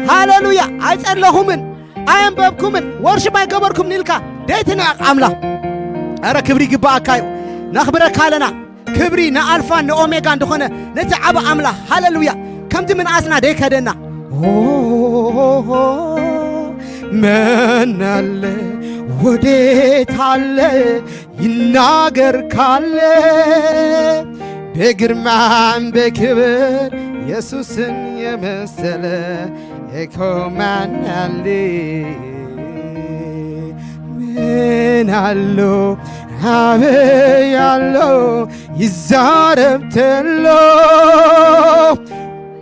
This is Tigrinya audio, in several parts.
ሃለሉያ። ኣይጸለኹምን፣ ኣየንበብኩምን፣ ወርሽፕ ኣይገበርኩምን ኢልካ ደይትንዕቕ ኣምላኽ። ኣረ ክብሪ ይግባኣካ እዩ። ነኽብረካ ኣለና። ክብሪ ንኣልፋን ንኦሜጋን ዝኾነ ነቲ ዓቢ ኣምላኽ። ሃለሉያ። ከምቲ ምንኣስና ደይከደና። መን ኣለ ወዴት ኣለ ይናገር ካለ በግርማም በክብር ኢየሱስን የመሰለ እኮ ማን ኣለ? ምን ኣሎ? ኣበይ ኣሎ? ይዛረብ ተሎ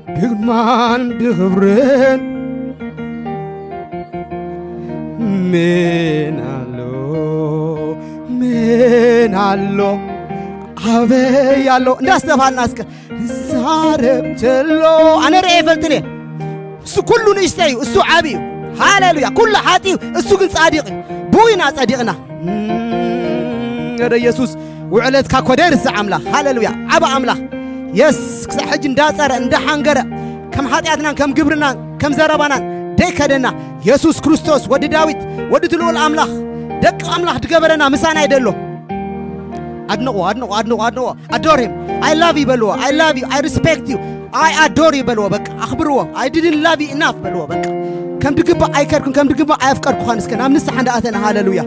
ብግርማን ብኽብርን ምን ኣሎ? ምን ኣሎ? ኣበይ ኣሎ? እንዳስተባሃልና እስከ ንዛረብ ተሎ ኣነ ርኤ ይፈልጥን እየ። እሱ ኩሉ ንእሽተይ እዩ፣ እሱ ዓቢ እዩ። ሃሌሉያ። ኩሉ ሓጢ እዩ፣ እሱ ግን ጻድቕ እዩ። ብኡ ኢና ጸዲቕና። እም፣ ወደ ኢየሱስ ውዕለትካ እኮ ደይርስዕ ኣምላኽ። ሃሌሉያ። ዓቢ ኣምላኽ። የስ፣ ክሳዕ ሕጂ እንዳጸረ እንዳሓንገረ ከም ሓጢኣትናን ከም ግብርናን ከም ዘረባናን ደይከደና የሱስ ክርስቶስ ወዲ ዳዊት ወዲ እቲ ልኡል ኣምላኽ ደቂ ኣምላኽ ድገበረና ምሳና ይደሎ። ኣድንቑ፣ ኣድንቑ፣ ኣድንቑ፣ ኣድንቑ። Adore him. I love you በልዎ። I love you. I respect you. I adore you በልዎ። በቃ ኣኽብርዎ። I didn't love you enough በልዎ። በቃ ከም ድግባእ ኣይከርኩን፣ ከም ድግባእ ኣየፍቀርኩኻን። እስከ ናብ ንስሓ እንዳኣተና ሃሌሉያ።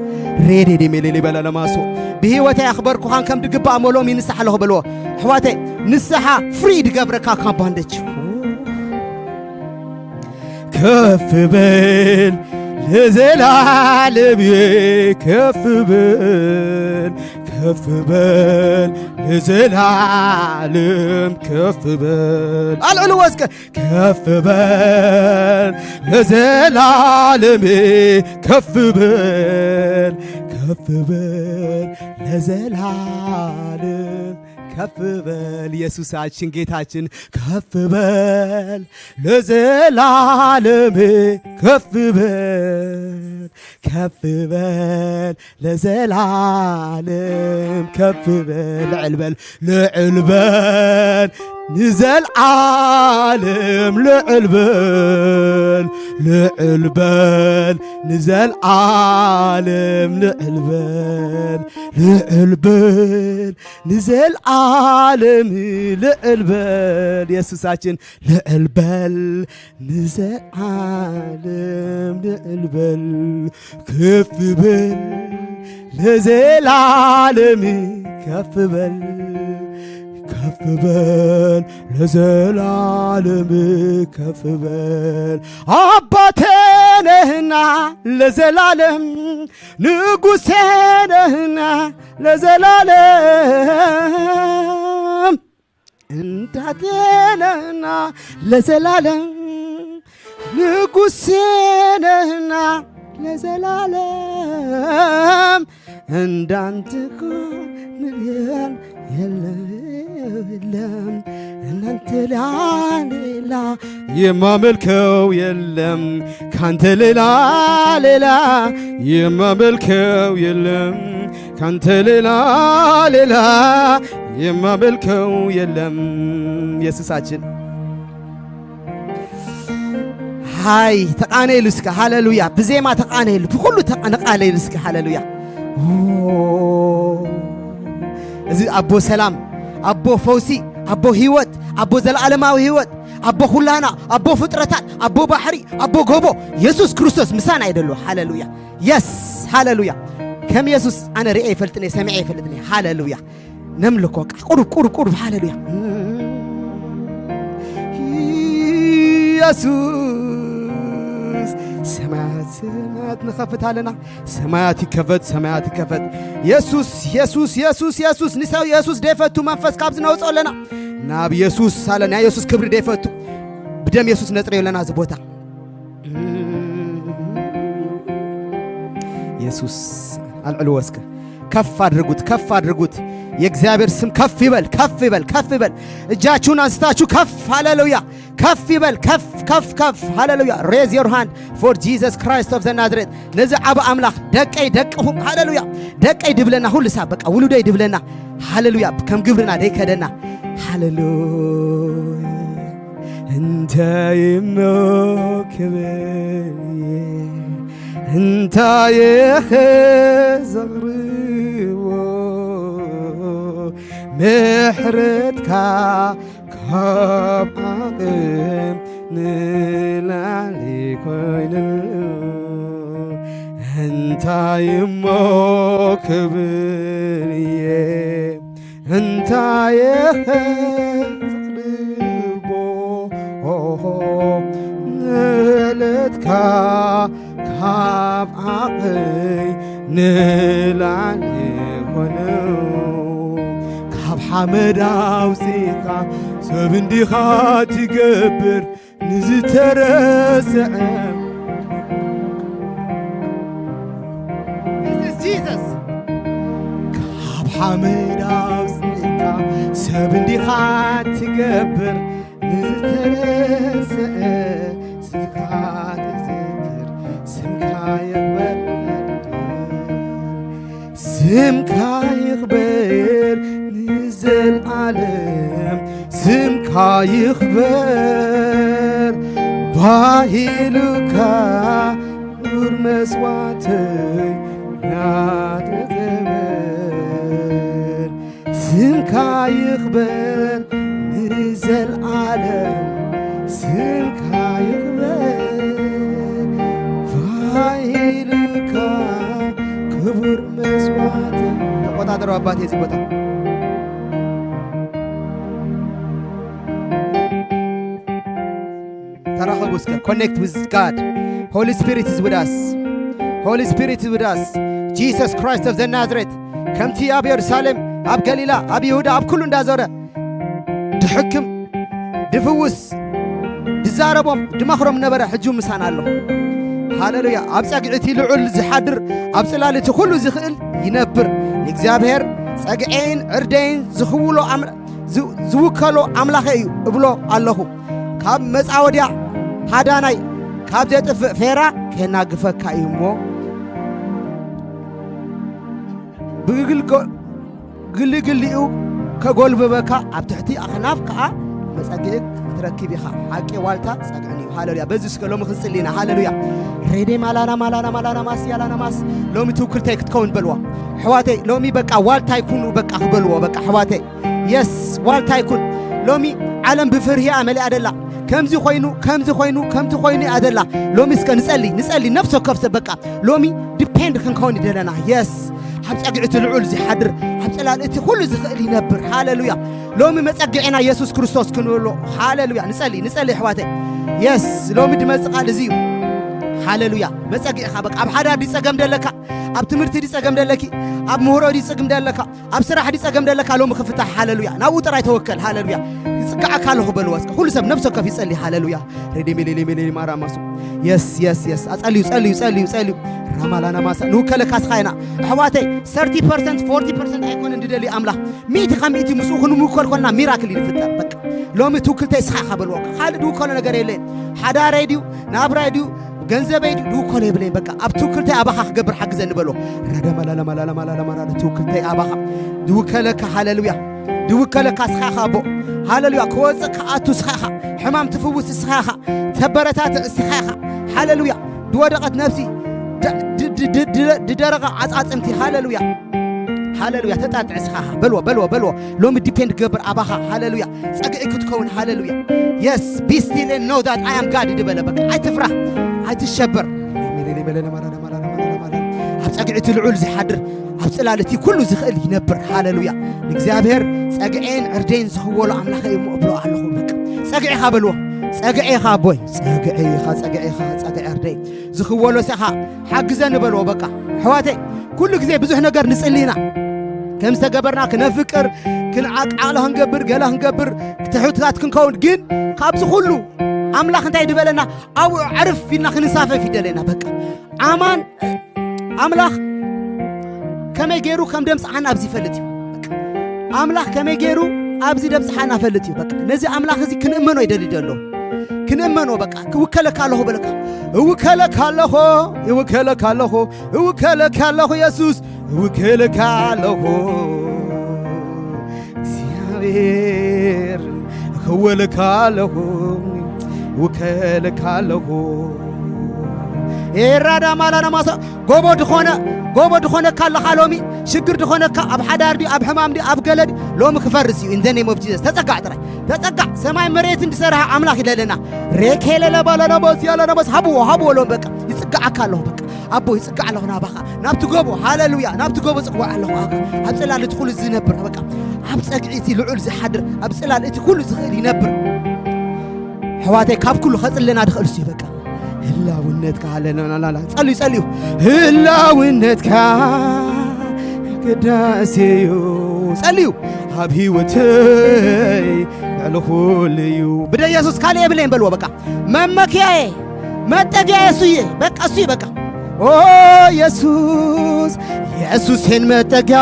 ሬዴ ዴ ሜሌሌ በላ ለማሶ ብህይወት ኣየኽበርኩኻን፣ ከም ድግባእ መሎም ይንስሓ ኣለኹ በልዎ። ኣሕዋተይ ንስሓ ፍሪ ድገብረካ ካብ ባንደች። ከፍ በል ለዘላለም ከፍ በል ከፍ በል ለዘላለም ከፍ በል። ኣልዕልዎ እስከ። ከፍ በል ለዘላለም ከፍ በል ከፍ በል ለዘላለም ከፍ በል ኢየሱሳችን ጌታችን ከፍ በል ለዘላለም ከፍ በል ከፍ በል ለዘላለም ከፍ በል ልዕል በል ልዕል በል ንዘልዓለም ልዕል በል ልዕል በል ንዘልዓለም ልዕል በል ልዕል በል ንዘልዓለም ልዕል በል ኢየሱሳችን ልዕል በል ንዘልዓለም ልዕል በል ከፍ በል ለዘላለም ከፍ በል ከፍ በል ለዘላለም ከፍ በል አባቴ ነህና ለዘላለም ንጉሴ ነህና ለዘላለም እንዳቴ ነህና ለዘላለም ንጉሴ ነህና ለዘላለም እንዳንተ እኮ ምንም የለም የለም እንዳንተ ሌላ የማመልከው የለም ካንተ ሌላ ሌላ የማመልከው የለም ካንተ ሌላ ሌላ የማመልከው የለም። ኢየሱሳችን ሃይ ተቃነይሉ እስከ ሃሌሉያ። ብዜማ ተቃነይሉ፣ ብኩሉ ተቃ- ነቃነይሉ እስከ ሃሌሉያ። ኦ፣ እዚ ኣቦ ሰላም፣ ኣቦ ፈውሲ፣ ኣቦ ህይወት፣ ኣቦ ዘለዓለማዊ ህይወት፣ ኣቦ ኩላና፣ ኣቦ ፍጥረታት፣ ኣቦ ባሕሪ፣ ኣቦ ጎቦ የሱስ ክርስቶስ ምሳና ይደሎ። ሃሌሉያ። የስ ሃሌሉያ። ከም የሱስ ኣነ ርኤ ይፈልጥኒ ሰሚዐ ይፈልጥኒ። ሃሌሉያ። ነምልኮ ቃ- ቁሩብ ቁሩብ ቁሩብ ሃሌሉያ። ኢየሱስ ሰማያት ሰማያት ንኸፍት ኣለና። ሰማያት ይከፈት ሰማያት ይከፈት። የሱስ የሱስ የሱስ የሱስ ንሰብ የሱስ ደፈቱ መንፈስ ካብ ዝነውጾ ኣለና። ናብ የሱስ ኣለ ናይ የሱስ ክብሪ ደፈቱ ብደም የሱስ ነጽርዮ ኣለና እዚ ቦታ። ኢየሱስ አልዕልዎ እስከ ከፍ አድርጉት፣ ከፍ አድርጉት። የእግዚአብሔር ስም ከፍ ይበል፣ ከፍ ይበል፣ ከፍ ይበል። እጃችሁን አንስታችሁ ከፍ፣ ሃሌሉያ፣ ከፍ ይበል፣ ከፍ፣ ከፍ፣ ከፍ። ሃሌሉያ። Raise your hand for Jesus Christ of the Nazareth። ነዚ ዓቢ ኣምላኽ ደቀይ ደቅኹም፣ ሃሌሉያ፣ ደቀይ ድብለና፣ ኩሉ ሳብ በቃ ውሉደይ ድብለና፣ ሃሌሉያ፣ ከም ግብርና ደይከደና፣ ሃሌሉያ። እንታይ እሞ ክብል እየ፣ እንታይ ኢኸ ዘቕርቦ፣ ምሕረትካ ካብ ዓቕም ንላዕሊ ኮይኑ፣ እንታይ እሞ ክብል እየ፣ እንታይ ኢኸ ዘቕርቦ፣ ምሕረትካ ካብ ዓቕመይ ንላዕሊ ኮነ። ካብ ሓመድ ኣውፂእካ ሰብ እንዲኻ ትገብር ንዝተረስዐ። This is Jesus. ካብ ሓመድ ኣውፂእካ ሰብ እንዲኻ ትገብር ንዝተረስዐ ስምካ ትዝክር፣ ስምካ ይኽበር፣ ስምካ ይኽበር ንዘልዓለም፣ ስምካ ይኽበር። ባሂሉካ ኑር መስዋዕተይ ናተገበር፣ ስምካ ይኽበር ንዘልዓለም፣ ስምካ ይኽበር። ባሂሉካ ክቡር መስዋዕተይ። ተቆጣጠሩ ኣባቴ እዚ ቦታ። ተራኸቡ እስከ። Connect with God. Holy Spirit is with us. Holy Spirit is with us. Jesus Christ of the Nazareth ከምቲ ኣብ የሩሳሌም፣ ኣብ ገሊላ፣ ኣብ ይሁዳ፣ ኣብ ኩሉ እንዳዞረ ድሕክም፣ ድፍውስ፣ ድዛረቦም፣ ድመኽሮም ነበረ፣ ሕጂ ምሳና ኣሎ። ሃሌሉያ። ኣብ ጸግዒ እቲ ልዑል ዝሓድር፣ ኣብ ጽላል እቲ ኩሉ ዝኽእል ይነብር። ንእግዚኣብሔር ጸግዔን ዕርደይን ዝኽውሎ ኣምላ-፣ ዝ-፣ ዝውከሎ ኣምላኸ እዩ እብሎ ኣለኹ። ካብ መጻወድያ ሃዳናይ፣ ካብ ዘጥፍእ ፌራ ከናግፈካ እዩ እሞ፣ ብግልጎ-፣ ግልግሊኡ ከጎልብበካ፣ ኣብ ትሕቲ ኣኽናፍ ከኣ መጸግዒ ክትረክብ ኢኻ። ሓቂ ዋልታ ጸግዕን እዩ። ሃሌሉያ። በዚ እስከ ሎሚ ክንጽሊ ኢና። ሃሌሉያ። ሬዴ ማላና ማላና ማላና ማስ ያላና ማስ፣ ሎሚ ትውክልተይ ክትከውን በልዋ። ኣሕዋተይ፣ ሎሚ በቃ ዋልታይ ኩኑ በቃ ክበልዎ። በቃ ኣሕዋተይ፣ የስ፣ ዋልታይ ኩን። ሎሚ ዓለም ብፍርሂ እያ መሊኣ ደላ። ከምዚ ኮይኑ፣ ከምዚ ኮይኑ፣ ከምዚ ኮይኑ እያ ደላ። ሎሚ እስከ ንጸሊ፣ ንጸሊ፣ ነፍሲ ወከፍ ሰብ በቃ ሎሚ ዲፔንድ ክንከውን ይደለና። የስ፣ ኣብ ጸግዒ እቲ ልዑል ዝሓድር፣ ኣብ ጽላል እቲ ኩሉ ዝኽእል ይነብር። ሃሌሉያ። ሎሚ መጸግዒና የሱስ ክርስቶስ ክንብሎ። ሃሌሉያ። ንጸሊ፣ ንጸሊ ኣሕዋተይ። የስ፣ ሎሚ ድመጽእ ቃል እዚ እዩ። ሃሌሉያ። መጸግዒኻ በቃ ኣብ ሓዳር ድዩ ጸገም ደለካ፣ ኣብ ትምህርቲ ድዩ ጸገም ደለኪ፣ ኣብ ምህሮ ድዩ ጸገም ደለካ፣ ኣብ ስራሕ ድዩ ጸገም ደለካ፣ ሎሚ ክፍታሕ። ሃሌሉያ። ናብኡ ጥራይ ተወከል። ሃሌሉያ። ይጽግዓካ ኣለኹ በልዋ እስከ። ኩሉ ሰብ ነፍሲ ወከፍ ይጸሊ። ሃሌሉያ። ሬዴ ሜሌ ሌ ሜሌ ሌ ማራ ማሱ። የስ፣ የስ፣ የስ። ኣጸልዩ፣ ጸልዩ፣ ጸልዩ፣ ጸልዩ። ራማላና ማሳ። ንውከለካ ስኻ ኢና። ኣሕዋተይ፣ ሰርቲ ፐርሰንት፣ ፎርቲ ፐርሰንት ኣይኮነን ድደሊ ኣምላኽ። ሚእቲ ካብ ሚእቲ ምስኡ ክንምውከል ኮልና ሚራክል እዩ ዝፍጠር። በቃ። ሎሚ ትውክልተይ ስኻ ኢኻ በልዎ። ካልእ ድውከሎ ነገር የለን። ሓዳረይ ድዩ፣ ናብራይ ድዩ፣ ገንዘበይ ድዩ፣ ድውከሎ የብለይን። በቃ። ኣብ ትውክልተይ ኣባኻ ክገብር ሓግዘኒ በልዎ። ረደመለለመለለመለለመለለ ትውክልተይ ኣባኻ። ድውከለካ፣ ሃሌሉያ። ድውከለካ ስኻ ኢኻ ኣቦ። ሃሌሉያ። ክወጽእ ክኣቱ ስኻ ኢኻ። ሕማም ትፍውስ ስኻ ኢኻ። ተበረታትዕ ስኻ ኢኻ። ሃሌሉያ። ድወደቐት ነፍሲ ድ-፣ ድ-፣ ድ-፣ ድ-፣ ድደረቐ ዓጻጽምቲ። ሃሌሉያ። ሃሌሉያ። ተጣጥዕ ስኻ ኢኻ። በልዎ፣ በልዎ፣ በልዎ። ሎሚ ዲፔንድ ክገብር ኣባኻ። ሃሌሉያ። ጸግዒ ክትከውን። ሃሌሉያ። የስ፣ be still and know that I am God ድበለ። በቃ ኣይትፍራህ። ኣይትሸበር። ኣብ ጸግዒ እቲ ልዑል ዝሓድር ኣብ ጽላል እቲ ኩሉ ዝኽእል ይነብር። ሃሌሉያ። ንእግዚኣብሔር ጸግዔን ዕርደይን ዝኽወሎ ኣምላኸ እዩ እሞ እብሎ ኣለኹ። በቃ ጸግዒኻ በልዎ። ጸግዒኻ ኣቦይ፣ ጸግዒኻ፣ ጸግዒኻ፣ ጸግዒ ዕርደይ ዝኽወሎ ሰኻ ሓግዘኒ በልዎ። በቃ ኣሕዋተይ፣ ኩሉ ግዜ ብዙሕ ነገር ንጽሊ ኢና። ከም ዝተገበርና ክነፍቅር፣ ክንዓቃዕሎ ክንገብር፣ ገለ ክንገብር፣ ትሑታት ክንከውን፣ ግን ካብዚ ኩሉ ኣምላኽ እንታይ ድበለና? ኣብኡ ዕርፍ ኢልና ክንሳፈፍ ይደለና። በቃ ኣማን ኣምላኽ ከመይ ገይሩ ከም ደምጽሓና ኣብዚ ይፈልጥ እዩ። በቃ ኣምላኽ ከመይ ገይሩ ኣብዚ ደምጽሓና ፈልጥ እዩ። በቃ ነዚ ኣምላኽ እዚ ክንእመኖ ይደሊ ደሎ። ክንእመኖ በቃ። ክውከለካ ኣለኹ በለካ። እውከለካ ኣለኹ፣ እውከለካ ኣለኹ፣ እውከለካ ኣለኹ የሱስ፣ እውከለካ ኣለኹ እግዚኣብሔር፣ እኸወለካ ኣለኹ። ውከልካ ኣለኹ። ኤራዳ ማላና ማሳ ጎቦ ድኾነ፣ ጎቦ ድኾነካ ኣለኻ ሎሚ። ሽግር ድኾነካ ኣብ ሓዳር ድዩ፣ ኣብ ሕማም ድዩ፣ ኣብ ገለ ድዩ፣ ሎሚ ክፈርስ እዩ። In the name of Jesus ተጸጋዕ ጥራይ ተጸጋዕ። ሰማይ መሬትን ዝሰርሐ ኣምላኽ ይለለና። ሬኬለለ ባላና ማስ ያላና ማስ ሃብዎ፣ ሃብዎ ሎም በቃ ይጽጋዓካ ኣለኹ። በቃ ኣቦ ይጽጋዕ ኣለኹ ናባኻ፣ ናብቲ ጎቦ፣ ሃሌሉያ፣ ናብቲ ጎቦ ጽዋዕ ኣለኹ። ኣብ ጽላል እቲ ኩሉ ዝነብር በቃ ኣብ ጸግዒ እቲ ልዑል ዝሓድር ኣብ ጽላል እቲ ኩሉ ዝኽእል ይነብር። ኣሕዋተይ ካብ ኩሉ ከጽልና ድኽእል እሱ እዩ። በቃ ህላውነትካ ሃለናናላ ጸልዩ ጸልዩ ህላውነትካ ቅዳሴ እዩ። ጸልዩ ኣብ ህይወተይ ልዕሊ ኩሉ እዩ። ብደ የሱስ ካልእ የብለይን በልዎ። በቃ መመኪያዬ መጠጊያዬ እሱ እየ። በቃ እሱ እዩ በቃ ኦ ኢየሱስ ኢየሱስን መጠጊያ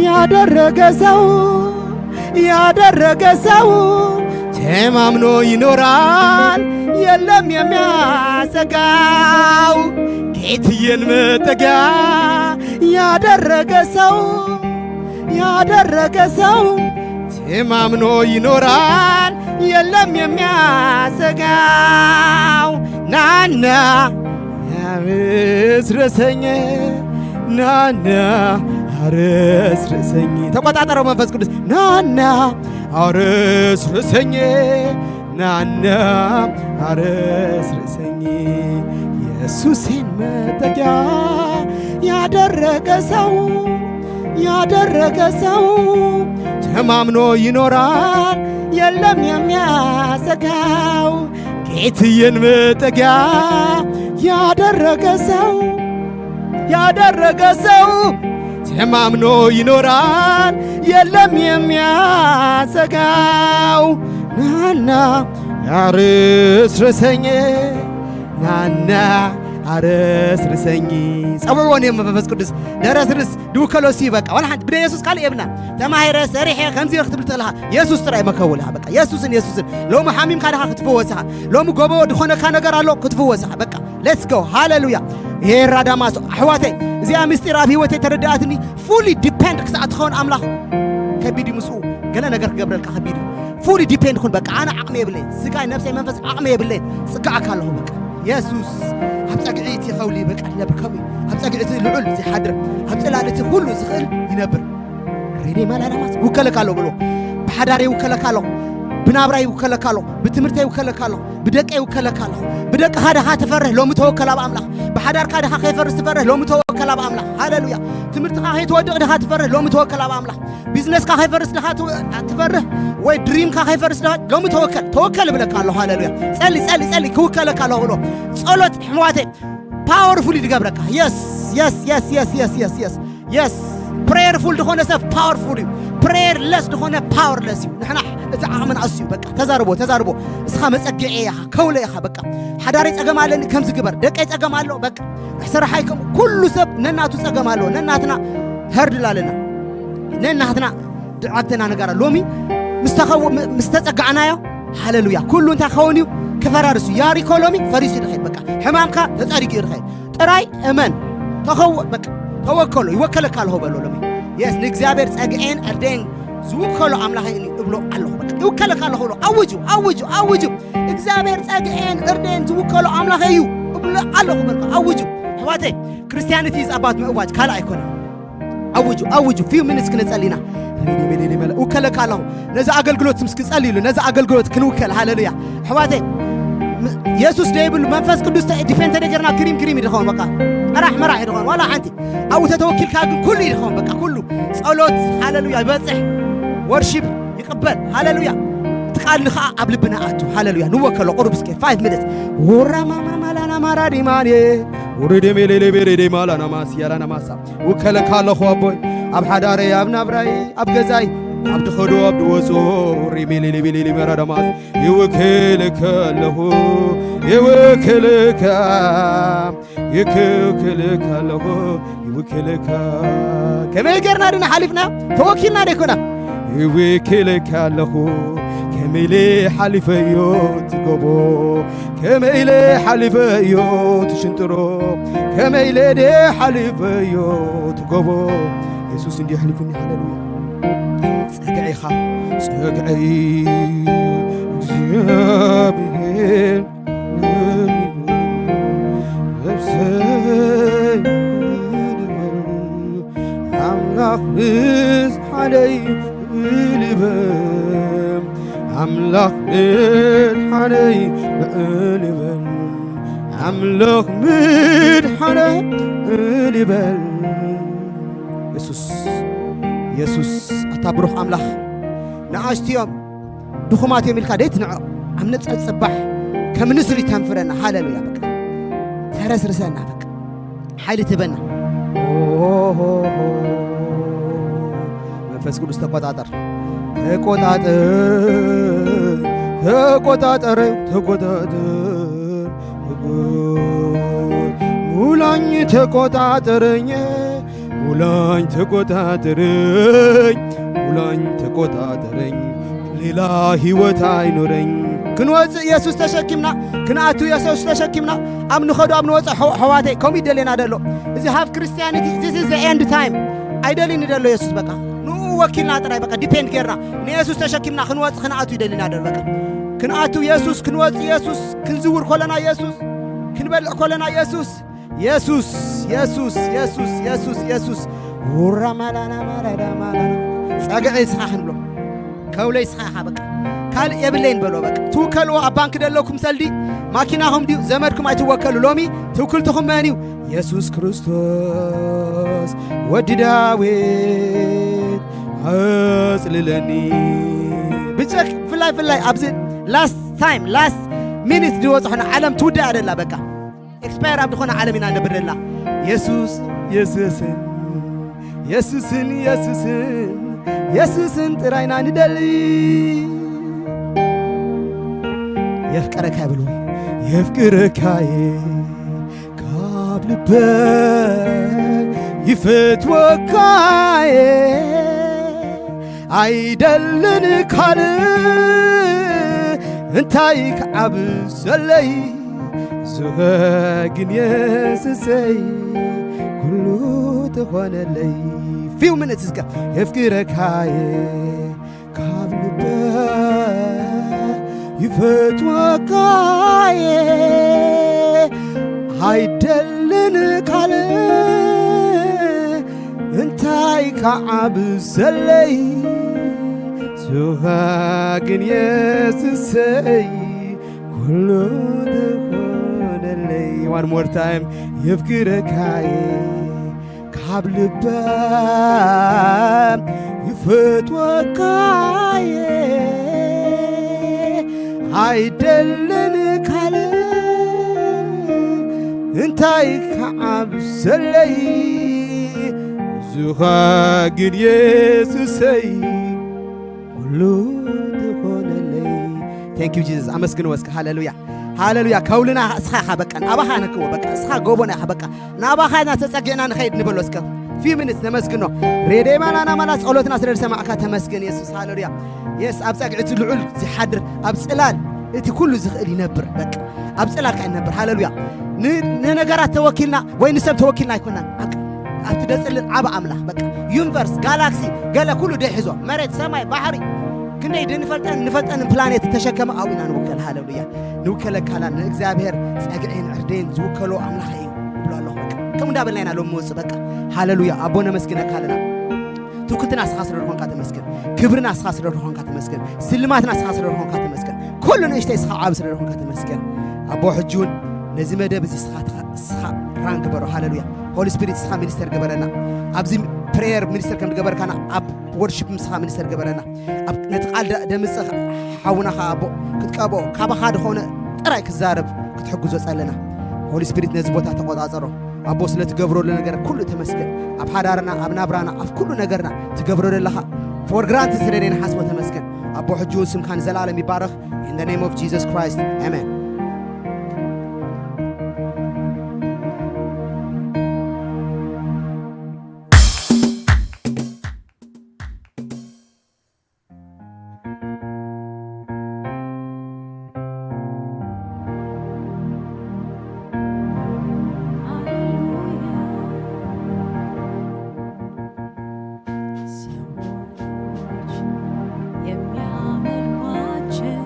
ያደረገ ሰው ያደረገ ሰው ተማምኖ ይኖራል የለም የሚያሰጋው። ጌትዬን መጠጊያ ያደረገ ሰው ያደረገ ሰው ተማምኖ ይኖራል የለም የሚያሰጋው። ናና አረስርሰኝ ናና አረስርሰኝ። ተቆጣጠረው መንፈስ ቅዱስ። ናና አረስርሰኝ ናና አረስርሰኝ። ኢየሱስን መጠጊያ ያደረገ ሰው ያደረገ ሰው ተማምኖ ይኖራል የለም የሚያሰጋው። ጌትዬን መጠጊያ ያደረገ ሰው ያደረገ ሰው ተማምኖ ይኖራል የለም የሚያሰጋው። ናና አረስርሰኝ ናና አረስርሰኝ። ጸውዕዎ ንዮም መንፈስ ቅዱስ ደረስርስ ድውከሎ እሱ እዩ። በቃ ዋላ ሓንቲ ብደ የሱስ ካልእ የብልና። ተማሂረ ሰሪሐ ከምዚ ክትብል ተለኻ የሱስ ጥራይ መከውልኻ። በቃ የሱስን የሱስን። ሎሚ ሓሚምካ ድኻ ክትፍወስኻ። ሎሚ ጎቦ ዝኾነካ ነገር ኣሎ ክትፍወስኻ። በቃ let's go ሃሌሉያ። የራዳማሶ ኣሕዋተይ እዚኣ ምስጢር ኣብ ህይወተይ ተረዳኣትኒ። ፉሊ ዲፔንድ ክሳዕ ትኸውን ኣምላኽ ከቢድ እዩ። ምስኡ ገለ ነገር ክገብረልካ ከቢድ እዩ። ፉሊ ዲፔንድ ኩን። በቃ ኣነ ዓቕሚ የብለይን፣ ስጋይ ነብሰይ መንፈስ ዓቕሚ የብለይን። ጽጋዓካ ኣለኹ በቃ የሱስ ኣብ ጸግዒ እቲ ኸውሊ በቃ ይነብር። ከምኡ እዩ ኣብ ጸግዒ እቲ ልዑል ዝሓድር ኣብ ጽላል እቲ ኩሉ ዝኽእል ይነብር። ሬዴ ማላላማስ ይውከለካ ኣለኹ ብሎ ብሓዳር ይውከለካ ኣለኹ ብናብራ ይውከለካ ኣለኹ ብትምህርተ ይውከለካ ኣለኹ ብደቀ ይውከለካ ኣለኹ። ብደቅኻ ድኻ ትፈርህ ሎሚ ተወከል ኣብ ኣምላኽ። ብሓዳርካ ድኻ ከይፈርስ ትፈርህ ሎሚ ተወከል ኣብ ኣምላኽ። ሃሌሉያ። ትምህርትኻ ከይትወድቕ ድኻ ትፈርህ ሎሚ ተወከል ኣብ ኣምላኽ። ቢዝነስካ ከይፈርስ ድኻ ትወ- ትፈርህ ወይ ድሪምካ ከይፈርስ ድኻ ሎሚ ተወከል ተወከል እብለካ ኣለኹ። ሃሌሉያ። ጸሊ ጸሊ ጸሊ ክውከለካ ኣለኹ ብሎ ጸሎት ሕምዋተይ ፓወርፉል ይድገብረካ። የስ የስ የስ የስ የስ የስ የስ የስ ፕሬየርፉል ዝኾነ ሰብ ፓወርፉል እዩ። ፕሬየርለስ ዝኾነ ፓወርለስ እዩ። ንሕና እቲ ዓቕሚ ንኣሱ እዩ። በቃ ተዛርቦ ተዛርቦ እስኻ መጸግዒ ኢኻ ከውለ ኢኻ። በቃ ሓዳረይ ጸገም ኣለኒ ከምዚ ግበር ደቀይ ጸገም ኣሎ በቃ ስራሓይ ከም ኩሉ ሰብ ነናቱ ጸገም ኣሎ። ነናትና ሀርድል ኣለና ነናትና ድዓብተና ነገራ ሎሚ ምስ ተኸው- ምስ ተጸጋዕናዮ ሃሌሉያ ኩሉ እንታይ ክኸውን እዩ ክፈራርስ እዩ። ያሪኮ ሎሚ ፈሪሱ ይድኸድ በቃ ሕማምካ ተጸሪጉ ይድኸድ። ጥራይ እመን ተኸው በቃ ተወከሎ ይወከለካ ኣለኹ በሎ ሎሚ የስ ንእግዚኣብሔር ጸግኤን ዕርደን ዝውከሎ ኣምላኸ እዩ እብሎ ኣለኹ። በቃ ይውከለካ ኣለኹ ብሎ ኣውጁ ኣውጁ ኣውጁ። እግዚኣብሔር ጸግኤን ዕርደን ዝውከሎ ኣምላኸ እዩ እብሎ ኣለኹ። በቃ ኣውጁ ኣሕዋተይ። ክርስቲያኒቲ is about ምእዋጅ ካልእ ኣይኮነን። ኣውጁ ኣውጁ few minutes ክነጸሊና ውከለካ ኣለኹ። ነዚ ኣገልግሎት ምስ ክጸልይሉ ነዚ ኣገልግሎት ክንውከል ሃሌሉያ። ኣሕዋተይ ም- የሱስ ደይብሉ መንፈስ ቅዱስ ተ- ዲፔንድ ተደገርና ክሪም ክሪም ይድኸውን በቃ ጠራሕ መራሕ ይድኸውን ዋላ ሓንቲ ኣብኡ ተተወኪልካ ግን ኩሉ ይድኸውን በቃ ኩሉ ጸሎት ሃሌሉያ ይበጽሕ ወርሺፕ ይቕበል ሃሌሉያ። እቲ ቃል ንኸዓ ኣብ ልብና ኣቱ ሃሌሉያ ንወከሎ ቁሩብ እስከ ፋይቭ ሚኒትስ ወራማማማላና ማራዲማኔ ውርድ ሜሌሌ ቤሬዴ ማላና ማስያላና ማሳ ውከለካ ኣለኹ ኣቦይ ኣብ ሓዳረይ ኣብ ናብራይ ኣብ ገዛይ ኣብ ድኸዶ ኣብ ድወጾ ሪሜሌሌ ቤሌሌ መራዳማስ ይውክልከ ኣለኹ ይውክልከ ይክውክልከ ኣለኹ ይውክልከ ከመይ ጌርና ድና ሓሊፍና ተወኪልና ደይኮና ይውክልከ ኣለኹ ከመይለ ሓሊፈዮ ትጎቦ ከመይለ ሓሊፈዮ ትሽንጥሮ ከመይለ ደ ሓሊፈዮ ትጎቦ የሱስ እንዲ ሓሊፉኒ ሃሌሉያ ጸግዒኻ ጸግዐይ ብሔር ነፍሰይ ኣምላኽ ምዝሓለይ ልበም ኣምላኽ ምድሓነይ ልበም ኣምላኽ ምድሓነይ ልበል። የሱስ፣ የሱስ፣ ኣታ ብሩኽ ኣምላኽ፣ ንኣሽቱ እዮም፣ ድኹማት እዮም ኢልካ ደይትንዕቕ። ኣብ ነጸ ጽባሕ ከም ንስሪ ተንፍረና። ሃሌሉያ። በቃ ተረስርሰና። በቃ ሓይሊ ትበና። መንፈስ ቅዱስ ተቆጣጠር፣ ተቆጣጠር፣ ተቆጣጠር፣ ተቆጣጠር። ሙላኝ ተቆጣጠረኝ፣ ሙላኝ ተቆጣጠረኝ፣ ሙላኝ ተቆጣጠረኝ፣ ሌላ ህይወት ኣይኖረኝ። ክንወፅእ ኢየሱስ ተሸኪምና፣ ክንኣቱ ኢየሱስ ተሸኪምና፣ ኣብ ንኸዶ ኣብ ንወፅእ ኣሕዋተይ ከምኡ ይደልየና ደሎ። እዚ ሃፍ ክርስቲያኒቲ፣ this is the end time። ኣይደልን ደሎ ኢየሱስ። በቃ ንኡ ወኪልና ጥራይ በቃ ዲፔንድ ጌርና ንኢየሱስ ተሸኪምና ክንወፅእ ክንኣቱ ይደልና ደሎ። በቃ ክንኣቱ ኢየሱስ፣ ክንወፅእ ኢየሱስ፣ ክንዝውር ኮለና ኢየሱስ፣ ክንበልዕ ኮለና ኢየሱስ። የሱስ የሱስ የሱስ የሱስ የሱስ። ውራ ማላና ማላዳ ማላና። ጸግዒ እስኻ ክንብሎ፣ ከውለይ እስኻ ኢኻ። በቃ ካልእ የብለይን በሎ። በቃ ትውከልዎ ኣብ ባንክ ደለኩም ሰልዲ፣ ማኪናኹም ድዩ ዘመድኩም ኣይትወከሉ። ሎሚ ትውክልትኹም መን እዩ? የሱስ ክርስቶስ ወዲ ዳዊት ኣጽልለኒ። ብቸክ ፍላይ ፍላይ ኣብዚ ላስት ታይም ላስት ሚኒት ዝወፅሖና ዓለም ትውዳእ ደላ። በቃ ኤክስፓየር ኣብ ዝኾነ ዓለም ኢና ነብር ደላ። የሱስ የሱስን የሱስን የሱስን የሱስን ጥራይና ንደሊ። የፍቅረካ ይብል ወይ የፍቅረካየ ካብ ልበ ይፈትወካየ ኣይደልን ካልእ እንታይ ክዓብ ዘለይ ዝኸ ግን የስሰይ ኩሉ ተኾነለይ። ፊው ምንት እስከ የፍቅረካየ ካብ ልበ ይፈትወካየ ኣይደልን ካልእ እንታይ ክዓብ ዘለይ ሱኻ ግን የስሰይ ኩሉ ዝኾነለይ። One more time የፍቅረካየ ካብ ልበ ይፈትወካየ ኣይደልን ካልእ እንታይ ክዓብ ዘለይ ዙኻ ግን የሱሰይ ኩሉ ዝኾነለይ። Thank you Jesus። ኣመስግንዎ እስከ። ሃሌሉያ ሃሌሉያ። ከውልና እስኻ ኢኻ በቃ ናባኻ ነክዎ በቃ እስኻ ጎቦና ኢኻ በቃ ናባኻ ኢና ተጸጊዕና ንኸይድ ንበሎ እስከ። ፊው ሚኒትስ ነመስግኖ። ሬዴ ማላና ማላ ጸሎትና ስለ ዝሰማዕካ ተመስገን የሱስ። ሃሌሉያ። የስ ኣብ ጸግዒ እቲ ልዑል ዝሓድር ኣብ ጽላል እቲ ኩሉ ዝኽእል ይነብር። በቃ ኣብ ጽላልካ ይነብር። ሃሌሉያ። ን- ንነገራት ተወኪልና ወይ ንሰብ ተወኪልና ኣይኮናን። በቃ ኣብቲ ደጽልን ዓብ ኣምላኽ በቃ ዩኒቨርስ ጋላክሲ ገለ ኩሉ ደይሕዞ መሬት ሰማይ ባሕሪ ክንደይ ድንፈልጠን ንፈልጠንን ፕላኔት ተሸከመ ኣብኡ ኢና ንውከል። ሃሌሉያ። ንውከለካላ ንእግዚኣብሔር ጸግዒን ዕርደይን ዝውከሎ ኣምላኽ እዩ ብሎ ኣለኹ። በቃ ከምኡ እንዳበልና ኢና ሎም ንወጽእ። በቃ ሃሌሉያ ኣቦ ነመስግነካ ኣለና። ትውክትና እስኻ ስለ ዝኾንካ ተመስገን። ክብርና እስኻ ስለ ዝኾንካ ተመስገን። ስልማትና እስኻ ስለ ዝኾንካ ተመስገን። ኩሉ ንእሽተይ እስኻ ዓብ ስለ ዝኾንካ ተመስገን። ኣቦ ሕጂ እውን ነዚ መደብ እዚ እስኻ ትኻ- እስኻ ራን ግበሮ። ሃሌሉያ። ሆሊ ስፒሪት እስኻ ሚኒስተር ግበረና። ኣብዚ ፕሬየር ሚኒስተር ከም ዝገበርካና ኣብ ወርሺፕ ምስኻ ሚኒስተር ግበረና። ኣብ ነቲ ቃል ደ- ደምጽእ ሓውና ኸዓ ኣቦ ክትቀብኦ ካባኻ ዝኾነ ጥራይ ክዛረብ ክትሕግዞ ጸለና። ሆሊ ስፒሪት ነዚ ቦታ ተቆጻጸሮ። ኣቦ ስለ ትገብረሉ ነገር ኩሉ ተመስገን። ኣብ ሓዳርና ኣብ ናብራና ኣብ ኩሉ ነገርና ትገብሮ ዘለኻ ፎር ግራንት ስለ ዘይንሓስቦ ተመስገን። ኣቦ ሕጂ እውን ስምካ ንዘለኣለም ይባረኽ። In the name of Jesus Christ. Amen. ሰዎች የሚያመልኳቸው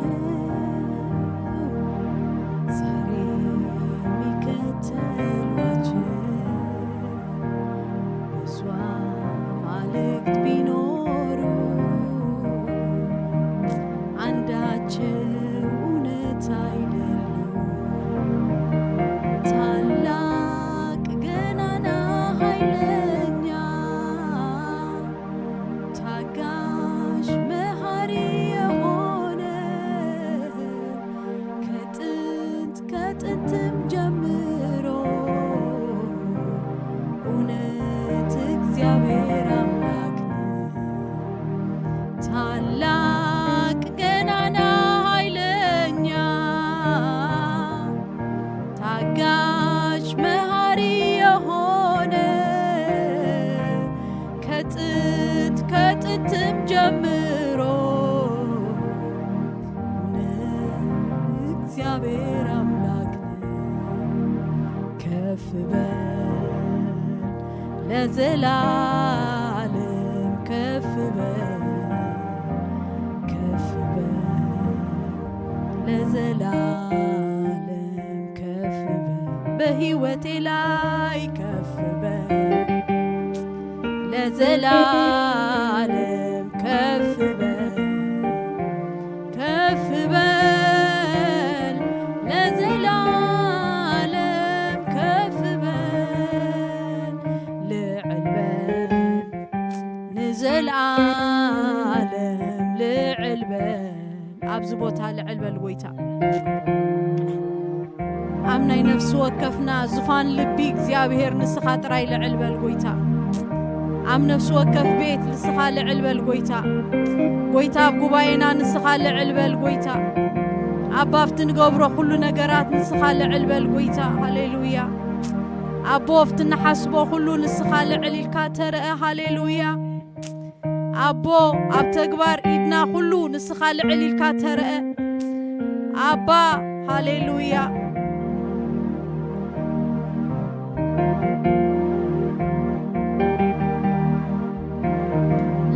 ከጥንትም ጀምሮ እውነት እግዚኣብሔር ኣምላክ ነህ። ታላቅ ገናና ኃይለኛ ታጋሽ መሐሪ የሆነ ከጥንት ከጥንትም ጀምሮ እውነት እግዚኣብሔር ኣምላክ ነህ። ከፍ በል ለዘላለም ከፍ በል ከፍ በል ለዘላለም ከፍ በል በሕይወቴ ላይ ከፍ በል ለዘላለም ከፍ በል ከፍ በል ለዘላለም ከፍ በል ልዕል በል ንዘላለም ልዕል በል። ኣብዚ ቦታ ልዕል በል ጎይታ። ኣብ ናይ ነፍሲ ወከፍና ዙፋን ልቢ እግዚኣብሔር ንስኻ ጥራይ ልዕል በል ጎይታ። ኣብ ነፍሲ ወከፍ ቤት ንስኻ ልዕል በል ጎይታ። ጎይታ ኣብ ጉባኤና ንስኻ ልዕል በል ጎይታ። ኣባ ኣብቲ ንገብሮ ኩሉ ነገራት ንስኻ ልዕል በል ጎይታ። ሃሌሉያ። ኣቦ ኣብቲ ንሓስቦ ኩሉ ንስኻ ልዕል ኢልካ ተረአ። ሃሌሉያ። ኣቦ ኣብ ተግባር ኢድና ኩሉ ንስኻ ልዕል ኢልካ ተረአ። ኣባ ሃሌሉያ።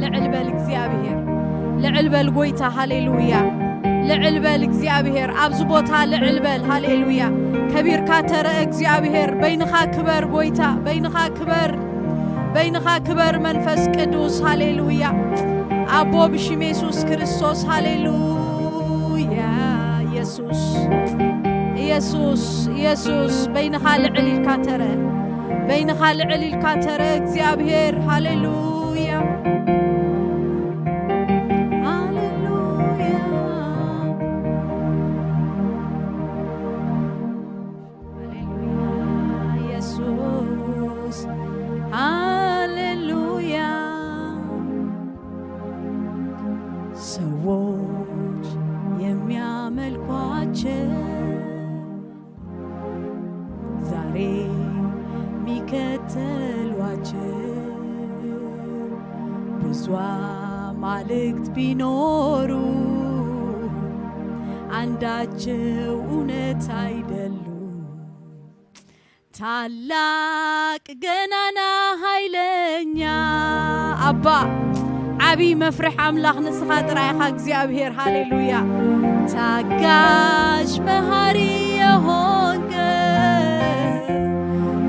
ልዕል በል እግዚኣብሔር፣ ልዕል በል ጎይታ። ሃሌሉያ። ልዕል በል እግዚኣብሔር፣ ኣብዚ ቦታ ልዕል በል። ሃሌሉያ። ከቢርካ ተረአ እግዚኣብሔር። በይንኻ ክበር ጎይታ፣ በይንኻ ክበር፣ በይንኻ ክበር መንፈስ ቅዱስ። ሃሌሉያ። ኣቦ ብሽም የሱስ ክርስቶስ። ሃሌሉያ። ኢየሱስ፣ ኢየሱስ፣ ኢየሱስ፣ በይንኻ ልዕል ኢልካ ተረአ፣ በይንኻ ልዕል ኢልካ ተረአ እግዚኣብሔር። ሃሌሉያ፣ ሃሌሉያ። ሃሌሉያ ኢየሱስ፣ ሃሌሉያ። ሰዎች የሚያመልኳቸው ዛሬ የሚከተሏቸው ብዙ አማልክት ቢኖሩ አንዳቸው እውነት አይደሉም። ታላቅ ገናና ኃይለኛ ኣባ ዓቢ መፍርሕ ኣምላኽ ንስኻ ጥራይ ኢኻ እግዚኣብሔር። ሃሌሉያ። ታጋሽ መሃሪ የሆንከ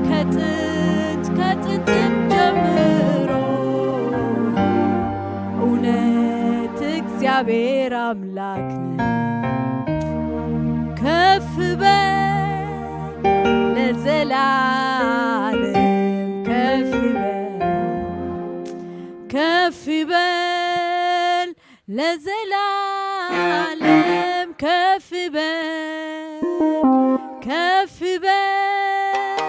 ከጥንት ከጥንትም ጀምሮ እውነት እግዚኣብሔር ኣምላክ ነህ። ከፍ በል ለዘላለም ከፍ በል ከፍ በል ለዘላለም ከፍ በል ከፍ በል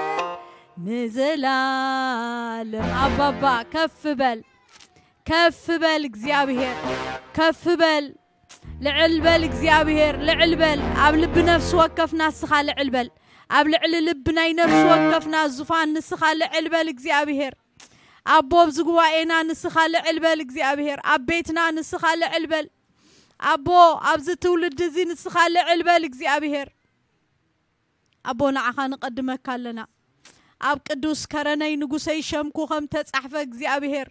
ንዘላለም። ኣባባ ከፍ በል ከፍ በል እግዚኣብሔር ከፍ በል ልዕል በል እግዚኣብሔር ልዕል በል ኣብ ልቢ ነፍሲ ወከፍና ንስኻ ልዕል በል ኣብ ልዕሊ ልቢ ናይ ነፍሲ ወከፍና ዙፋን ንስኻ ልዕል በል እግዚኣብሔር ኣቦ ኣብዚ ጉባኤና ንስኻ ልዕል በል እግዚኣብሔር ኣብ ቤትና ንስኻ ልዕል በል ኣቦ ኣብዚ ትውልዲ እዚ ንስኻ ልዕል በል እግዚኣብሔር ኣቦ ንዓኻ ንቐድመካ ኣለና ኣብ ቅዱስ ከረነይ ንጉሰይ ሸምኩ ከም ተጻሕፈ እግዚኣብሔር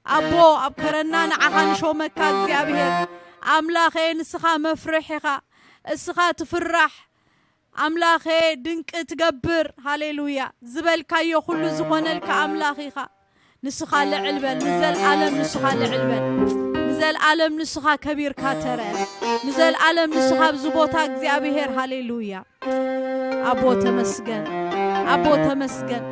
ኣቦ ኣብ ከረና ንዓኻ ንሾመካ እግዚኣብሔር ኣምላኸ ንስኻ መፍርሕ ኢኻ እስኻ ትፍራሕ ኣምላኸ ድንቂ ትገብር ሃሌሉያ ዝበልካዮ ኩሉ ዝኾነልካ ኣምላኽ ኢኻ ንስኻ ልዕል በል ንዘልኣለም ንስኻ ልዕል በል ንዘልኣለም ንስኻ ከቢርካ ተረአ ንዘልኣለም ንስኻ ኣብዚ ቦታ እግዚኣብሔር ሃሌሉያ ኣቦ ተመስገን ኣቦ ተመስገን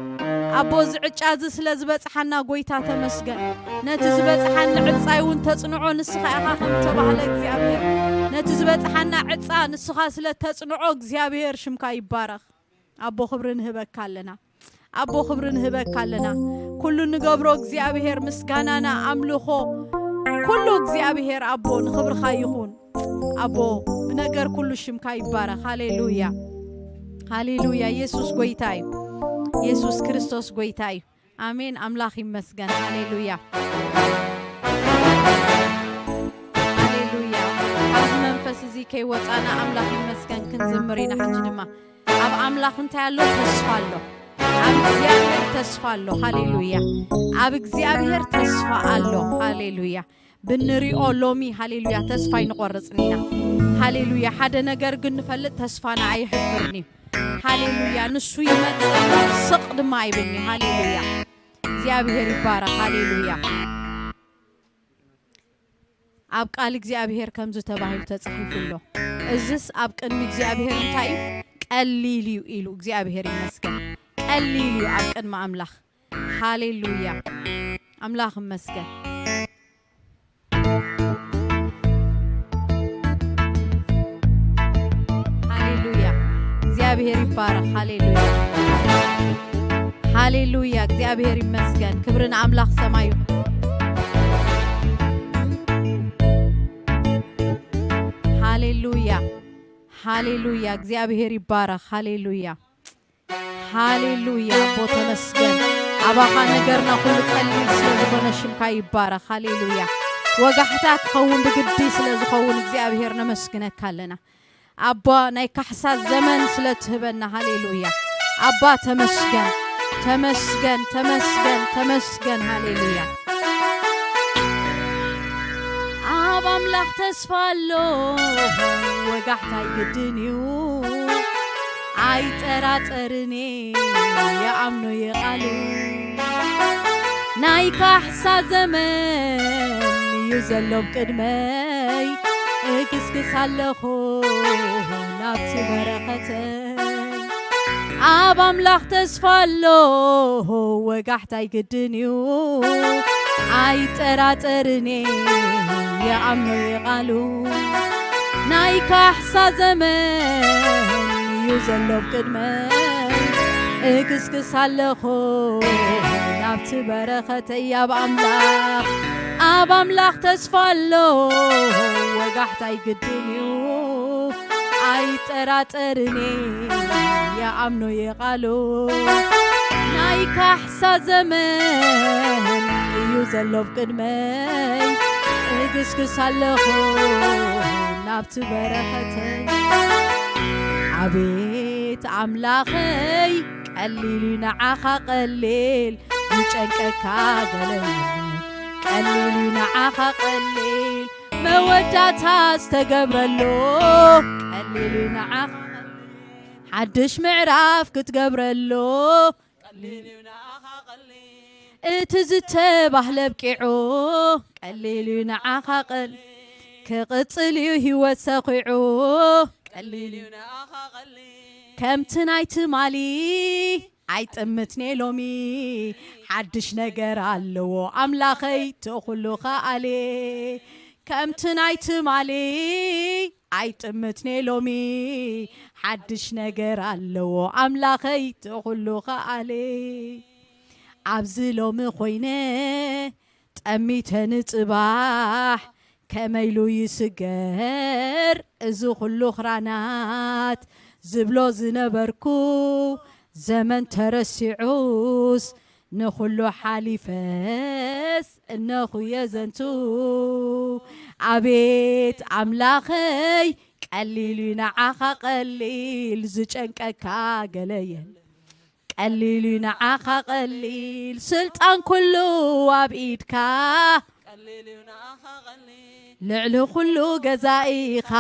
ኣቦ እዚ ዕጫ እዚ ስለ ዝበፅሓና ጎይታ ተመስገን ነቲ ዝበፅሓኒ ዕፃይ እውን ተፅንዖ ንስኻ ኢኻ ከም ተባህለ እግዚኣብሔር ነቲ ዝበጽሓና ዕጻ ንስኻ ስለ ተጽንዖ እግዚኣብሔር ሽምካ ይባረኽ። ኣቦ ክብሪ ንህበካ ኣለና። ኣቦ ክብሪ ንህበካ ኣለና። ኩሉ ንገብሮ እግዚኣብሔር ምስጋናና ኣምልኾ ኩሉ እግዚኣብሔር ኣቦ ንኽብርኻ ይኹን። ኣቦ ብነገር ኩሉ ሽምካ ይባረኽ። ሃሌሉያ። ሃሌሉያ። ኢየሱስ ጎይታ እዩ። ኢየሱስ ክርስቶስ ጎይታ እዩ። ኣሜን። ኣምላኽ ይመስገን። ሃሌሉያ። ሃሌሉያ። ኣብዚ መንፈስ እዚ ከይወጻና ኣምላኽ ይመስገን ክንዝምር ኢና። ሕጂ ድማ ኣብ ኣምላኽ እንታይ ኣሎ? ተስፋ ኣሎ። ኣብ እግዚኣብሔር ተስፋ ኣሎ። ሃሌሉያ። ኣብ እግዚኣብሔር ተስፋ ኣሎ። ሃሌሉያ። ብንሪኦ ሎሚ፣ ሃሌሉያ፣ ተስፋ ኣይንቆርጽን ኢና። ሃሌሉያ። ሓደ ነገር ግን ንፈልጥ፣ ተስፋና ኣይሕፍርን እዩ። ሃሌሉያ። ንሱ ይመጽእ፣ ስቕ ድማ ኣይብልኒ። ሃሌሉያ። እግዚኣብሔር ይባረኽ። ሃሌሉያ። ኣብ ቃል እግዚኣብሔር ከምዚ ተባሂሉ ተጻሒፉ ኣሎ። እዝስ ኣብ ቅድሚ እግዚኣብሔር እንታይ እዩ? ቀሊል እዩ ኢሉ። እግዚኣብሔር ይመስገን። ቀሊል እዩ ኣብ ቅድሚ ኣምላኽ። ሃሌሉያ። ኣምላኽ ይመስገን። ሃሌሉያ። እግዚኣብሔር ይባረኽ። ሃሌሉያ። ሃሌሉያ። እግዚኣብሔር ይመስገን። ክብሪ ንኣምላኽ ሰማይ ይኹን። ሃሌሉያ። ሃሌሉያ። እግዚኣብሔር ይባረኽ። ሃሌሉያ። ሃሌሉያ። ኣቦ ተመስገን። ኣባኻ ነገርና ኩሉ ቀሊል ስለ ዝኾነ ሽምካ ይባረኽ። ሃሌሉያ። ወጋሕታ ክኸውን ብግዲ ስለ ዝኸውን እግዚኣብሔር ነመስግነካ ኣለና። ኣባ ናይ ካሕሳ ዘመን ስለ ትህበና። ሃሌሉያ። ኣባ ተመስገን። ተመስገን፣ ተመስገን፣ ተመስገን። ሃሌሉያ። ኣብ ኣምላኽ ተስፋ ኣሎ፣ ወጋሕታ ኣይግድን እዩ። ኣይጠራጠርን እየ፣ ይኣምኖ እየ ቃሉ። ናይ ካሕሳ ዘመን እዩ ዘሎ ኣብ ቅድመይ፣ እግስግስ ኣለኹ ናብቲ በረኸተይ። ኣብ ኣምላኽ ተስፋ ኣሎ፣ ወጋሕታ ኣይግድን እዩ። ኣይጠራጠርን እየ፣ ይኣምኖ እየ ቃሉ። ናይ ካሕሳ ዘመን እዩ ዘሎ ኣብ ቅድመይ፣ እግስግስ ኣለኹ ናብቲ በረኸተይ። ኣብ ኣምላኽ፣ ኣብ ኣምላኽ ተስፋ ኣሎ፣ ወጋሕታ ኣይግድን እዩ። ኣይጠራጠርን እየ፣ ይኣምኖ እየ ቃሉ። ናይ ካሕሳ ዘመን እዩ ዘሎ ኣብ ቅድመይ፣ እግስግስ ኣለኹ ናብቲ በረኸተይ። ኣቤት ኣምላኸይ፣ ቀሊል እዩ ንዓኻ ቀሊል፣ ዝጨንቀካ ገለ የለን። ቀሊል እዩ ንዓኻ ቀሊል፣ መወዳእታ ዝተገብረሉ። ቀሊል እዩ ንዓኻ ሓድሽ ምዕራፍ ክትገብረሉ። ቀሊል እዩ ንዓኻ ቀሊል፣ እቲ ዝተባህለ ኣብቂዑ። ቀሊል እዩ ንዓኻ ቀሊል፣ ክቕጽል እዩ ህይወት ሰኺዑ። ቀሊል እዩ ንዓኻ ቀሊል፣ ከምቲ ናይ ትማሊ ኣይጥምትኔ ሎሚ። ሓድሽ ነገር ኣለዎ ኣምላኸይ፣ እቲ ኩሉ ከኣሌ። ከምቲ ናይ ትማሊ ኣይጥምትኔ ሎሚ። ሓድሽ ነገር ኣለዎ ኣምላኸይ፣ እቲ ኩሉ ከኣሌ። ኣብዚ ሎሚ ኮይነ ጠሚተ ንጽባሕ፣ ከመይ ኢሉ ይስገር እዚ ኩሉ ኽራናት? ዝብሎ ዝነበርኩ፣ ዘመን ተረሲዑስ ንኹሉ ሓሊፈስ እነኹ የዘንቱ። ኣቤት ኣምላኸይ፣ ቀሊል እዩ ንዓኻ ቀሊል፣ ዝጨንቀካ ገለ የለን። ቀሊል እዩ ንዓኻ ቀሊል፣ ስልጣን ኩሉ ኣብ ኢድካ። ቀሊል እዩ ንዓኻ ቀሊል፣ ልዕሊ ኩሉ ገዛኢኻ።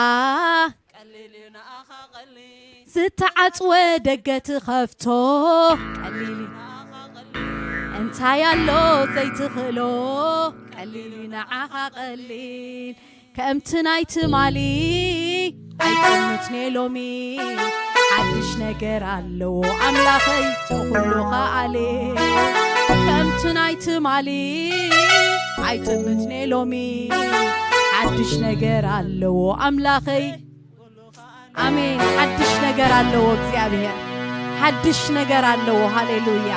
ቀሊል እዩ ንዓኻ ቀሊል፣ ዝተዓጽወ ደገ ትኸፍቶ። ቀሊል እዩ ንዓኻ ቀሊል፣ እንታይ ኣሎ ዘይትኽእሎ? ቀሊል እዩ ንዓኻ ቀሊል፣ ከምቲ ናይ ትማሊ ኣይጥምትኔ ሎሚ። ሓድሽ ነገር ኣለዎ ኣምላኸይ፣ እቲ ኩሉ ከኣሌ። ከምቲ ናይ ትማሊ ኣይጥምትኔ ሎሚ። ሓድሽ ነገር ኣለዎ ኣምላኸይ። ኣሜን። ሓድሽ ነገር ኣለዎ እግዚኣብሔር። ሓድሽ ነገር ኣለዎ። ሃሌሉያ።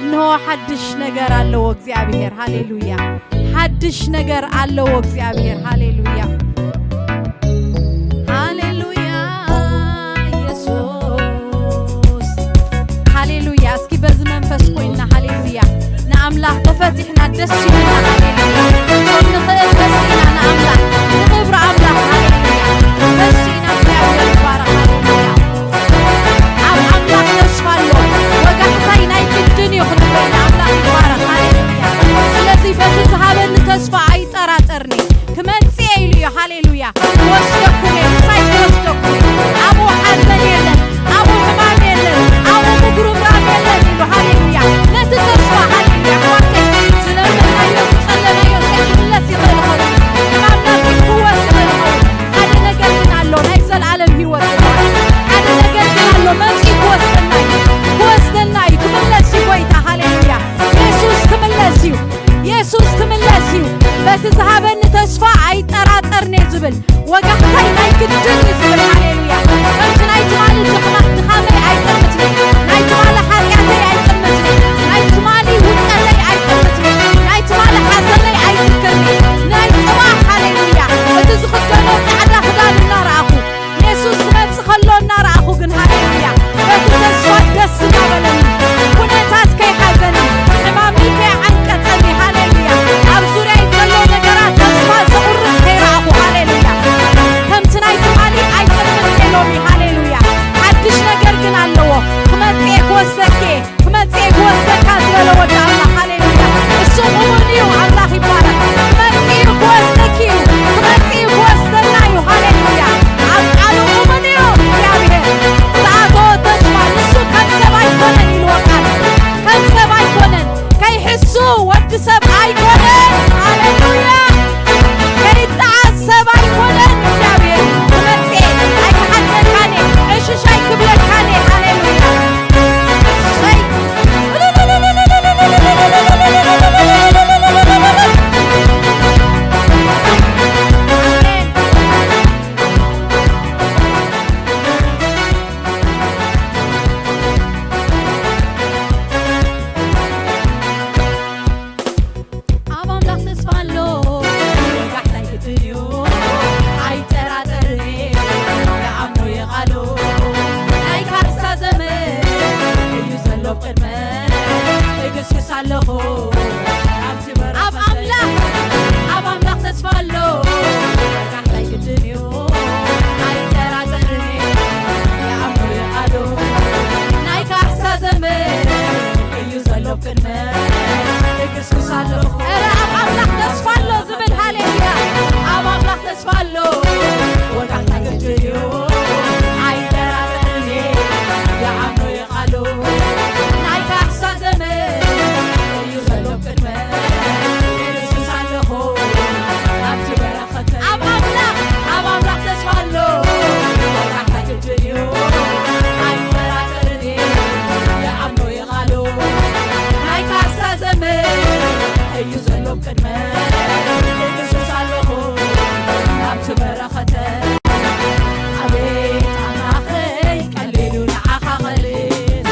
እንሆ ሓድሽ ነገር ኣለዎ እግዚኣብሔር። ሃሌሉያ። ሓድሽ ነገር ኣለዎ እግዚኣብሔር። ሃሌሉያ። ሃሌሉያ። ኢየሱስ። ሃሌሉያ። እስኪ በዚ መንፈስ ኮይና ሃሌሉያ። ንኣምላኽ ተፈቲሕና ደስ ይብልና። ሃሌሉያ። ከም ንኽእል ተሲእና ንኣምላኽ፣ ንኽብሪ ኣምላኽ። ሃሌሉያ። ተሲእና እግዚኣብሔር ይባረኽ። ሃሌሉያ። ኣብ ኣምላኽ ተስፋ ኣሎ። ወጋሕታይ ናይ ግድን እዩ ክንብል ንኣምላኽ ይባረኽ። ሃሌሉያ። ስለዚ በቲ ዝሃበኒ ተስፋ ኣይጠራጠርኒ። ክመጽእ ኢሉ እዩ። ሃሌሉያ። ክወስደኩም እየ፣ ምሳይ ክወስደኩም እየ። ኣብኡ ሓዘን የለን፣ ኣብኡ ሕማም የለን፣ ኣብኡ ምጉርምራም የለን ኢሉ። ሃሌሉያ። ነቲ ተስፋ፣ ሃሌሉያ፣ ኣሕዋተይ፣ ዝለመንናዮ፣ ዝጸለናዮ ዘይክምለስ ይኽእል ይኸውን። ሕማምና ዘይክወስ ይኽእል ይኸውን። ሓደ ነገር ግን ኣሎ፣ ናይ ዘለኣለም ህይወት ይባል። ሓደ ነገር ግን ኣሎ፣ መጺኡ ክወስደና እዩ፣ ክወስደና እዩ፣ ክምለስ እዩ ጎይታ። ሃሌሉያ። የሱስ ክምለስ እዩ፣ የሱስ ክምለስ እዩ። በቲ ዝሃበኒ ተስፋ ኣይጠራጠርኔ ዝብል ወጋሕታይ ናይ ግድን እዩ ዝብል። ሃሌሉያ። ከምቲ ናይ ትማሊ ድኽማ-፣ ድኻመይ ኣይጥምትኒ፣ ናይ ትማሊ ሓጢኣተይ ኣይጥምትኒ፣ ናይ ትማሊ ውድቀተይ ኣይጥምትኒ፣ ናይ ትማሊ ሓዘነይ ኣይዝክርኒ። ናይ ጽባሕ፣ ሃሌሉያ፣ እቲ ዝኽደኖ ጻዕዳ ክዳን እናረኣኹ፣ የሱስ ክመጽእ ከሎ እናረኣኹ ግን፣ ሃሌሉያ፣ በቲ ተስፋ ደስ እናበለኒ፣ ኩነታት ከይሓዘኒ፣ ሕማመይ ከይዓንቀጸኒ፣ ሃሌሉያ፣ ኣብ ዙርያይ ዘሎ ነገራት ተስፋ ዘቑርጽ ከይረኣኹ፣ ሃሌሉያ፣ ከምቲ ናይ ትማሊ ኣይጥምትኒ ሎሚ። ሃሌሉያ። ሓድሽ ነገር ግን ኣለዎ። ክመጽእ እየ፣ ክወስደኪ እየ፣ ክመጽእ እየ፣ ክወስደካ ዝበለ ወዲ ኣምላኽ። ሃሌሉያ። እሱ እሙን እዩ። ኣምላኽ ይባረኽ። ክመጽእ እዩ፣ ክወስደኪ እዩ። ክመጽእ እዩ፣ ክወስደና እዩ። ሃሌሉያ። ኣብ ቃሉ እሙን እዩ እግዚኣብሔር። ዝኣተዎ ተስፋ ንሱ ከም ሰብ ኣይኮነን ኢልዎ ቃል። ከም ሰብ ኣይኮነን። ከይሕሱ ወዲ ሰብ ኣይኮነን። ሃሌሉያ። ከይጠዓስ ሰብ ኣይኮነን እግዚኣብሔር። ክመጽእ እየ፣ ኣይክሓተካን እየ፣ ዕሽሽ ኣይክብለካን እየ። ሃሌሉያ። እሰይ። ኣሜን። ኣብ ኣምላኽ ተስፋ ኣሎ፣ ወጋሕታ ኣይግድን እዩ፣ ኣይጠራጠርን እየ፣ ይኣምኖ እየ ቃሉ። ናይ ካርሳ ዘመን እዩ ዘሎ ቅድመ፣ እግስግስ ኣለኹ ኣብቲ በረኸት። ኣብ ኣምላኽ፣ ኣብ ኣምላኽ ተስፋ ኣሎ፣ ወጋሕታ ኣይግድን እዩ፣ ኣይጠራጠርን እየ፣ ይኣምኖ እየ ቃሉ። ናይ ካርሳ ዘመን እዩ ዘሎ ቅድመ፣ እግስግስ ኣለኹ። ኧረ ኣብ ኣምላኽ ተስፋ ኣሎ ዝብል ሃሌሉያ። ኣብ ኣምላኽ ተስፋ ኣሎ። ወጋሕታ ግድን እዩ። ኣይጠራጠርን እየ። ይኣምኖ እየ ቃሉ። ናይ ካሕሳ ዘመን እዩ ዘሎ ቅድመ። እግስግስ ኣለኹ ኣብቲ በረኸት። ኣብ ኣምላኽ፣ ኣብ ኣምላኽ ተስፋ ኣሎ። ወጋሕታ ግድን እዩ። ኣይጠራጠርን እየ። ይኣምኖ እየ ቃሉ። ናይ ካሕሳ ዘመን እዩ ዘሎ ቅድመ። እግስግስ ኣለኹ ኣብቲ በረኸተ። ኣቤት ኣምላኸይ፣ ቀሊሉ ንዓኻ ቀሊል፣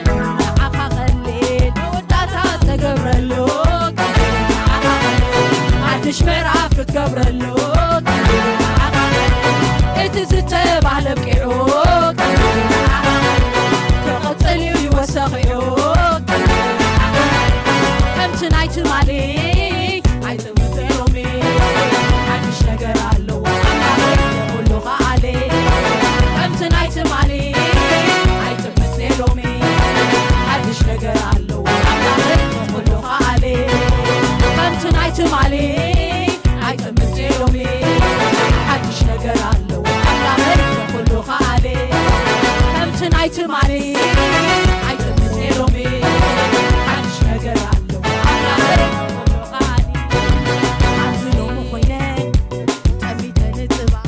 ንዓኻ ቀሊል፣ መወዳእታ ተገብረሉ፣ ቀሊሉ ንዓኻ ቀሊል፣ ሓድሽ ምዕራፍ ክትገብረሉ፣ ቀሊሉ ንዓኻ ቀሊል፣ እቲ ዝተባህለ ኣብቂዑ፣ ቀሊሉ ንዓኻ ቀሊል፣ ክቕጽል እዩ ይወሰኺዑ፣ ቀሊሉ ንዓኻ ቀሊል፣ ከምቲ ናይ ትማሊ ኣይጥምት ሎሚ ሓድሽ ነገር ኣለዎ ኣምላኸይ ኩሉ ከኣለ። ከምቲ ናይ ትማሊ ኣይጥምት ሎሚ ሓድሽ ነገር ኣለዎ ኣምላኸይ ኩሉ ከኣለ። ከምቲ ናይ ትማሊ ኣይጥምት ሎሚ ሓድሽ ነገር ኣለዎ ኣምላኸይ ኩሉ ከኣለ። ከምቲ ናይ ትማሊ ኣይጥምት ሎሚ ሓድሽ ነገር ኣለዎ ኣምላኸይ ኩሉ ከኣለ። ኣብዚ ሎሚ ኮይነ ጠሚተ ንጽባሕ።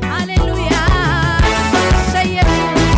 ሃሌሉያ፣ እሰይ የሱስ።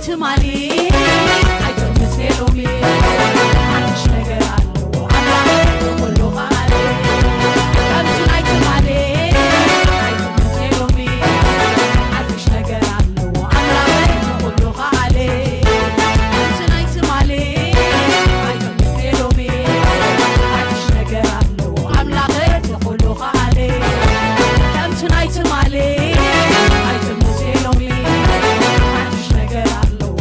ትማሊ ኣይትምስ ሎሚ ሓድሽ ነገር ኣለዎ ኣምላኽ ንኹሉ ከኣለ። ከምቲ ናይ ትማሊ ኣይትምስ ሎሚ ሓድሽ ነገር ኣለዎ ኣምላኽ ንኹሉ ከኣለ። ከምቲ ናይ ትማሊ ኣይትምስ ሎሚ ሓድሽ ነገር ኣለዎ ኣምላኽ ንኹሉ ከኣለ። ከምቲ ናይ ትማሊ ኣይትምስ ሎሚ ሓድሽ ነገር ኣለዎ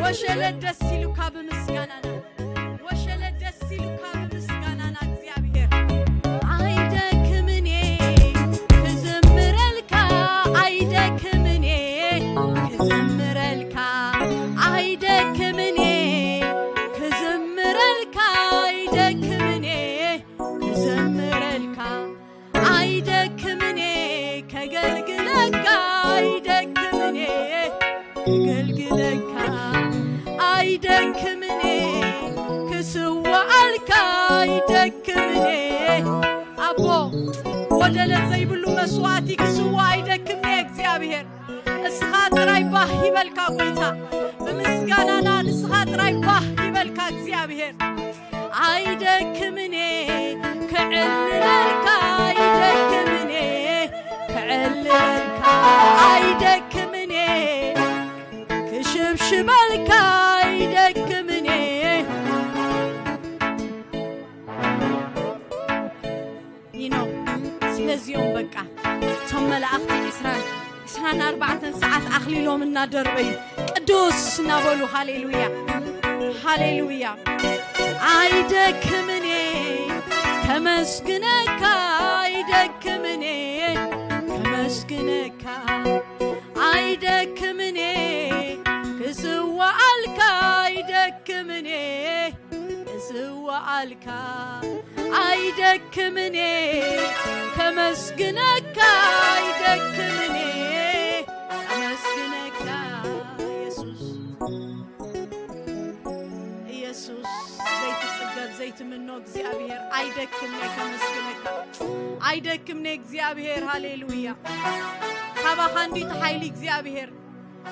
ወሸለ ደስ ኢሉካ ብምስጋናና፣ ወሸለ ደስ ኢሉካ ብምስጋናና እግዚኣብሔር። ኣይደክምን እየ ክዝምረልካ፣ ኣይደክምን እየ ክዝምረልካ፣ ኣይደክምን እየ ክዝምረልካ፣ ኣይደክምን እየ ክዘምረልካ፣ ኣይደክምን እየ ከገልግለካ፣ ኣይደክምን እየ ከገልግለካ፣ ኣይደክምን እየ ክስዋኣልካ፣ ኣይደክምን እየ። ኣቦ፣ ወደለ ዘይብሉ መስዋእቲ ክስዋ ኣይደክምን እየ እግዚኣብሔር። እስኻ ጥራይ ባህ ይበልካ ጎይታ፣ ብምስጋናና ንስኻ ጥራይ ባህ ይበልካ እግዚኣብሔር። ኣይደክምን እየ ክዕልለልካ፣ ኣይደክምን እየ ክዕልለልካ፣ ኣይደክምን እየ ክሽብሽበልካ፣ ኣይደክምን እየ። ይኖ ስለዚኦም በቃ እቶም መላእኽቲ ዕስራን ዕስራን ኣርባዕተን ሰዓት ኣኽሊሎም እናደርበዩ ቅዱስ እናበሉ፣ ሃሌሉያ፣ ሃሌሉያ። ኣይደክምን እየ ከመስግነካ፣ ኣይደክምን እየ ከመስግነካ፣ ኣይደክምን እየ ክስዋኣልካ፣ ኣይደክምን እየ እዝዋኣልካ፣ ኣይደክምን እየ ከመስግነካ፣ ኣይደክምን እየ ከመስግነካ። ኢየሱስ፣ ኢየሱስ፣ ዘይትጽገብ ዘይትምኖ እግዚኣብሔር፣ ኣይደክምን እየ ከመስግነካ፣ ኣይደክምን እየ እግዚኣብሔር። ሃሌሉያ። ካባኻ እንዲዩ እቲ ሓይሊ እግዚኣብሔር።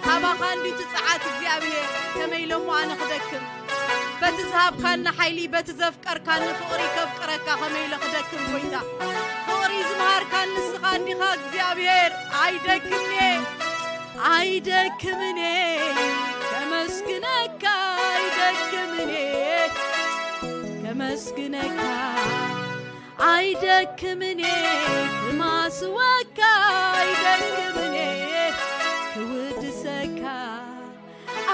ካባኻ እንዲዩ እቲ ጸዓት እግዚኣብሔር። ከመይ ኢለ እሞ ኣነ ክደክም? በቲ ዝሃብካኒ ሓይሊ፣ በቲ ዘፍቀርካኒ ፍቕሪ ከፍቅረካ ከመይ ኢለ ክደክም ጎይታ? ፍቕሪ ዝመሃርካኒ ንስኻ እንዲኻ እግዚኣብሔር። ኣይደክምን እየ፣ ኣይደክምን እየ ከመስግነካ፣ ኣይደክምን እየ ከመስግነካ። ኣይደክምን እየ ክማስወካ፣ ኣይደክምን እየ ክውድሰካ፣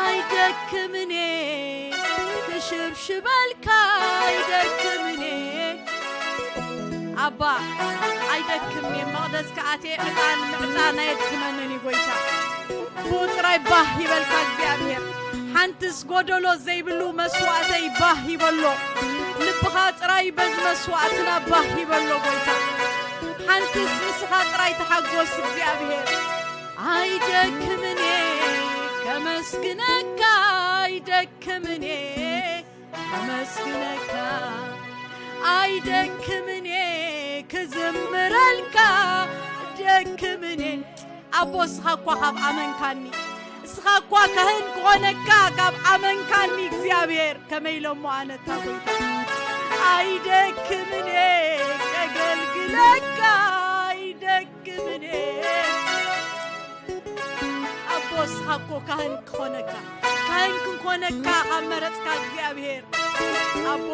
ኣይደክምን እየ ክሽብሽበልካ፣ ኣይደክምን እየ ኣባ፣ ኣይደክምን እየ መቕደስካ ኣትየ ዕጣን ምዕጣን ኣየድክመንን እዩ ጎይታ። ብኡ ጥራይ ባህ ይበልካ እግዚኣብሔር። ሓንትስ ጎደሎ ዘይብሉ መስዋእተይ ባህ ይበሎ። ልብኻ ጥራይ በዚ መስዋእትና ባህ ይበሎ ጎይታ። ሓንትስ ንስኻ ጥራይ ተሓጎስ እግዚኣብሔር። ኣይደክምን እየ ከመስግነካ፣ ኣይደክምን እየ ከመስግነካ፣ ኣይደክምን እየ ክዝምረልካ፣ ኣይደክምን እየ ኣቦ፣ እስኻ እኳ ካብ ኣመንካኒ፣ እስኻ እኳ ካህን ክኾነካ ካብ ኣመንካኒ እግዚኣብሔር፣ ከመይ ኢለ እሞ ኣነ እታ ጎይታ? ኣይደክምን እየ ከገልግለካ፣ ኣይደክምን እየ ኣቦ፣ እስኻ እኮ ካህን ክኾነካ፣ ካህን ክንኮነካ ካብ መረጽካ እግዚኣብሔር ኣቦ፣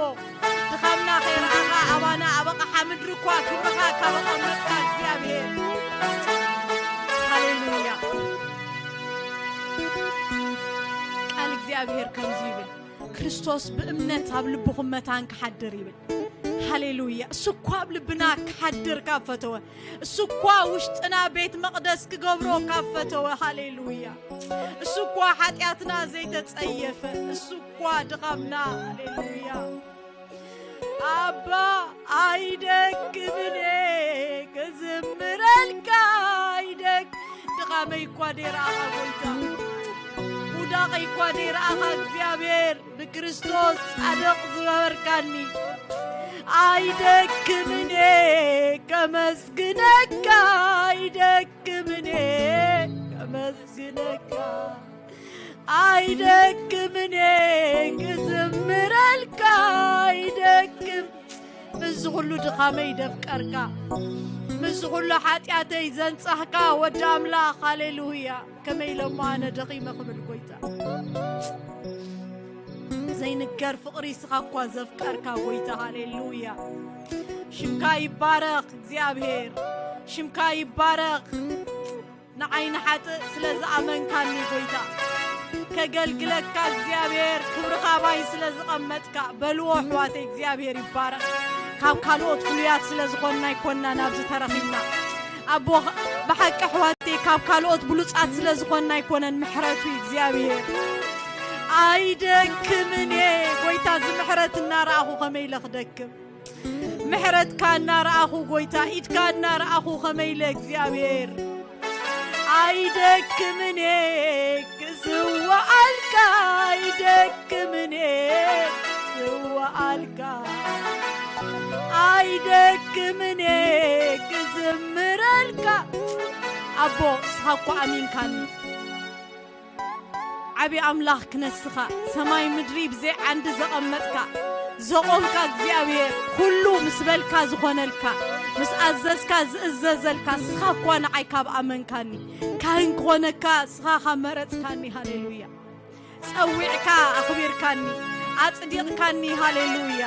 ድኻምና ከይረኣኻ ኣባና ኣብ ኣቕሓ ምድሪ እኳ ክብርኻ ካብ ኣቐመጥካ እግዚኣብሔር። ሃሌሉያ። ቃል እግዚኣብሔር ከምዚ ይብል፣ ክርስቶስ ብእምነት ኣብ ልብኹም መታን ክሓድር ይብል። ሃሌሉያ። እሱ እኳ ኣብ ልብና ክሓድር ካብ ፈተወ፣ እሱ እኳ ውሽጥና ቤት መቕደስ ክገብሮ ካብ ፈተወ፣ ሃሌሉያ። እሱ እኳ ሓጢኣትና ዘይተጸየፈ፣ እሱ እኳ ድኻምና፣ ሃሌሉያ። ኣባ፣ ኣይደክምን እየ ክዝምረልካ፣ ኣይደክ-፣ ድኻመይ እኳ ደይረኣኻ ጎይታ፣ ውዳቐይ እኳ ደይረኣኻ እግዚኣብሔር፣ ብክርስቶስ ጻድቕ ዝገበርካኒ፣ ኣይደክምን እየ ከመስግነካ፣ ኣይደክምን እየ ከመስግነካ፣ ኣይደክምን እየ ክዝምረልካ፣ ኣይደክም። ምስዚ ኩሉ ድኻመይ ደፍቀርካ፣ ምስዚ ኩሉ ሓጢኣተይ ዘንጻህካ ወዲ ኣምላኽ፣ ሃሌሉያ። ከመይ ኢለ እሞ ኣነ ደኺመ ክብል ጎይታ። ዘይንገር ፍቕሪ እስኻ እኳ ዘፍቀርካ ጎይታ፣ ሃሌሉያ። ሽምካ ይባረኽ እግዚኣብሔር፣ ሽምካ ይባረኽ። ንዓይ ንሓጥእ ስለ ዝኣመንካኒ ጎይታ፣ ከገልግለካ እግዚኣብሔር ክብርኻ ባይ ስለ ዝቐመጥካ በልዎ ኣሕዋተይ እግዚኣብሔር ይባረኽ። ካብ ካልኦት ፍሉያት ስለ ዝኾንና ኣይኮንና ናብዚ ተረኺብና። ኣቦ ብሓቂ ኣሕዋተይ ካብ ካልኦት ብሉጻት ስለ ዝኾንና ኣይኮነን ምሕረቱ እግዚኣብሔር። ኣይደክምን እየ ጎይታ እዚ ምሕረት እናረኣኹ ከመይ ኢለ ክደክም። ምሕረትካ እናረኣኹ ጎይታ ኢድካ እናረኣኹ ከመይ ኢለ እግዚኣብሔር ኣይደክምን እየ ክስዋኣልካ ኣይደክምን እየ ክስዋኣልካ ኣይደክምን እየ ክዝምረልካ ኣቦ ንስኻ እኮ ኣሚንካኒ ዓቢ ኣምላኽ ክነስኻ ሰማይ ምድሪ ብዘይ ዓንዲ ዘቐመጥካ ዘቖምካ እግዚኣብሔር ኩሉ ምስ በልካ ዝኾነልካ ምስ ኣዘዝካ ዝእዘዘልካ ንስኻ እኳ ንዓይ ካብ ኣመንካኒ ካህን ክኾነካ ንስኻ ካብ መረጽካኒ ሃሌሉያ ጸዊዕካ ኣኽቢርካኒ ኣጽዲቕካኒ ሃሌሉያ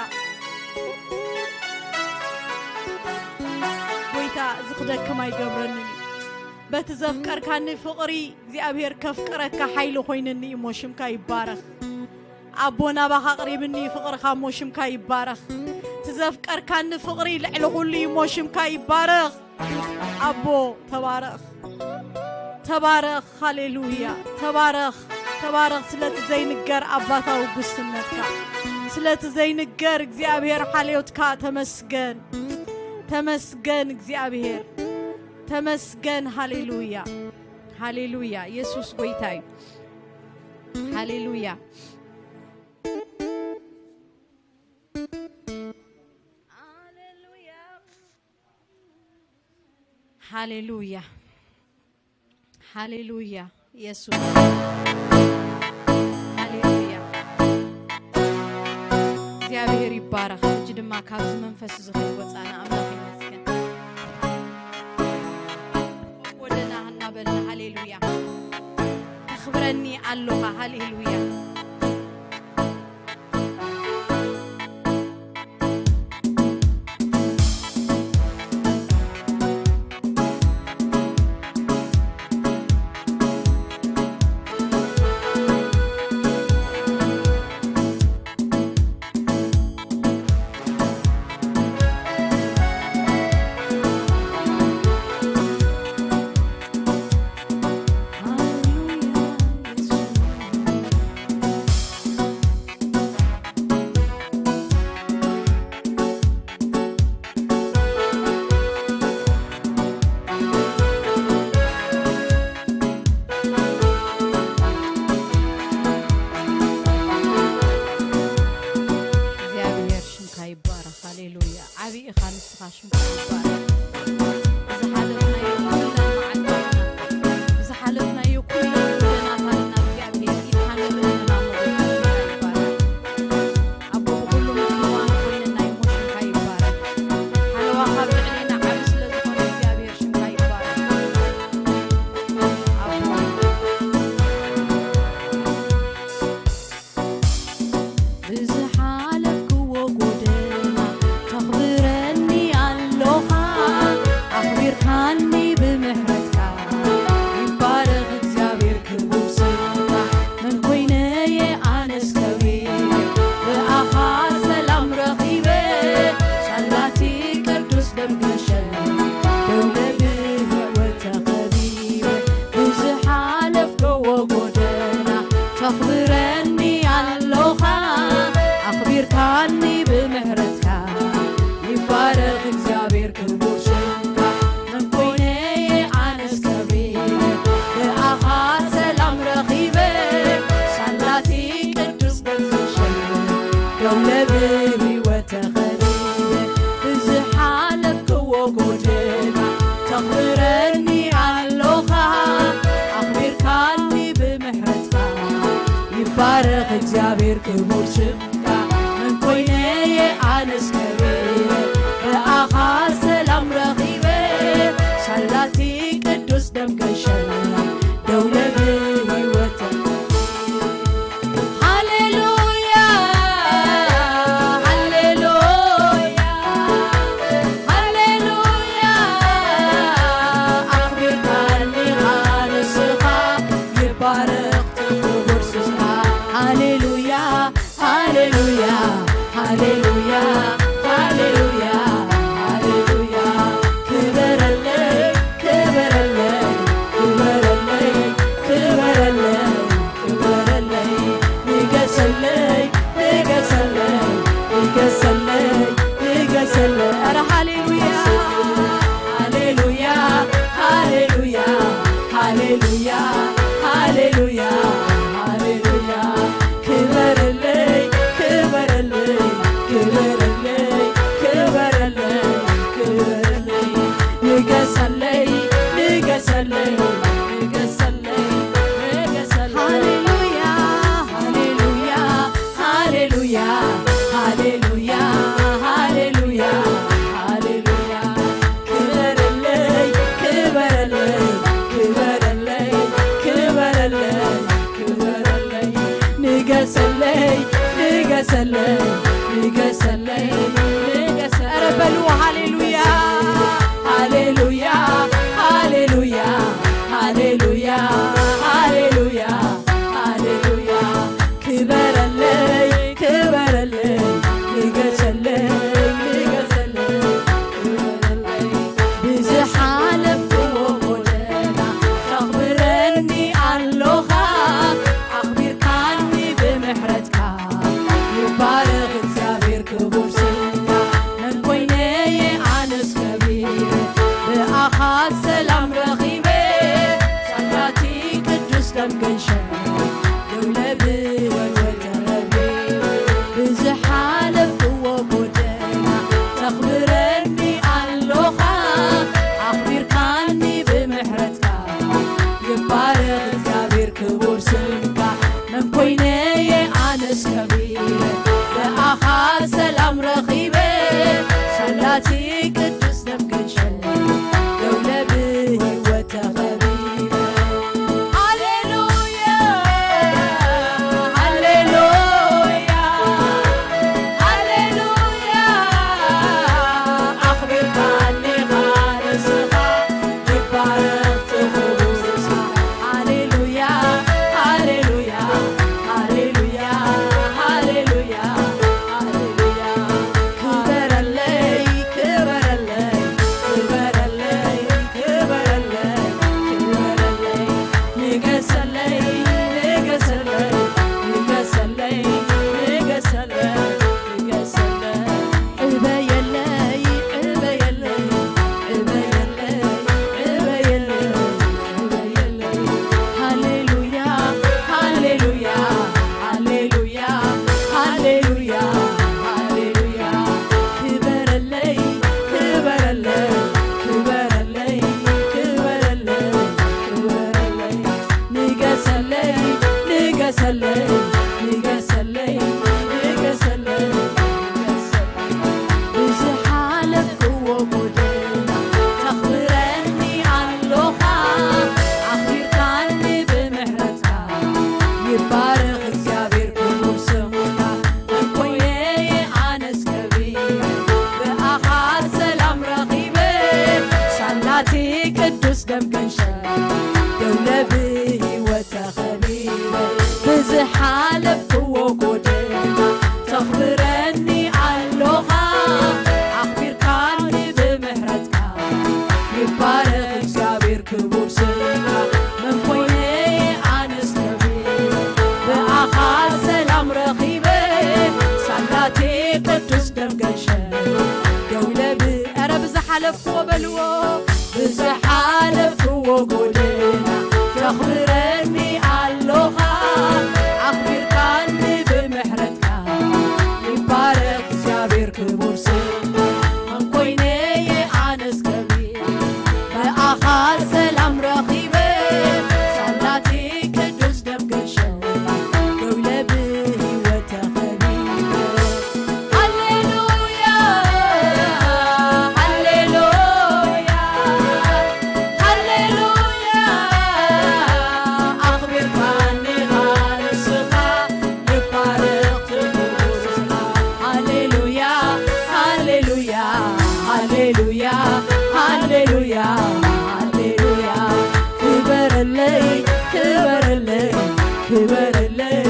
ጎይታ እዚ ክደክም ኣይገብረንን እዩ በቲ ዘፍቀርካኒ ፍቕሪ እግዚኣብሔር ከፍቅረካ ሓይሊ ኮይንኒ እሞ ሽምካ ይባረኽ ኣቦ ናባኻ ኣቕሪብኒ ፍቕርኻ እሞ ሽምካ ይባረኽ ትዘፍቀርካኒ ፍቕሪ ልዕሊ ኩሉ እሞ ሽምካ ይባረኽ ኣቦ ተባረኽ ተባረኽ ሃሌሉያ ተባረኽ ተባረኽ ስለቲ ዘይንገር ኣባታዊ ጉስነትካ ስለቲ ዘይንገር እግዚኣብሔር ሓልዮትካ ተመስገን ተመስገን እግዚኣብሔር ተመስገን ሃሌሉያ ሃሌሉያ ኢየሱስ ጎይታ እዩ ሃሌሉያ ሃሌሉያ ሃሌሉያ ሃሌሉያ ኢየሱስ ሃሌሉያ እግዚኣብሔር ይባረኽ ሕጂ ድማ ካብዚ መንፈስ እዚ ከይወፃና ኣምላኽ ይመስገን ወደና እናበልና ሃሌሉያ ተኽብረኒ ኣሎኻ ሃሌሉያ እግዚኣብሔር ሽምካ ይባረኽ ሃሌሉያ ዓብዪ ኢኻ ንስኻ ሽምካ ይባረኽ ዝሓለፍናዮ ኩለን መዓልታትና ዝሓለፍናዮ ኩለን ጎደናታትና እግዚኣብሔር ኢድካ ንልእልና ሞጎታ ሽምካ ይባረኽ ኣቦ ብኹሉ ምክንዋን ኮይንና እሞ ሽምካ ይባረክ። ሓለዋ ካብ ልዕሌና ዓቢ ስለ ዝኾነ እግዚኣብሔር ሽምካ ይባረክ። ኣቦ ብዝሓለፍክዎ ጎደና ተኽብረኒ ኣሎኻ ኣኽቢርካኒ ብምሕረትካ ይባረኽ እግዚኣብሔር ክቡር ስምካ መን ኮይነየ ኣነስ ከቢረ ብኣኻ ሰላም ረኺበ ሳላቲ ቅዱስ ደም ገሸኒ ደውለ ብህይወት ተኸቢበ ብዝሓለፍከዎ ጎደና ተኽብረኒ ኣሎኻ ኣኽቢርካኒ ብምሕረትካ ይባረኽ እግዚኣብሔር ክቡር ስምካ መን ኮይነየ ኣነስ ከቢረ ብኣኻ ሰላም ረኺበ ሳላቲ ቅዱስ ደም ገሸኒ ደውለ ብህይወት ተኸቢበ ብዝሓለፍክዎ ጎደና ተኽብረኒ ኣሎኻ ኣኽቢርካኒ ብምሕረትካ ይባረኽ እግዚኣብሔር ክቡር ስምካ መን ኮይነየ ኣነስ ከቢረ ብኣኻ ሰላም ረኺበ ሳላቲ ቅዱስ ደም ገሸኒ ደውለ ብህይወት ሃሌሉያ ሃሌሉያ ሃሌሉያ ኣኽቢርካኒ ንስኻ ይባረኽ ክቡር ስም ገንሸል ደውለ ብህይወት ተኸቢረ ብዝሓለፍክዎ ጎደና ተኽብረኒ ኣሎኻ ኣኽቢርካኒ ብምሕረትካ ይባረኽ እግዚኣብሔር ክቡር ስምካ መን ኮይነ ኣነስ ከቢረ ብኣኻ ሰላም ረኺበ ሳላቴ ቅዱስ ደም ገንሸል ደውለ ብ ኧረ ብዝሓለፍክዎ በልዎ ብዝሓለፍክዎ ጎደና ተኽብረኒ ኣሎኻ ኣኽቢርካኒ ብምሕረትካ ይባረኽ እግዚኣብሔር ክቡር ስምካ መን ኮይነየ ኣነስ ከቢረ ብኣኻ ሰላም ረኺበ ሳላቲ ቅዱስ ደም ገንሸል ደውለ ብህይወት ተኸቢረ ሃሌሉያ ሃሌሉያ ሃሌሉያ ኣኽቢርካኒ ኢኻ ንስኻ ይባረኽ ትጉስኻ ሃሌሉያ ሃሌሉያ ሃሌሉያ ሃሌሉያ ሃሌሉያ ክበረለይ ክበረለይ ክበረለይ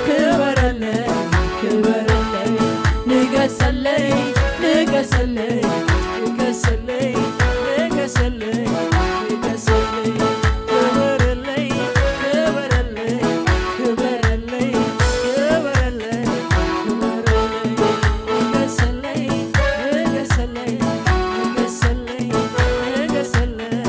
ክበረለይ ክበረለይ ንገሰለይ ንገሰለይ ንገሰለይ ንገሰለይ ንገሰለይ ክበረለይ ክበረለይ ክበረለይ ክበረለይ ክበረለይ ንገሰለይ ንገሰለይ ንገሰለይ ንገሰለይ ንገሰለይ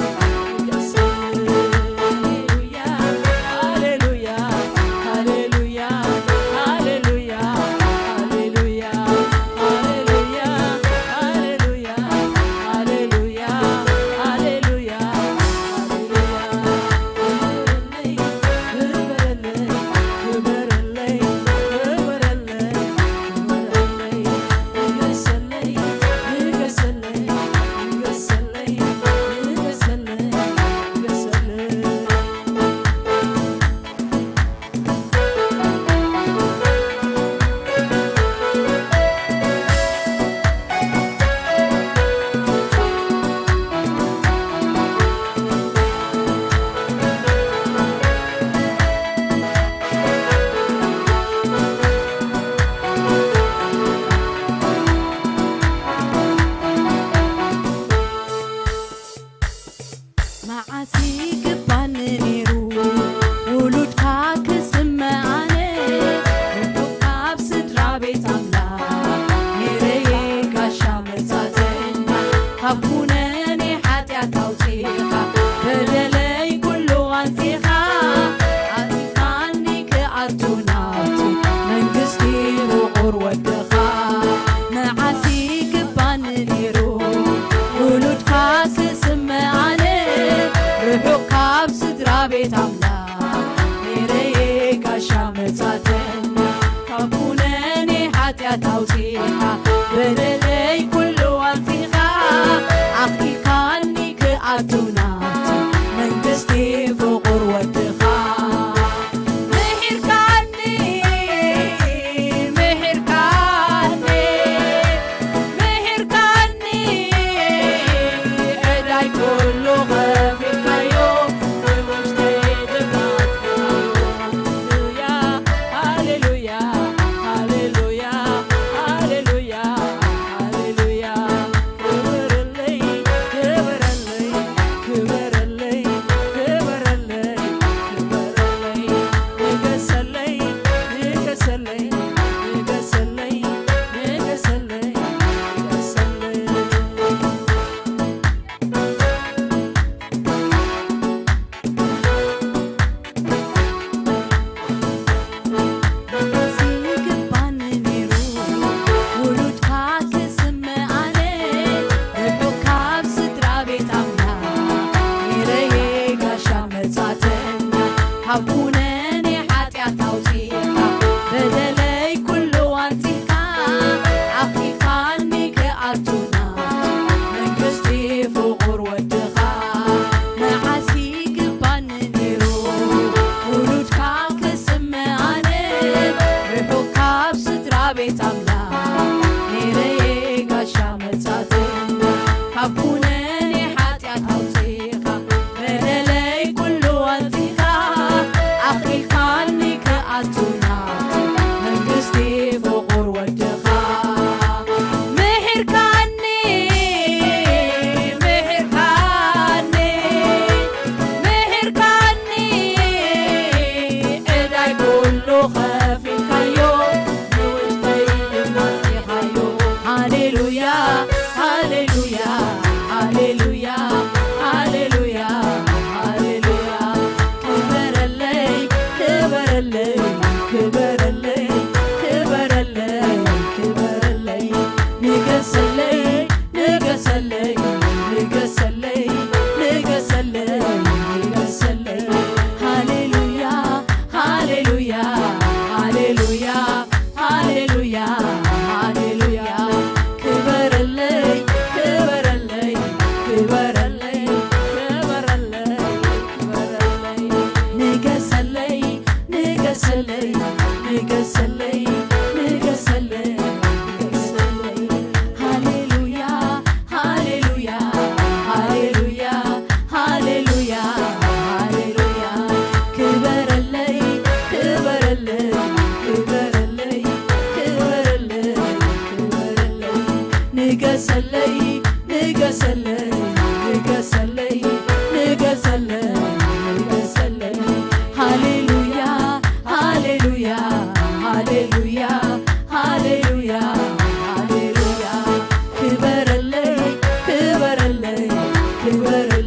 መዓስ ይግባኒ ነይሩ ውሉድካ ክስመ ኣነ ርሑቕ ካብ ስድራ ቤት ኣምላኽ ነይረየ ጋሻ መጻተኛ ካብ ኩነኔ ሓጢኣት ኣውጺእካ በደለይ ኩሉ ኣንጺኻ ኣእቲኻኒ ክኣቱ ናብቲ መንግስቲ ፍቑር ወድኻ መዓስ ይግባኒ ነይሩ ውሉድካ ክስመ ኣነ ርሑቕ ካብ ስድራ ቤት ኣምላኽ ነይረየ ጋሻ መጻተኛ ካብ ኩነኔ ሓጢኣት ኣውጺኻ በደለይ ኩሉ ኣንጺኻ ኣኽኢልካኒ ክኣቱ ናብቲ መንግስቲ ፍቑር ወድኻ ምሒርካኒ ምሒርካኒ ምሒርካኒ ዕዳይ ኩሉ ኸፊልካዮ ብውሽጠይ ድፋትካዮ ሃሌሉያ ሃሌሉያ ሃሌሉያ ሃሌሉያ ሃሌሉያ ክበረለይ ክበረለይ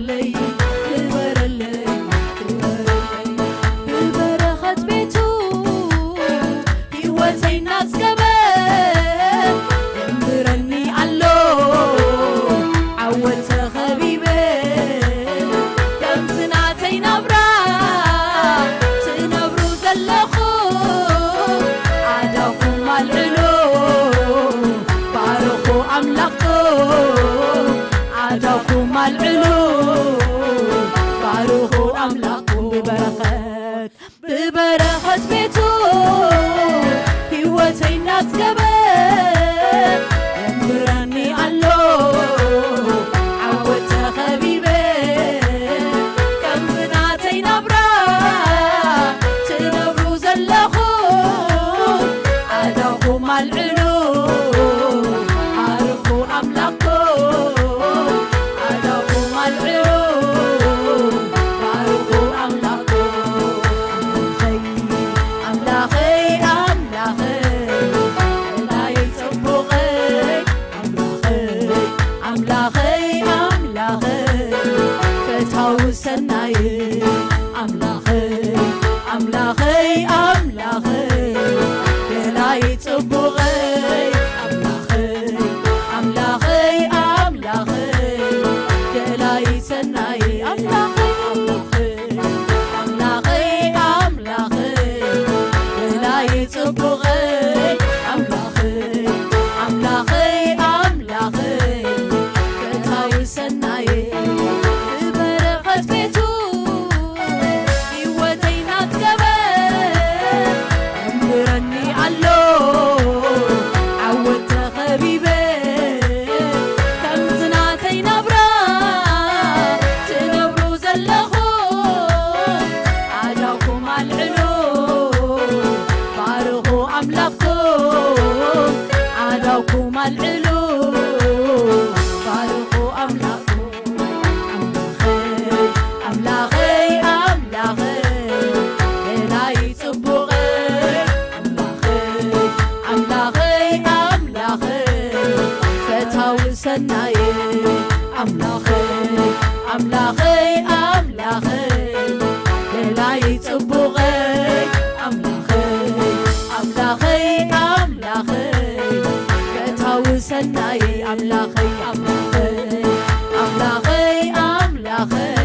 ክበረለይ፣ ክበረለይ፣ ክበረለይ። ብበረኸት ቤቱ ህይወተይ እናጽገበ የንብረኒ ኣሎ ዓወት ተኸቢበ። ከምቲ ናተይ ናብራ ትነብሩ ዘለኹም ኣዳኹም ኣልዕሉ፣ ባርኹ ኣምላኽኩም። ኣዳኹም ኣልዕሉ፣ ባርኹ ኣምላኽኩም። ብበረኸት፣ ብበረኸት ቤቱ ህይወተይ እናጽገበ የንብረኒ ኣሎ ዓወት ተኸቢበ። ከምዚ ናተይ ናብራ ትነብሩ ዘለኹም ኣዳኹም ኣልዕሉ፣ ባርኹ ኣምላኽኩም። ኣዳኹም ኣልዕሉ፣ ባርኹ ኣምላኽኩም። ኣምላኸይ፣ ኣምላኸይ፣ ኣምላኸይ፣ ናይ ጽቡቐይ ኣምላኸይ፣ ኣምላኸይ፣ ኣምላኸይ፣ ፈታዊ ሰናይ ኣምላኸይ፣ ኣምላኸይ፣ ኣምላኸይ፣ ደላይ ጽቡቐይ ኣምላኸይ፣ ኣምላኸይ፣ ኣምላኸይ፣ ደላይ ሰናይ ኣምላኸይ፣ ኣምላኸይ፣ ኣምላኸይ፣ ኣምላኸይ፣ ደላይ ጽቡቐይ ኣምላኸይ፣ ኣምላኸይ፣ ኣምላኸይ፣ ፈታዊ ሰናይ ብበረኸት ቤቱ ህይወተይ ናጽገበ የንብረኒ ኣሎ ዓወት ተኸቢበ። ከምዚ ናተይ ናብራ ትነብሩ ዘለኹም ኣዳኹም ኣልዕሉ፣ ባርኹ ኣምላኽኩም። ኣዳኹም ኣልዕሉ፣ ባርኹ ኣምላኽኩም። ኣምላኸይ፣ ኣምላኸይ፣ ኣምላኸይ፣ ደላይ ጽቡቐይ ኣምላኸይ፣ ኣምላኸይ፣ ኣምላኸይ፣ ፈታዊ ሰናይ ኣምላኸይ፣ ኣምላኸይ፣ ኣምላኸይ፣ ደላይ ጽቡቐይ ኣምላኸይ፣ ኣምላኸይ፣ ኣምላኸይ፣ ፈታዊ ሰናይ ኣምላኸይ፣ ኣምላኸይ፣ ኣምላኸይ፣ ኣምላኸይ፣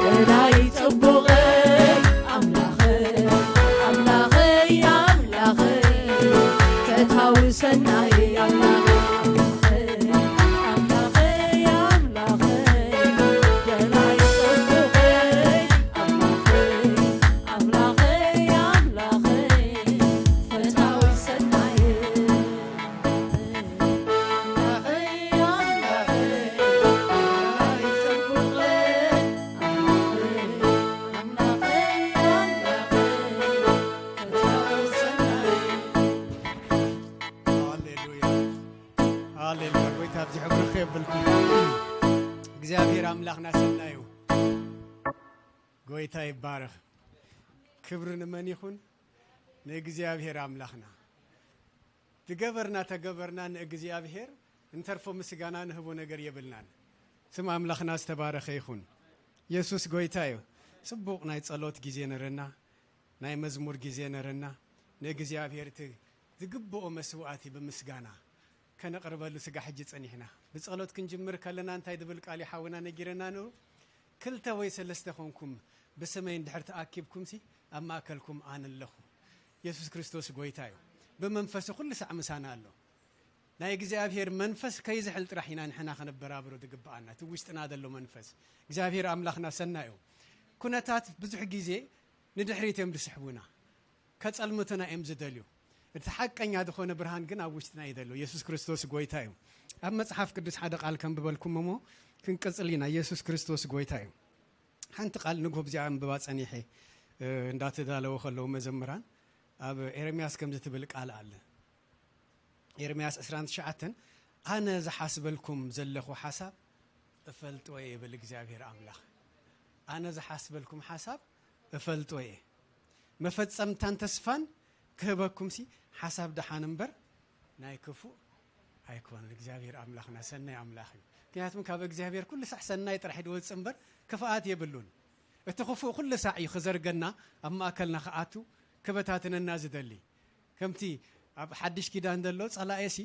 ደላይ ጽቡቐይ ኣምላኸይ፣ ኣምላኸይ፣ ኣምላኸይ፣ ፈታዊ ሰናይ ኣምላኸይ፣ ኣምላኸይ፣ ኣምላኸይ፣ ኣምላኸይ፣ ደላይ ጽቡቐይ ኣምላኸይ፣ ኣምላኸይ፣ ኣምላኸይ፣ ፈታዊ ሰናይ ኣምላኸይ፣ ኣምላኸይ፣ ደላይ ጽቡቐይ ኣምላኸይ፣ ኣምላኸይ፣ ኣምላኸይ፣ ፈታዊ ሰናይ። ሃሌሉያ፣ ሃሌሉያ። ጎይታ ኣብዚሑ ብርኽ የብልኩም። እግዚኣብሔር ኣምላኽና ሰናዩ። ጎይታ ይባረኽ። ክብሪ ንመን ይኹን? ንእግዚኣብሔር ኣምላኽና። ዝገበርና ተገበርና ንእግዚኣብሔር እንተርፎ ምስጋና ንህቦ ነገር የብልናን። ስም ኣምላኽና ዝተባረኸ ይኹን። የሱስ ጎይታ እዩ። ጽቡቕ ናይ ጸሎት ግዜ ነረና፣ ናይ መዝሙር ግዜ ነረና። ንእግዚኣብሔር እቲ ዝግብኦ መስዋዕቲ ብምስጋና ከነቕርበሉ ስጋ ሕጂ ጸኒሕና። ብጸሎት ክንጅምር ከለና እንታይ ዝብል ቃል እዩ ሓውና ነጊረና ነሩ? ክልተ ወይ ሰለስተ ኮንኩም ብስመይ እንድሕር ተኣኪብኩምሲ ኣብ ማእከልኩም ኣነ ኣለኹ። የሱስ ክርስቶስ ጎይታ እዩ። ብመንፈሱ ኩሉ ሳዕ ምሳና ኣሎ። ናይ እግዚኣብሔር መንፈስ ከይዝሕል ጥራሕ ኢና ንሕና ከነበራብሮ ዝግብኣና፣ እቲ ውሽጥና ዘሎ መንፈስ። እግዚኣብሔር ኣምላኽና ሰናይ እዩ። ኩነታት ብዙሕ ግዜ ንድሕሪት እዮም ዝስሕቡና፣ ከጸልምቱና እዮም ዝደልዩ። እቲ ሓቀኛ ዝኾነ ብርሃን ግን ኣብ ውሽጥና እዩ ዘሎ። የሱስ ክርስቶስ ጎይታ እዩ። ኣብ መጽሓፍ ቅዱስ ሓደ ቃል ከንብበልኩም እሞ ክንቅጽል ኢና። የሱስ ክርስቶስ ጎይታ እዩ። ሓንቲ ቃል ንግሆ ብዚኣ ኣንብባ ጸኒሐ፣ እ፣ እንዳተዳለወ ከለዉ መዘምራን ኣብ ኤርምያስ ከምዚ ትብል ቃል ኣለ። ኤርምያስ ዕስራን ትሽዓተን፣ "ኣነ ዝሓስበልኩም ዘለኹ ሓሳብ እፈልጦ እየ" ይብል እግዚኣብሔር ኣምላኽ። "ኣነ ዝሓስበልኩም ሓሳብ እፈልጦ እየ፣ መፈጸምታን ተስፋን ክህበኩምሲ ሓሳብ ደሓን እምበር ናይ ክፉእ ኣይኮነን።" እግዚኣብሔር ኣምላኽና ሰናይ ኣምላኽ እዩ። ምክንያቱም ካብ እግዚኣብሔር ኩሉ ሳዕ ሰናይ ጥራሕ ድወፅእ እምበር ክፍኣት የብሉን። እቲ ክፉእ ኩሉ ሳዕ እዩ ክዘርገና፣ ኣብ ማእከልና ክኣቱ፣ ክበታትነና ዝደሊ። ከምቲ ኣብ ሓድሽ ኪዳን ዘሎ ጸላኤሲ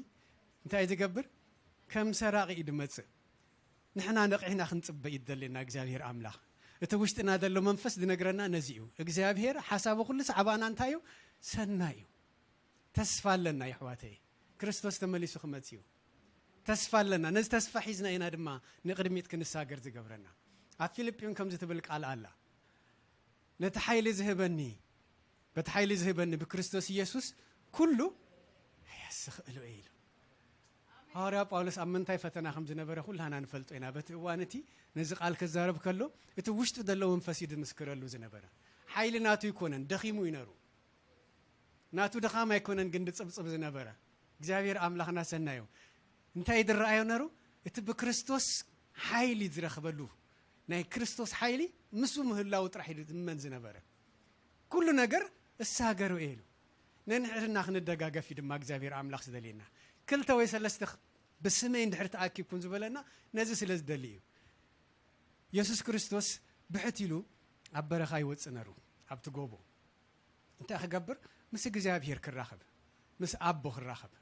እንታይ ዝገብር? ከም ሰራቒ እዩ ድመጽእ። ንሕና ነቒሕና ክንጽበ እዩ ዝደልየና እግዚኣብሔር ኣምላኽ። እቲ ውሽጥና ዘሎ መንፈስ ዝነግረና ነዚ እዩ። እግዚኣብሔር ሓሳቡ ኩሉ ሳዕ ኣባና እንታይ እዩ? ሰናይ እዩ። ተስፋ ኣለና የሕዋተይ። ክርስቶስ ተመሊሱ ክመጽእ እዩ። ተስፋ ኣለና። ነዚ ተስፋ ሒዝና ኢና ድማ ንቕድሚት ክንሳገር ዝገብረና። ኣብ ፊልጵዩን ከምዚ ትብል ቃል ኣላ። ነቲ ሓይሊ ዝህበኒ፣ በቲ ሓይሊ ዝህበኒ ብክርስቶስ ኢየሱስ ኩሉ ኣያስኽእሎ እየ ኢሉ። ሃዋርያ ጳውሎስ ኣብ ምንታይ ፈተና ከም ዝነበረ ኩላህና ንፈልጦ ኢና። በቲ እዋን እቲ ነዚ ቃል ክዛረብ ከሎ እቲ ውሽጡ ዘሎ መንፈስ እዩ ድምስክረሉ ዝነበረ። ሓይሊ ናቱ ኣይኮነን፣ ደኺሙ እዩ ነሩ። ናቱ ድኻም ኣይኮነን ግን ድጽብጽብ ዝነበረ። እግዚኣብሔር ኣምላኽና ሰናዩ። እንታይ ድረኣዮ ነሩ? እቲ ብክርስቶስ ሓይሊ ዝረኽበሉ፣ ናይ ክርስቶስ ሓይሊ ምስኡ ምህላው ጥራሕ እዩ ዝእመን ዝነበረ። ኩሉ ነገር እሳገሩ እየ ኢሉ። ነንሕድና ክንደጋገፍ እዩ ድማ እግዚኣብሔር ኣምላኽ ዝደልየና። ክልተ ወይ ሰለስተ ኽ-፣ ብስመይ እንድሕር ተኣኪብኩም ዝበለና ነዚ ስለ ዝደሊ እዩ። የሱስ ክርስቶስ ብሕት ኢሉ ኣብ በረኻ ይወጽእ ነሩ፣ ኣብቲ ጎቦ። እንታይ ክገብር? ምስ እግዚኣብሔር ክራኸብ፣ ምስ ኣቦ ክራኸብ፣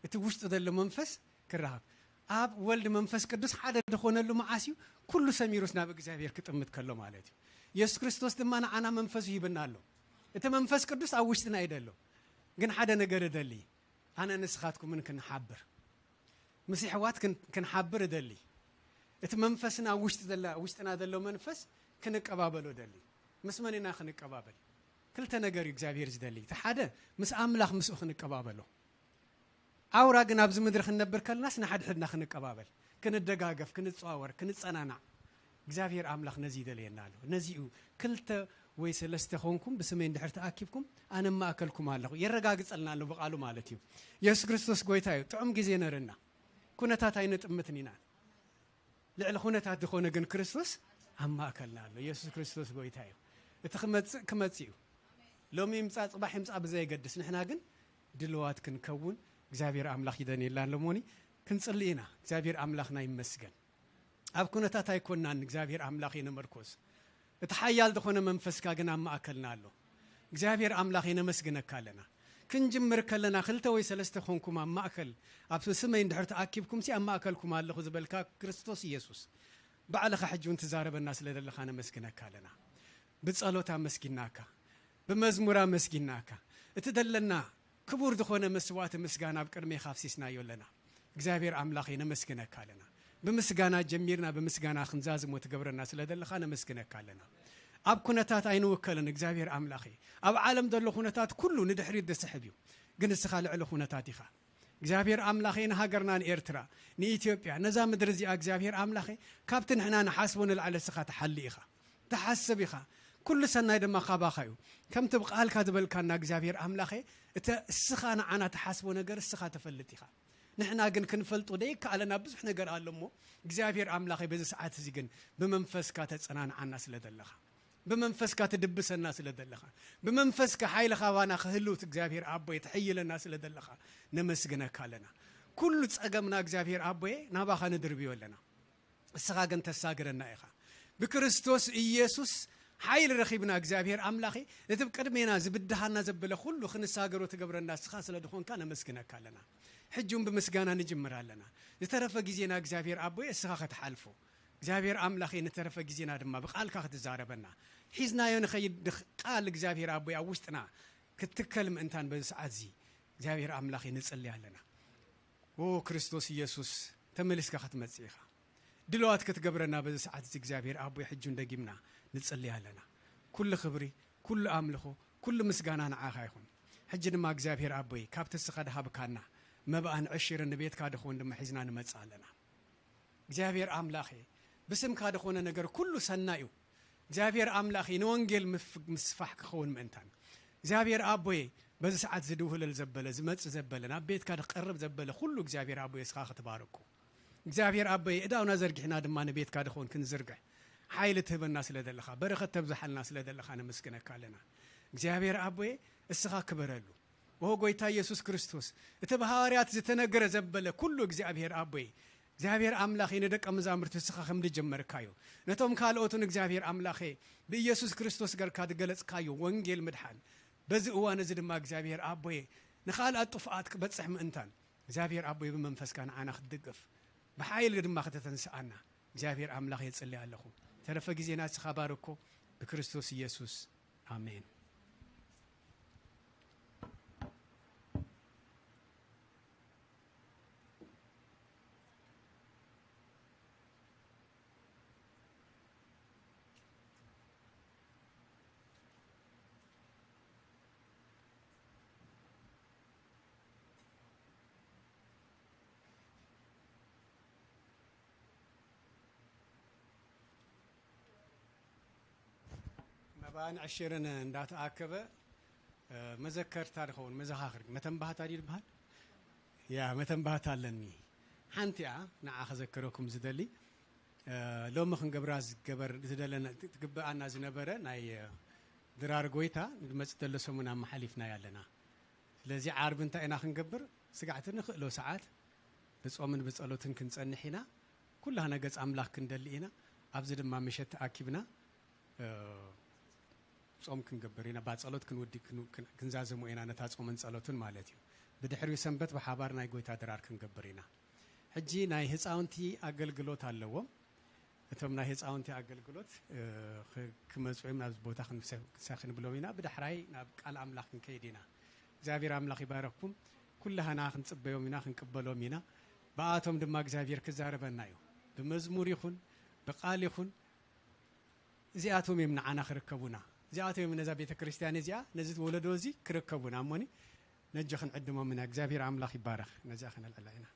እቲ ውሽጡ ዘሎ መንፈስ ክራኸብ። ኣብ ወልድ መንፈስ ቅዱስ ሓደ ዝኾነሉ መዓስ እዩ? ኩሉ ሰሚሩስ ናብ እግዚኣብሔር ክጥምት ከሎ ማለት እዩ። የሱስ ክርስቶስ ድማ ንዓና መንፈሱ ሂብና ኣሎ። እቲ መንፈስ ቅዱስ ኣብ ውሽጥና እዩ ደሎ። ግን ሓደ ነገር እደሊ፣ ኣነ ንስኻትኩምን ክንሓብር፣ ምስ የሕዋት ክን-፣ ክንሓብር እደሊ። እቲ መንፈስና ውሽጢ ዘላ-፣ ውሽጥና ዘሎ መንፈስ ክንቀባበሎ እደሊ። ምስ መን ኢና ክንቀባበል? ክልተ ነገር እዩ እግዚኣብሔር ዝደሊ። እቲ ሓደ ምስ ኣምላኽ ምስኡ ክንቀባበሎ። ኣውራ ግን ኣብዚ ምድሪ ክንነብር ከለናስ ንሓድሕድና ክንቀባበል፣ ክንደጋገፍ፣ ክንጸዋወር፣ ክንጸናናዕ። እግዚኣብሔር ኣምላኽ ነዚ ይደልየና ኣሎ። ነዚ እዩ ክልተ ወይ ሰለስተ ኾንኩም ብስመይ እንድሕር ተኣኪብኩም ኣነ ማእከልኩም ኣለኹ። የረጋግጸልና ኣሎ ብቃሉ ማለት እዩ። የሱስ ክርስቶስ ጎይታ እዩ። ጥዑም ግዜ ነርና። ኩነታት ኣይነጥምትን ኢና። ልዕሊ ኩነታት ዝኾነ ግን ክርስቶስ ኣብ ማእከልና ኣሎ። የሱስ ክርስቶስ ጎይታ እዩ። እቲ ክመጽእ ክመጽእ እዩ። ሎሚ ይምጻእ ጽባሕ ይምጻእ ብዘየገድስ ንሕና ግን ድልዋት ክንከውን እግዚኣብሔር ኣምላኽ ይደንየልና ኣሎ። ሞኒ ክንጽሊ ኢና። እግዚኣብሔር ኣምላኽና ይመስገን። ኣብ ኩነታት ኣይኮናን እግዚኣብሔር ኣምላኽ የነመርኮስ። እቲ ሓያል ዝኾነ መንፈስካ ግን ኣብ ማእከልና ኣሎ። እግዚኣብሔር ኣምላኽ የነመስግነካ ኣለና። ክንጅምር ከለና ክልተ ወይ ሰለስተ ኾንኩም ኣብ ማእከል፣ ኣብ ስመይ እንድሕር ተኣኪብኩምሲ ኣብ ማእከልኩም ኣለኹ ዝበልካ ክርስቶስ ኢየሱስ፣ ባዕልኻ ሕጂ እውን ትዛረበና ስለ ዘለኻ ነመስግነካ ኣለና። ብጸሎት ኣመስጊናካ፣ ብመዝሙር ኣመስጊናካ፣ እቲ ደለና ክቡር ዝኾነ መስዋዕቲ ምስጋና ኣብ ቅድሜኻ ኣፍሲስናዮ ኣለና። እግዚኣብሔር ኣምላኸይ ነመስግነካ ኣለና። ብምስጋና ጀሚርና ብምስጋና ክንዛዝሞ ትገብረና ስለ ዘለኻ ነመስግነካ ኣለና። ኣብ ኩነታት ኣይንውከልን እግዚኣብሔር ኣምላኸይ። ኣብ ዓለም ዘሎ ኩነታት ኩሉ ንድሕሪት ዝስሕብ እዩ። ግን እስኻ ልዕሊ ኩነታት ኢኻ። እግዚኣብሔር ኣምላኸይ ንሃገርና ንኤርትራ፣ ንኢትዮጵያ፣ ነዛ ምድሪ እዚኣ እግዚኣብሔር ኣምላኸይ ካብቲ ንሕና ንሓስቦ ንላዕሊ እስኻ ትሓሊ ኢኻ። ትሓስብ ኢኻ። ኩሉ ሰናይ ድማ ካባኻ እዩ። ከምቲ ብቃልካ ዝበልካና እግዚኣብሔር ኣምላኸይ፣ እተ እስኻ ንዓና ትሓስቦ ነገር እስኻ ትፈልጥ ኢኻ። ንሕና ግን ክንፈልጦ ደይከኣለና ብዙሕ ነገር ኣሎ እሞ፣ እግዚኣብሔር ኣምላኸይ በዚ ሰዓት እዚ ግን ብመንፈስካ ተጸናንዓና ስለ ዘለኻ፣ ብመንፈስካ ትድብሰና ስለ ዘለኻ፣ ብመንፈስካ ሓይልኻ ባና ክህልው እግዚኣብሔር ኣቦይ ትሕይለና ስለ ዘለኻ ነመስግነካ ኣለና። ኩሉ ጸገምና እግዚኣብሔር ኣቦየ ናባኻ ንድርብዮ ኣለና። እስኻ ግን ተሳግረና ኢኻ። ብክርስቶስ ኢየሱስ ሓይሊ ረኺብና እግዚኣብሔር ኣምላኸ፣ ነቲ ብቅድሜና ዝብድሃና ዘበለ ኩሉ ክንሳገሮ ትገብረና እስኻ ስለ ዝኾንካ ነመስግነካ ኣለና። ሕጂ እውን ብምስጋና ንጅምር ኣለና። ዝተረፈ ግዜና እግዚኣብሔር ኣቦይ እስኻ ክትሓልፎ፣ እግዚኣብሔር ኣምላኸ፣ ንተረፈ ግዜና ድማ ብቃልካ ክትዛረበና፣ ሒዝናዮ ንኸይድ ንኽ-፣ ቃል እግዚኣብሔር ኣቦይ ኣብ ውሽጥና ክትትከል ምእንታን በዚ ሰዓት እዚ እግዚኣብሔር ኣምላኸ ንጽሊ ኣለና። ኦ ክርስቶስ ኢየሱስ፣ ተመሊስካ ክትመጽእ ኢኻ። ድልዋት ክትገብረና በዚ ሰዓት እዚ እግዚኣብሔር ኣቦይ ሕጂ እውን ደጊምና ንጽሊ ኣለና። ኩሉ ክብሪ፣ ኩሉ ኣምልኾ፣ ኩሉ ምስጋና ንዓኻ ይኹን። ሕጂ ድማ እግዚኣብሔር ኣቦይ ካብቲ እስኻ ድሃብካና መባእን ዕሽርን ንቤትካ ድኸውን ድማ ሒዝና ንመጽእ ኣለና። እግዚኣብሔር ኣምላኸ፣ ብስምካ ዝኾነ ነገር ኩሉ ሰናይ እዩ። እግዚኣብሔር ኣምላኸ፣ ንወንጌል ምፍ-፣ ምስፋሕ ክኸውን ምእንታን እግዚኣብሔር ኣቦየ፣ በዚ ሰዓት ዝድውህለል ዘበለ፣ ዝመጽእ ዘበለ፣ ናብ ቤትካ ዝቀርብ ዘበለ ኩሉ እግዚኣብሔር ኣቦየ እስኻ ክትባርኮ። እግዚኣብሔር ኣቦየ፣ እዳውና ዘርጊሕና ድማ ንቤትካ ድኾን ክንዝርግሕ ሓይሊ ትህበና ስለ ዘለኻ፣ በረኸት ተብዝሓልና ስለ ዘለኻ ነመስግነካ ኣለና። እግዚኣብሔር ኣቦየ፣ እስኻ ክበረሉ። ኦ ጎይታ ኢየሱስ ክርስቶስ፣ እቲ ብሃዋርያት ዝተነገረ ዘበለ ኩሉ እግዚኣብሔር ኣቦይ፣ እግዚኣብሔር ኣምላኸ፣ ንደቀ መዛሙርቱ ንስኻ ከም ዝጀመርካዮ፣ ነቶም ካልኦትን እግዚኣብሔር ኣምላኸ፣ ብኢየሱስ ክርስቶስ ገርካ ዝገለጽካዮ ወንጌል ምድሓን፣ በዚ እዋን እዚ ድማ እግዚኣብሔር ኣቦየ፣ ንኻልኣት ጥፉኣት ክበጽሕ ምእንታን፣ እግዚኣብሔር ኣቦየ፣ ብመንፈስካ ንዓና ክትድግፍ፣ ብሓይሊ ድማ ከተተንስኣና፣ እግዚኣብሔር ኣምላኽ የጽሊ ኣለኹ። ተረፈ ግዜና ንስኻ ባርኮ፣ ብክርስቶስ ኢየሱስ፣ ኣሜን። መባን ዕሽርን እንዳተኣከበ፣ እ፣ መዘከርታ ድኸውን፣ መዘኻኽር፣ መተንባህታ ድዩ ዝበሃል? ያ፣ መተንባህታ ኣለኒ። ሓንቲ እያ፣ ንዓ ከዘክረኩም ዝደሊ። እ፣ ሎሚ ክንገብራ ዝገበር፣ ዝደለና፣ ትግብኣና ዝነበረ ናይ፣ እ፣ ድራር ጎይታ ንመጽእ ዘሎ ሰሙን ኣመሓሊፍናዮ ኣለና። ስለዚ ዓርቢ እንታይ ኢና ክንገብር? ስጋዕቲ ንኽእሎ ሰዓት ብጾምን ብጸሎትን ክንጸንሕ ኢና። ኩላህና ገጽ ኣምላኽ ክንደሊ ኢና። ኣብዚ ድማ ምሸት ተኣኪብና፣ እ፣ ጾም ክንገብር ኢና። ባ ጸሎት ክንውዲ ክን-፣ ክን-፣ ክንዛዘሞ ኢና ነታ ጾምን ጸሎትን ማለት እዩ። ብድሕሪኡ ሰንበት ብሓባር ናይ ጎይታ ድራር ክንገብር ኢና። ሕጂ ናይ ህጻውንቲ ኣገልግሎት ኣለዎም። እቶም ናይ ህጻውንቲ ኣገልግሎት፣ እ፣ ክ-፣ ክመጹ እዮም። ናብዚ ቦታ ክንሰ-፣ ክንሳ ክንብሎም ኢና። ብዳሕራይ ናብ ቃል ኣምላኽ ክንከይድ ኢና። እግዚኣብሔር ኣምላኽ ይባረኽኩም። ኩላህና ክንጽበዮም ኢና፣ ክንቅበሎም ኢና። ብኣቶም ድማ እግዚኣብሔር ክዛረበና እዩ። ብመዝሙር ይኹን፣ ብቃል ይኹን፣ እዚኣቶም እዮም ንዓና ክርከቡና። እዚኣቶም እዮም ነዛ ቤተ ክርስቲያን እዚኣ፣ ነዚ ወለዶ እዚ ክርከቡና። እሞኒ ነጆ ክንዕድሞም ኢና። እግዚኣብሔር ኣምላኽ ይባረኽ። ነዚኣ ከነልዕላ ኢና።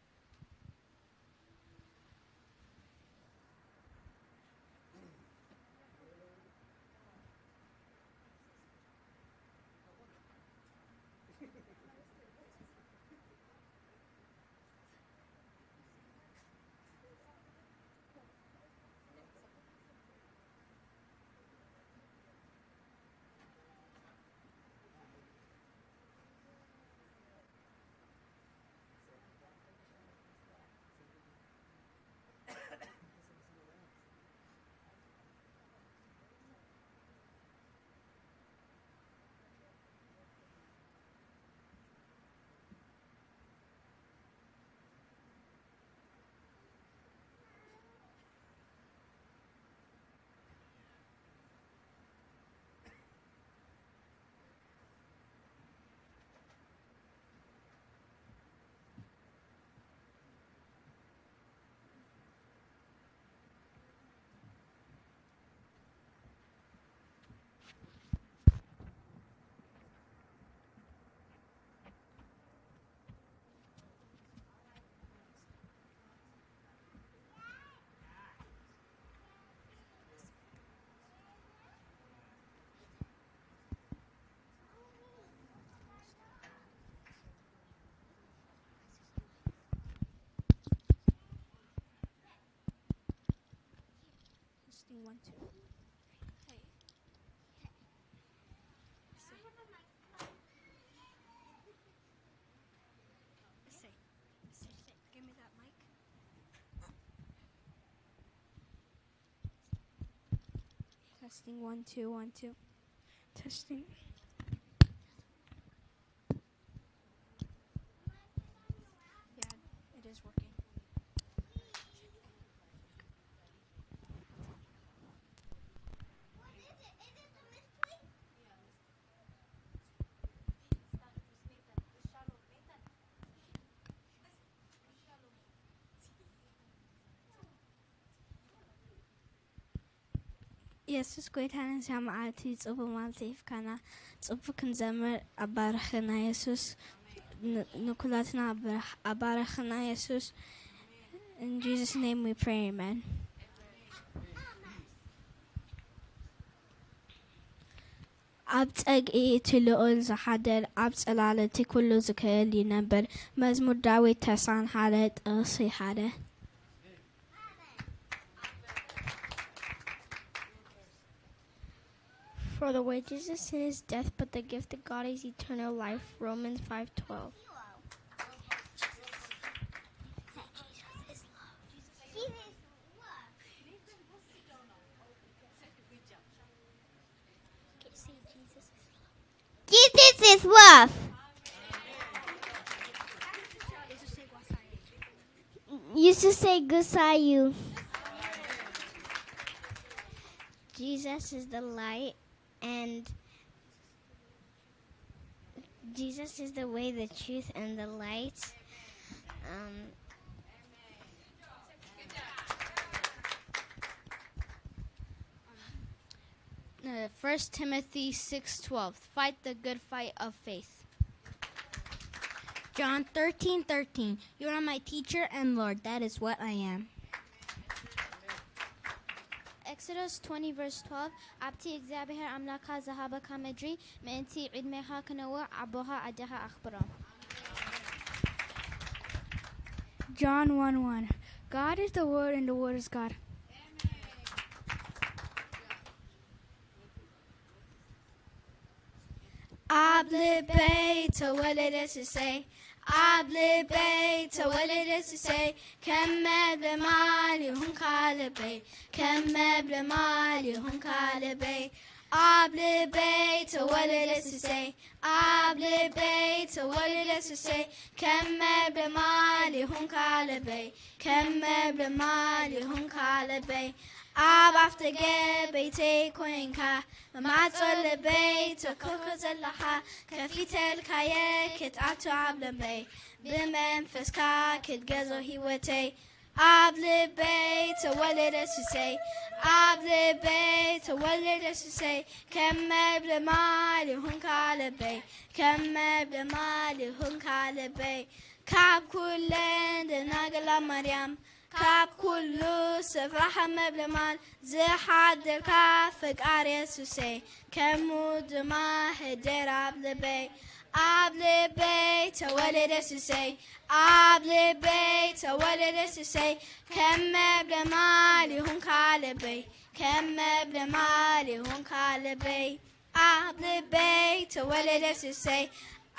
Testing one, two. Hey. Say. Say. Say. Give me that mic. Testing one, two, one, two. Testing. Yeah, it is working. የሱስ ጎይታና፣ ነዛ መዓልቲ ጽቡቕ መዓልቲ ሂብካና፣ ጽቡቕ ክንዘምር ኣባርኽና የሱስ። ን-፣ ንኩላትና ኣባርኽ-፣ ኣባርኽና የሱስ። In Jesus' name we pray, amen. ኣብ ጸግዒ እቲ ልዑል ዝሓድር፣ ኣብ ጽላል እቲ ኩሉ ዝኽእል ይነብር። መዝሙር ዳዊት ተስዓን ሓደ ጥቕሲ ሓደ። For the wages of sin is death, but the gift of God is eternal life. Romans five twelve. It's love. You should say Gusayu. Jesus is the light, and Jesus is the way, the truth, and the light. Um, uh, First Timothy six twelve. Fight the good fight of faith. John thirteen thirteen. You are my teacher and Lord. That is what I am. Exodus twenty verse twelve. ኣብቲ እግዚኣብሔር ኣምላካ ዝሃበካ ምድሪ ምእንቲ ዕድሜኻ ክነውዕ ኣቦኻ ኣደኻ ኣኽብሮም። John one one. God is the Word, and the Word is God. ኣብ ልበይ ተወለደ ስሰይ፣ ኣብ ልበይ ተወለደ ስሰይ፣ ከም መብልማል ይኹንካ ልበይ፣ ከም መብልማል ይኹንካ ልበይ። ኣብ ልበይ ተወለደ ስሰይ፣ ኣብ ልበይ ተወለደ ስሰይ፣ ከም መብልማል ይኹንካ ልበይ፣ ከም መብልማል ይኹንካ ልበይ። ኣብ ኣፍደገ ቤተይ ኮይንካ፣ ማዕጾ ልበይ ተኮርኮ ዘለኻ፣ ከፊተልካየ ክትኣቱ ኣብ ልበይ፣ ብመንፈስካ ክትገዞ ህይወተይ። ኣብ ልበይ ተወለደ ስሰይ፣ ኣብ ልበይ ተወለደ ስሰይ፣ ከም መብልማል ይኹንካ ልበይ፣ ከም መብልማል ይኹንካ ልበይ። ካብ ኩለን ደናግላ ማርያም፣ ካብ ኩሉ ስፍራ ከም መብልማል ዝሓደርካ ፈቃር የሱሰይ፣ ከምኡ ድማ ህደር ኣብ ልበይ። ኣብ ልበይ ተወለደ ስሰይ፣ ኣብ ልበይ ተወለደ ስሰይ፣ ከም መብልማል ይኹንካ ልበይ፣ ከም መብልማል ይኹንካ ልበይ። ኣብ ልበይ ተወለደ ስሰይ፣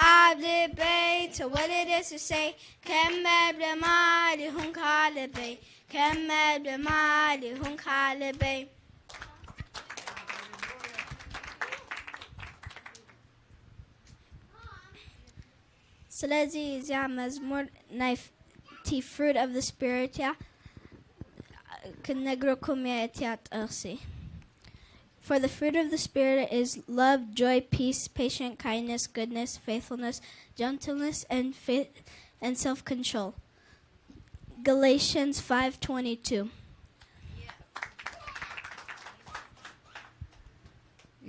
ኣብ ልበይ ተወለደ ስሰይ፣ ከም መብልማል ይኹንካ ልበይ፣ ከም መብልማል ይኹንካ ልበይ። ስለዚ እዚኣ መዝሙር ናይ ፍ-፣ እቲ fruit of the spirit እያ። ክነግረኩም እየ እቲያ ጥቕሲ። For the fruit of the spirit is love, joy, peace, patience, kindness, goodness, faithfulness, gentleness, and faith, and self-control. Galatians five twenty-two.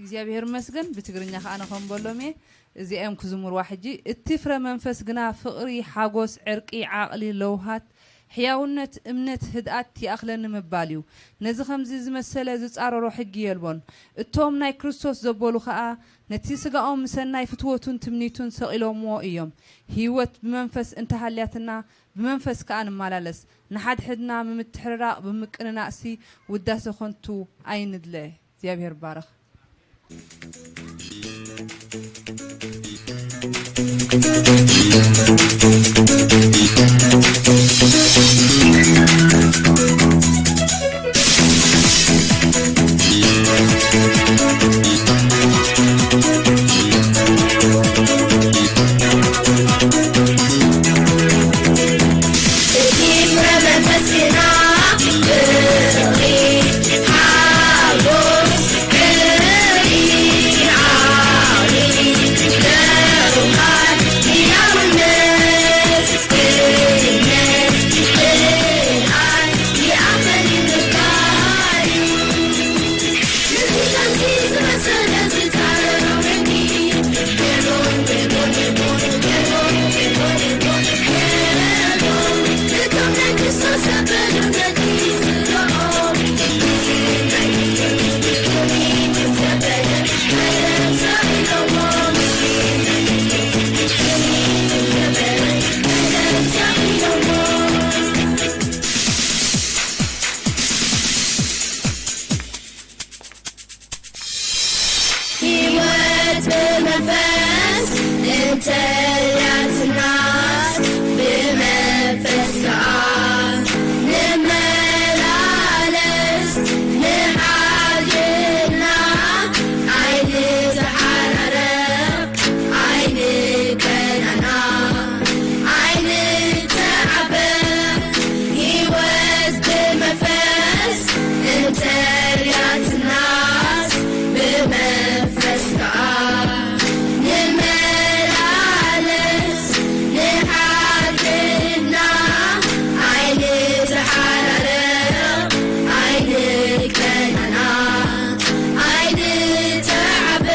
እግዚኣብሔር መስገን። ብትግርኛ ከዓ ነኸንበሎም እየ። እዚኦም ክዝምርዋ ሕጂ። እቲ ፍረ መንፈስ ግና ፍቕሪ፣ ሓጎስ፣ ዕርቂ፣ ዓቕሊ፣ ለውሃት፣ ሕያውነት፣ እምነት፣ ህድኣት ይኣኽለኒ ምባል እዩ። ነዚ ከምዚ ዝመሰለ ዝጻረሮ ሕጊ የልቦን። እቶም ናይ ክርስቶስ ዘበሉ ኸኣ ነቲ ስጋኦም ምሰናይ ፍትወቱን ትምኒቱን ሰቒሎምዎ እዮም። ህይወት ብመንፈስ እንተሃልያትና ብመንፈስ ከኣ ንመላለስ። ንሓድሕድና ብምትሕርራቕ ብምቅንናእሲ ውዳሰ ኸንቱ ኣይንድለ። እግዚኣብሔር ይባረኽ። ህይወት ብመንፈስ እንተላትናስ፣ ብመንፈስ ከኣ ንመላለስ። ንዓድና ኣይንተዓራረቕ፣ ኣይ ናት ብመንፈስካ ንመላለስ ንሓድሕድና ኣይንተሓራረቕ ኣይንቀናናቕ ኣይንተዓበ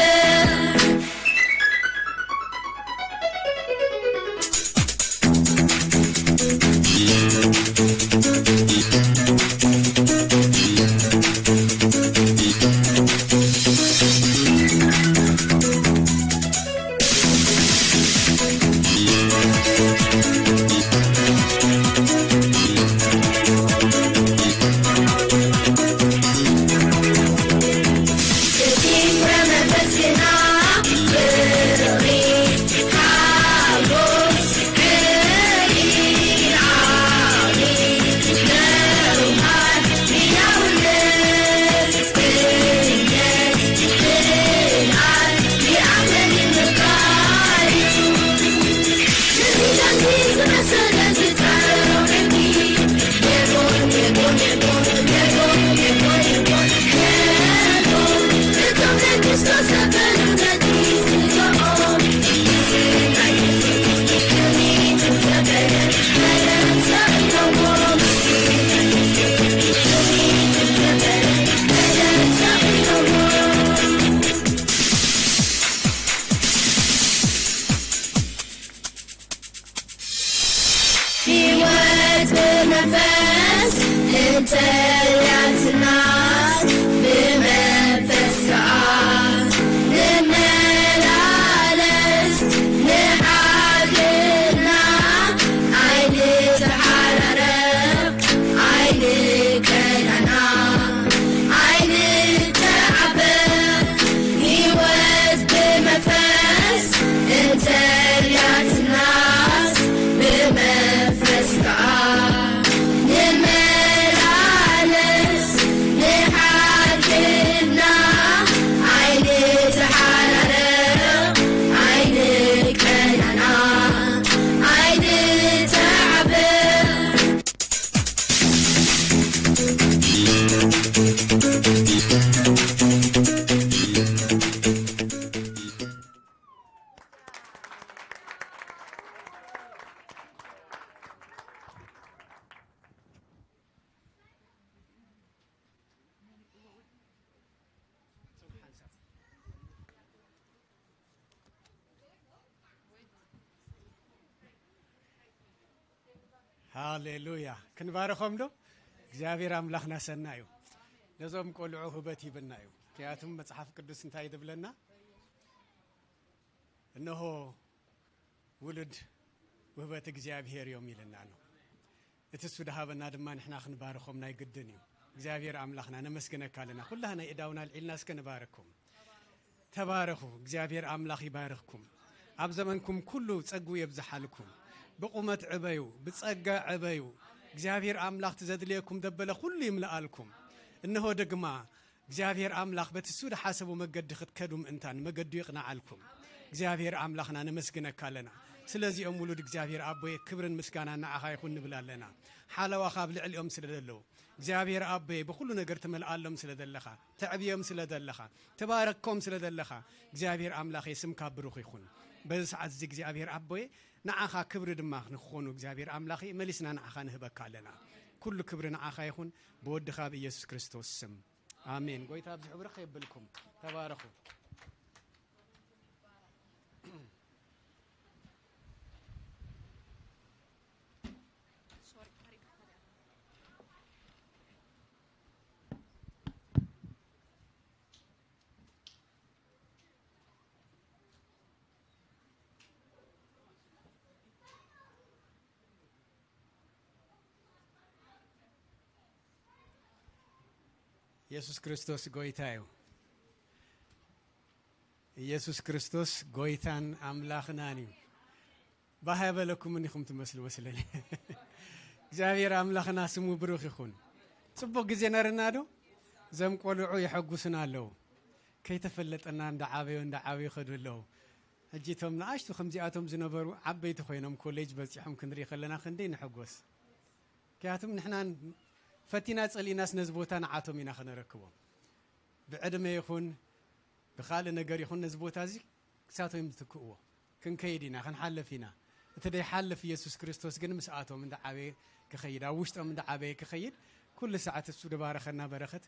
ህይወት ብመንፈስ እንተልያትናስ ብመንፈስ ከኣ ንመላለስ ንሓድና ኣይንተሓራረቕ ኣይንቀናና ኣይንተዓበ ህይወት ብመንፈስ እንተልያትናስ ብመንፈስ ከኣ ንመላለስ ንሓድሕድና ኣይንተሓራረቕ ኣይንቀናና ኣይንተዓበ ሃሌሉያ። ክንባርኾም ዶ? እግዚኣብሔር ኣምላኽና ሰናይ እዩ። ነዞም ቆልዑ ህበት ሂብና እዩ። ምክንያቱም መጽሓፍ ቅዱስ እንታይ ትብለና? እነሆ ውሉድ ውህበት እግዚኣብሔር እዮም ኢልና ኣሎ። እቲ እሱ ድሃበና ድማ ንሕና ክንባርኾም ናይ ግድን እዩ። እግዚኣብሔር ኣምላኽና ነመስግነካ ኣለና። ኩላህና ኢዳውና ኣልዒልና እስከ ንባርኩም። ተባረኹ። እግዚኣብሔር ኣምላኽ ይባርኽኩም። ኣብ ዘመንኩም ኩሉ ጸጉ የብዝሓልኩም። ብቑመት ዕበዩ፣ ብጸጋ ዕበዩ። እግዚኣብሔር ኣምላኽ እቲ ዘድልየኩም ደበለ ኩሉ ይምልኣልኩም። እንሆ ድማ እግዚኣብሔር ኣምላኽ በቲ እሱ ዝሓሰቦ መገዲ ክትከዱ ምእንታን መገዱ ይቕንዓልኩም። እግዚኣብሔር ኣምላኽና ነመስግነካ ኣለና። ስለዚኦም ውሉድ እግዚኣብሔር ኣቦየ ክብርን ምስጋናን ንዓኻ ይኹን ንብል ኣለና። ሓለዋኻ ኣብ ልዕሊኦም ስለ ዘለዉ እግዚኣብሔር ኣቦየ ብኹሉ ነገር ትመልኣሎም ስለ ዘለኻ፣ ተዕብዮም ስለ ዘለኻ፣ ተባረኮም ስለ ዘለኻ እግዚኣብሔር ኣምላኸይ ስምካ ብሩኽ ይኹን። በዚ ሰዓት እዚ እግዚኣብሔር ኣቦየ ንዓኻ ክብሪ ድማ ንክኾኑ እግዚኣብሔር ኣምላኸይ መሊስና ንዓኻ ንህበካ ኣለና። ኩሉ ክብሪ ንዓኻ ይኹን ብወድኻ ብኢየሱስ ክርስቶስ ስም። ኣሜን። ጎይታ ኣብዚ ሕብሪ ከየብልኩም ተባረኹ። የሱስ ክርስቶስ ጎይታ እዩ። ኢየሱስ ክርስቶስ ጎይታን ኣምላኽናን እዩ። ባህ ያበለኩምን ኢኹም ትመስሉ መስለኒ። እግዚኣብሔር ኣምላኽና ስሙ ብሩኽ ይኹን። ጽቡቕ ግዜ ነርና ዶ? እዞም ቆልዑ የሐጉሱና ኣለዉ። ከይተፈለጠና እንዳዓበዩ እንዳዓበዩ ይኸዱ ኣለዉ። ሕጂ እቶም ንኣሽቱ ከምዚኣቶም ዝነበሩ ዓበይቲ ኮይኖም ኮሌጅ በጺሖም ክንርኢ ከለና ክንደይ ንሕጎስ። ምክንያቱም ንሕና ፈቲና ጸሊእናስ ነዚ ቦታ ንዓቶም ኢና ከነረክቦም። ብዕድመ ይኹን ብኻልእ ነገር ይኹን ነዚ ቦታ እዚ ክሳቶም እዮም ዝትክእዎ። ክንከይድ ኢና፣ ክንሓልፍ ኢና። እቲ ደይሓልፍ ኢየሱስ ክርስቶስ ግን ምስኣቶም እንዳዓበየ ክኸይድ፣ ኣብ ውሽጦም እንዳዓበየ ክኸይድ፣ ኩሉ ሰዓት እሱ ድባረኸና በረኸት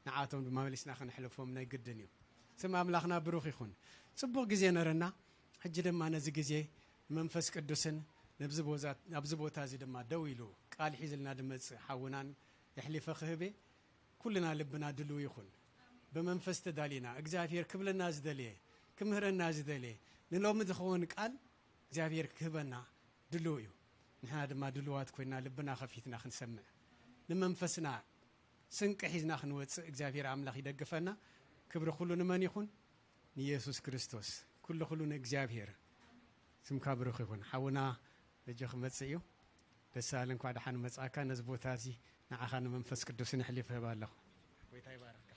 ንዓቶም ድማ መሊስና ክንሕልፎም ናይ ግድን እዩ። ስም ኣምላኽና ብሩኽ ይኹን። ጽቡቕ ግዜ ነረና። ሕጂ ድማ ነዚ ግዜ መንፈስ ቅዱስን ነብዚ ቦዛ-፣ ኣብዚ ቦታ እዚ ድማ ደው ኢሉ ቃል ሒዝልና ድመጽእ ሓውናን የሕሊፈ ክህቤ ኩልና ልብና ድልው ይኹን። ብመንፈስ ተዳሊና እግዚኣብሔር ክብለና ዝደልየ፣ ክምህረና ዝደልየ፣ ንሎሚ ዝኸውን ቃል እግዚኣብሔር ክህበና ድልው እዩ። ንሕና ድማ ድልዋት ኮይና ልብና ከፊትና ክንሰምዕ፣ ንመንፈስና ስንቂ ሒዝና ክንወጽእ እግዚኣብሔር ኣምላኽ ይደግፈና። ክብሪ ኩሉ ንመን ይኹን? ንኢየሱስ ክርስቶስ። ኩሉ ኩሉ ንእግዚኣብሔር። ስምካ ብሩኽ ይኹን። ሓውና በጆ ክመጽእ እዩ። ደሳለ፣ እንኳዕ ደሓን መጻእካ። ነዚ ቦታ እዚ ንዓኻ ንመንፈስ ቅዱስን ኣሕሊፈ እህብ ኣለኹ። ጎይታ ይባርኽካ።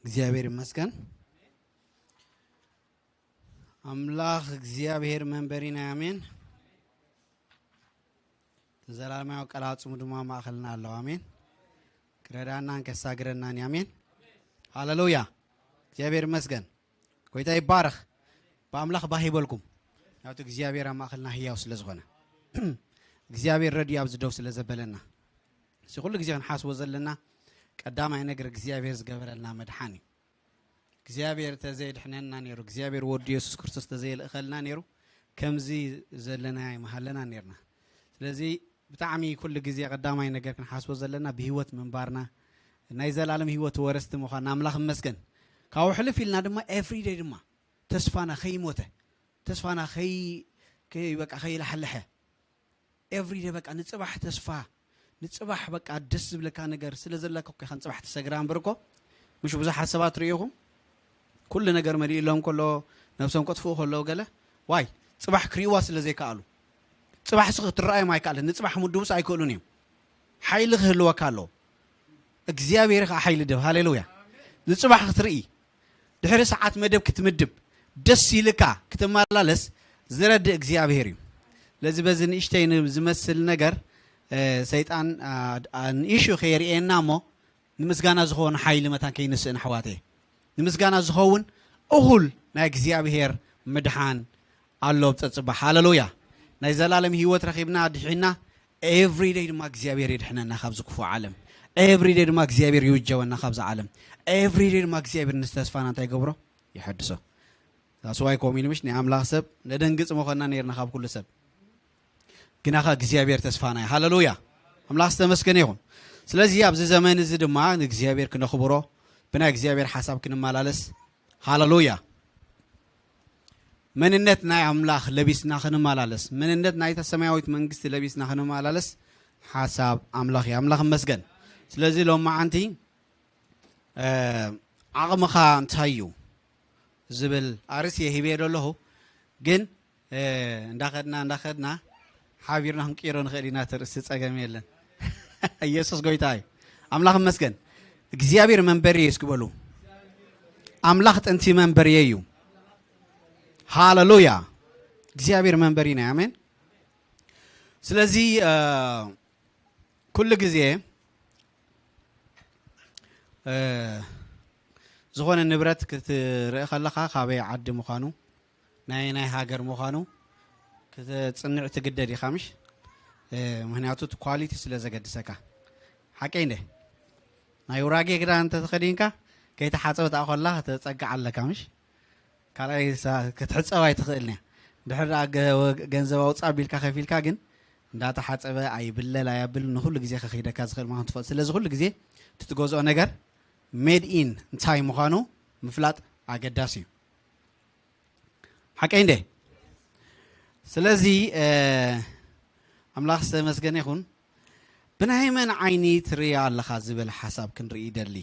እግዚኣብሔር ይመስገን። ኣምላኽ እግዚኣብሔር መንበሪና እዩ። ኣሜን። እቲ ዘላለማዊ ቃል ኣጽሙ ድማ ማእኸልና ኣለዎ። ኣሜን። ክረዳናን ከሳግረናን እዩ። ኣሜን። ሃሌሉያ። እግዚኣብሔር ይመስገን። ጎይታ ይባረኽ። ብኣምላኽ ባህ ይበልኩም። ናቱ እግዚኣብሔር ኣብ ማእኸልና ህያው ስለ ዝኾነ፣ እግዚኣብሔር ረድዩ ኣብዚ ደው ስለ ዘበለና፣ እዚ ኩሉ ግዜ ክንሓስቦ ዘለና ቀዳማይ ነገር እግዚኣብሔር ዝገበረልና መድሓን እዩ። እግዚኣብሔር ተዘየድሕነና ነይሩ፣ እግዚኣብሔር ወዱ የሱስ ክርስቶስ ተዘየልእኸልና ነይሩ፣ ከምዚ ዘለና ኣይምሃለና ነይርና። ስለዚ ብጣዕሚ ኩሉ ግዜ ቀዳማይ ነገር ክንሓስቦ ዘለና ብህይወት ምንባርና፣ ናይ ዘላለም ህይወት ወረስቲ ምዃንና። ኣምላኽ ይመስገን። ካብኡ ሕልፍ ኢልና ድማ ኤቭሪደይ ድማ ተስፋና ከይሞተ፣ ተስፋና ከይ-፣ ከይ-፣ በቃ ከይላሕለሐ፣ ኤቭሪደይ በቃ ንጽባሕ ተስፋ፣ ንጽባሕ በቃ ደስ ዝብለካ ነገር ስለ ዘለካ እኮ ኢኻ ንጽባሕ ትሰግራ እምበር እኮ። ምሽ ብዙሓት ሰባት ርእይኹም፣ ኩሉ ነገር መሊእሎም ከሎ፣ ነብሶም ከጥፍኡ ከለዉ ገለ፣ ዋይ፣ ጽባሕ ክርእይዋ ስለ ዘይከኣሉ። ጽባሕ ስ-፣ ክትረኣዮም ኣይከኣልን። ንጽባሕ ምድቡስ ኣይክእሉን እዮም። ሓይሊ ክህልወካ ኣለዎ። እግዚኣብሔር ኸዓ ሓይሊ ድብ። ሃሌሉያ። ንጽባሕ ክትርኢ፣ ድሕሪ ሰዓት መደብ ክትምድብ፣ ደስ ኢልካ ክትመላለስ ዝረድእ እግዚኣብሔር እዩ። ስለዚ በዚ ንእሽተይ ን-፣ ዝመስል ነገር፣ እ፣ ሰይጣን፣ ኣ፣ ኣ፣ ንእሹ ከየርእየና እሞ፣ ንምስጋና ዝኸውን ሓይሊ መታን ከይንስእን ኣሕዋተይ። ንምስጋና ዝኸውን እኹል ናይ እግዚኣብሔር ምድሓን ኣሎ ኣብ ጸጽባ። ሃሌሉያ። ናይ ዘላለም ህይወት ረኺብና ድሒና፣ ኤቭሪደይ ድማ እግዚኣብሔር ይድሕነና ካብዚ ክፉእ ዓለም። ኤቭሪደይ ድማ እግዚኣብሔር ይውጀበና ካብዚ ዓለም። ኤቭሪደይ ድማ እግዚኣብሔር ንተስፋና እንታይ ይገብሮ? ይሐድሶ። ዳስዋይ ኮም ኢሉ ምሽ ናይ ኣምላኽ ሰብ ነደንግጽ መኾንና ነይርና ካብ ኩሉ ሰብ። ግናኸ እግዚኣብሔር ተስፋና እዩ። ሃሌሉያ። ኣምላኽ ዝተመስገነ ይኹን። ስለዚ ኣብዚ ዘመን እዚ ድማ ንእግዚኣብሔር ክነኽብሮ፣ ብናይ እግዚኣብሔር ሓሳብ ክንመላለስ፣ ሃሌሉያ፣ መንነት ናይ ኣምላኽ ለቢስና ክንመላለስ፣ መንነት ናይታ ሰማያዊት መንግስቲ ለቢስና ክንመላለስ ሓሳብ ኣምላኽ እዩ። ኣምላኽ ይመስገን። ስለዚ ሎማዓንቲ፣ እ፣ ዓቕምኻ እንታይ እዩ ዝብል ኣርእስቲ እየ ሂበዮ ዘለኹ። ግን፣ እ፣ እንዳኸድና፣ እንዳኸድና ሓቢርና ክንቅይሮ ንኽእል ኢና። እቲ ርእሲ ጸገም የለን። ኢየሱስ ጎይታ እዩ። ኣምላኽ ይመስገን። እግዚኣብሔር መንበሪ እዩ እስኪ በሉ። ኣምላኽ ጥንቲ መንበሪ እዩ። ሃሌሉያ። እግዚኣብሔር መንበሪና እዩ። ኣሜን። ስለዚ፣ እ፣ ኩሉ ግዜ፣ እ፣ ዝኾነ ንብረት ክትርኢ ከለኻ ካበይ ዓዲ ምዃኑ፣ ናይ፣ ናይ ሃገር ምዃኑ ክትጽንዕ ትግደድ ኢኻ፣ ምሽ? እ፣ ምኽንያቱ እቲ ኳሊቲ ስለ ዘገድሰካ። ሓቀይ እንደ? ናይ ውራጌ ክዳን እንተተኸዲንካ፣ ከይተሓጸበት ኣኾላ ክትጸግዕ ኣለካ፣ ምሽ? ካልኣይ ሳ-፣ ክትሕጸብ ኣይትኽእልን እያ። ድሕር ደኣ ገ-፣ ወ-፣ ገንዘብ ኣውጽእ ኣቢልካ ከፊልካ ግን እንዳተሓጸበ ኣይብለል ኣያብል ንኹሉ ግዜ ከኺደካ ዝኽእል ምዃኑ ትፈልጥ። ስለዚ ኩሉ ግዜ እቲ ትገዝኦ ነገር ሜድ ኢን እንታይ ምዃኑ ምፍላጥ ኣገዳሲ እዩ። ሓቀይ እንዴ? ስለዚ፣ እ፣ ኣምላኽ ዝተመስገነ ይኹን። ብናይ መን ዓይኒ ትርእያ ኣለኻ ዝብል ሓሳብ ክንርኢ ይደሊ።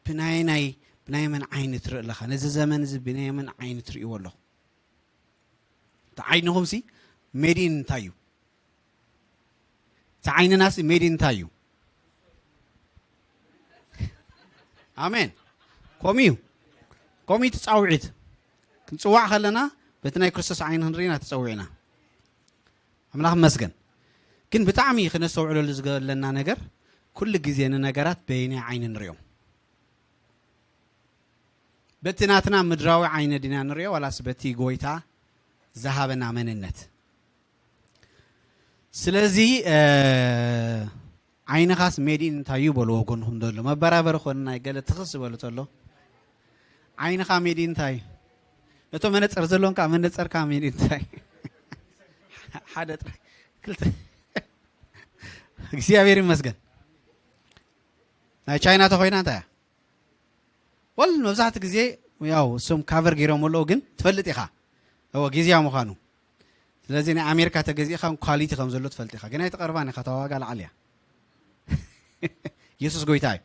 ብናይ ናይ፣ ብናይ መን ዓይኒ ትርኢ ኣለኻ? ነዚ ዘመን እዚ ብናይ መን ዓይኒ ትርእይዎ ኣለኹም? እቲ ዓይንኹምሲ ሜድ ኢን እንታይ እዩ? እቲ ዓይንናሲ ሜድ ኢን እንታይ እዩ? ኣሜን። ከምኡ እዩ። ከምኡ እዩ። ትጻውዒት ክንጽዋዕ ከለና በቲ ናይ ክርስቶስ ዓይኒ ክንርኢና ተጸዊዕና። ኣምላኽ ይመስገን። ግን ብጣዕሚ ክነስተውዕለሉ ዝገለና ነገር፣ ኩሉ ግዜ ንነገራት በየናይ ዓይኒ ንሪኦም? በቲ ናትና ምድራዊ ዓይኒ ዲና ንሪኦ ዋላስ በቲ ጎይታ ዝሃበና መንነት? ስለዚ ዓይንኻስ ሜድ ኢን እንታይ እዩ በልዎ ጎንኹም ዘሎ መበራበሪ ኮንና፣ ገለ ትኽስ ዝበሉ ተሎ ዓይንኻ ሜድ ኢን እንታይ? እቶ መነፀር ዘለዎም ከዓ መነፀርካ ሜድ ኢን እንታይ? ሓደ ጥራይ ክልተ። እግዚኣብሔር ይመስገን። ናይ ቻይና ተኮይና እንታይ እያ? ወል መብዛሕትኡ ግዜ ያው እሶም ካቨር ገይሮም ኣለዉ፣ ግን ትፈልጥ ኢኻ እዎ ግዜያ ምዃኑ። ስለዚ ናይ ኣሜሪካ ተገዚእኻ ኳሊቲ ከም ዘሎ ትፈልጥ ኢኻ፣ ግን ኣይትቐርባን ኢኻ፣ እታ ዋጋ ላዕሊ እያ። ኢየሱስ ጎይታ እዩ።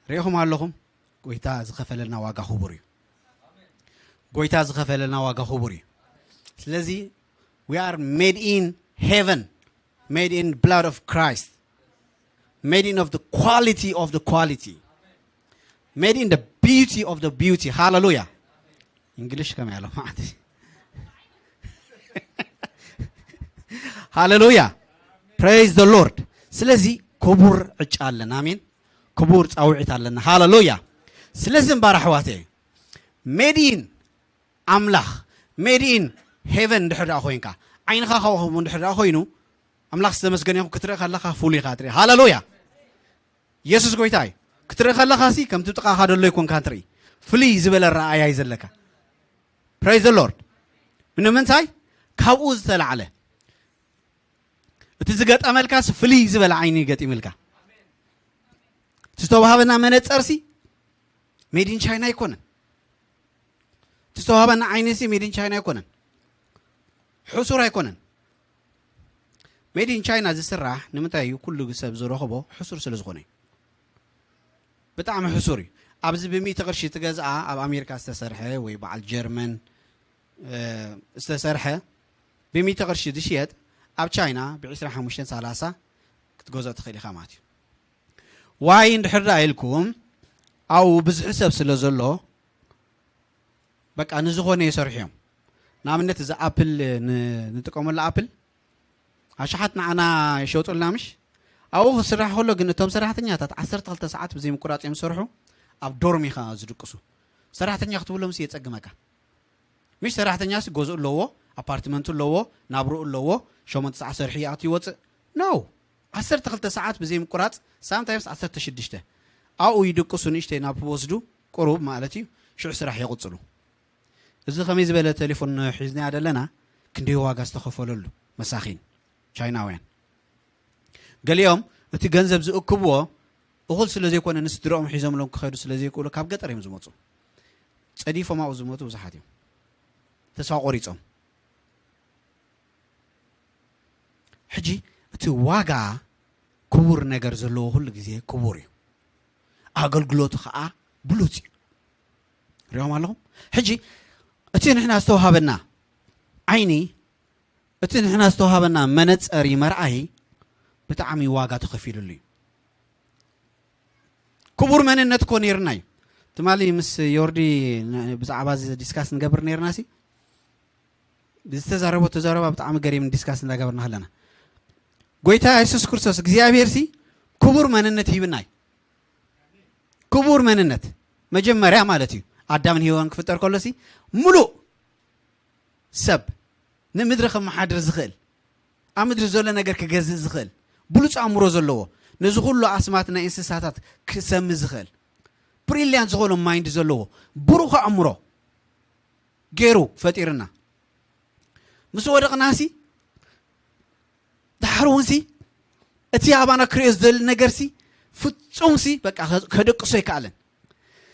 ርኢኹም ኣለኹም፣ ጎይታ ዝኸፈለልና ዋጋ ክቡር እዩ። ጎይታ ዝኸፈለልና ዋጋ ክቡር እዩ። ስለዚ we are made in heaven, made in blood of Christ, made in of the quality of the quality, made in the beauty of the beauty. ሃሌሉያ። እንግሊሽ ከመይ ኣሎ ማለት? ሃሌሉያ። Praise the Lord። ስለዚ ክቡር ዕጫ ኣለና። ኣሜን። ክቡር ጻውዒት ኣለና። ሃሌሉያ። ስለዚ እምባር ኣሕዋተይ፣ ሜድ ኢን ኣምላኽ፣ ሜድ ኢን ሄቨን እንድሕር ደኣ ኮይንካ፣ ዓይንኻ ካብኡ ከምኡ እንድሕር ደኣ ኮይኑ፣ ኣምላኽ ዝተመስገነ ይኹን፣ ክትርኢ ከለኻ ፍሉይ ኢኻ ትርኢ። ሃሌሉያ። ኢየሱስ ጎይታ እዩ። ክትርኢ ከለኻ ሲ ከምቲ ጥቓኻ ደሎ ኣይኮንካን ትርኢ። ፍልይ ዝበለ ረኣያ እዩ ዘለካ። Praise the Lord። ንምንታይ? ካብኡ ዝተላዕለ እቲ ዝገጠመልካስ ፍልይ ዝበለ ዓይኒ ገጢምልካ። እቲ ዝተዋሃበና መነጸርሲ ሜድ ኢን ቻይና ኣይኮነን። እቲ ዝተዋሃበና ዓይንሲ ሜድ ኢን ቻይና ኣይኮነን። ሕሱር ኣይኮነን። ሜድ ኢን ቻይና ዝስራሕ ንምንታይ እዩ? ኩሉ ሰብ ዝረኽቦ ሕሱር ስለ ዝኾነ እዩ። ብጣዕሚ ሕሱር እዩ። ኣብዚ ብሚእቲ ቅርሺ ትገዝኣ ኣብ ኣሜሪካ ዝተሰርሐ ወይ በዓል ጀርመን ዝተሰርሐ ብሚእቲ ቅርሺ ዝሽየጥ ኣብ ቻይና ብዒስራ ሓሙሽተ ሰላሳ ክትገዝኦ ትኽእል ኢኻ ማለት እዩ። ዋይ እንድሕር ደኣ ኢልኩም ኣብኡ ብዝሒ ሰብ ስለ ዘሎ በቃ ንዝኾነ ይሰርሑ እዮም። ንኣብነት እዚ ኣፕል ንጥቀመሉ ኣፕል ኣሽሓት ንዓና ይሸጡልና ምሽ ኣብኡ ክስራሕ ከሎ ግን እቶም ሰራሕተኛታት ዓሰርተ ክልተ ሰዓት ብዘይምቁራፅ እዮም ዝሰርሑ። ኣብ ዶርም ኢኻ ዝድቅሱ። ሰራሕተኛ ክትብሎም ሲ የፀግመካ። ምሽ ሰራሕተኛስ ገዝኡ ኣለዎ፣ ኣፓርትመንቱ ኣለዎ፣ ናብርኡ ኣለዎ። ሸሞንተ ሰዓት ሰርሑ ይኣቱ ይወፅእ ነው። ዓሰርተ ክልተ ሰዓት ብዘይምቁራፅ ሳምታይምስ ዓሰርተ ሽዱሽተ ኣብኡ ይድቅሱ። ንእሽተይ ናብ ወስዱ ቁሩብ ማለት እዩ። ሽዑ ስራሕ የቕፅሉ። እዚ ከመይ ዝበለ ቴሌፎን ሒዝናያ ዘለና ክንደይ ዋጋ ዝተኸፈለሉ መሳኺን ቻይናውያን። ገሊኦም እቲ ገንዘብ ዝእክብዎ እኹል ስለ ዘይኮነ ንስድረኦም ሒዞምሎም ክኸዱ ስለ ዘይክእሉ ካብ ገጠር እዮም ዝመፁ። ፀዲፎም ኣብኡ ዝሞቱ ብዙሓት እዮም። ተስፋ ቆሪፆም። ሕጂ እቲ ዋጋ ክቡር ነገር ዘለዎ ኩሉ ግዜ ክቡር እዩ። ኣገልግሎቱ ከዓ ብሉፅ እዩ። ሪኦም ኣለኹም። ሕጂ እቲ ንሕና ዝተዋሃበና ዓይኒ፣ እቲ ንሕና ዝተዋሃበና መነፀሪ መርኣይ ብጣዕሚ ዋጋ ተኸፊሉሉ እዩ። ክቡር መንነት እኮ ነይርና እዩ። ትማሊ ምስ ዮርዲ ን- ብዛዕባ እዚ ዲስካስ ንገብር ነይርና ሲ ዝተዛረቦ ተዛረባ ብጣዕሚ ገሪም ዲስካስ እንዳገበርና ከለና ጎይታ የሱስ ክርስቶስ እግዚኣብሔር ሲ ክቡር መንነት ሂብና እዩ። ክቡር መንነት መጀመርያ ማለት እዩ። ኣዳምን ሄዋን ክፍጠር ከሎ ሲ ሙሉእ ሰብ ንምድሪ ከመሓድር ዝኽእል ኣብ ምድሪ ዘሎ ነገር ክገዝእ ዝኽእል ብሉፅ ኣእምሮ ዘለዎ ነዚ ኩሉ ኣስማት ናይ እንስሳታት ክሰሚ ዝኽእል ብሪልያንት ዝኾነ ማይንድ ዘለዎ ብሩኽ ኣእምሮ ገይሩ ፈጢርና። ምስ ወደቕናሲ ድሓር እውን ሲ እቲ ኣባና ክሪኦ ዝደሊ ነገር ሲ ፍጹም ሲ በቃ ከ- ከደቅሶ ኣይከኣለን።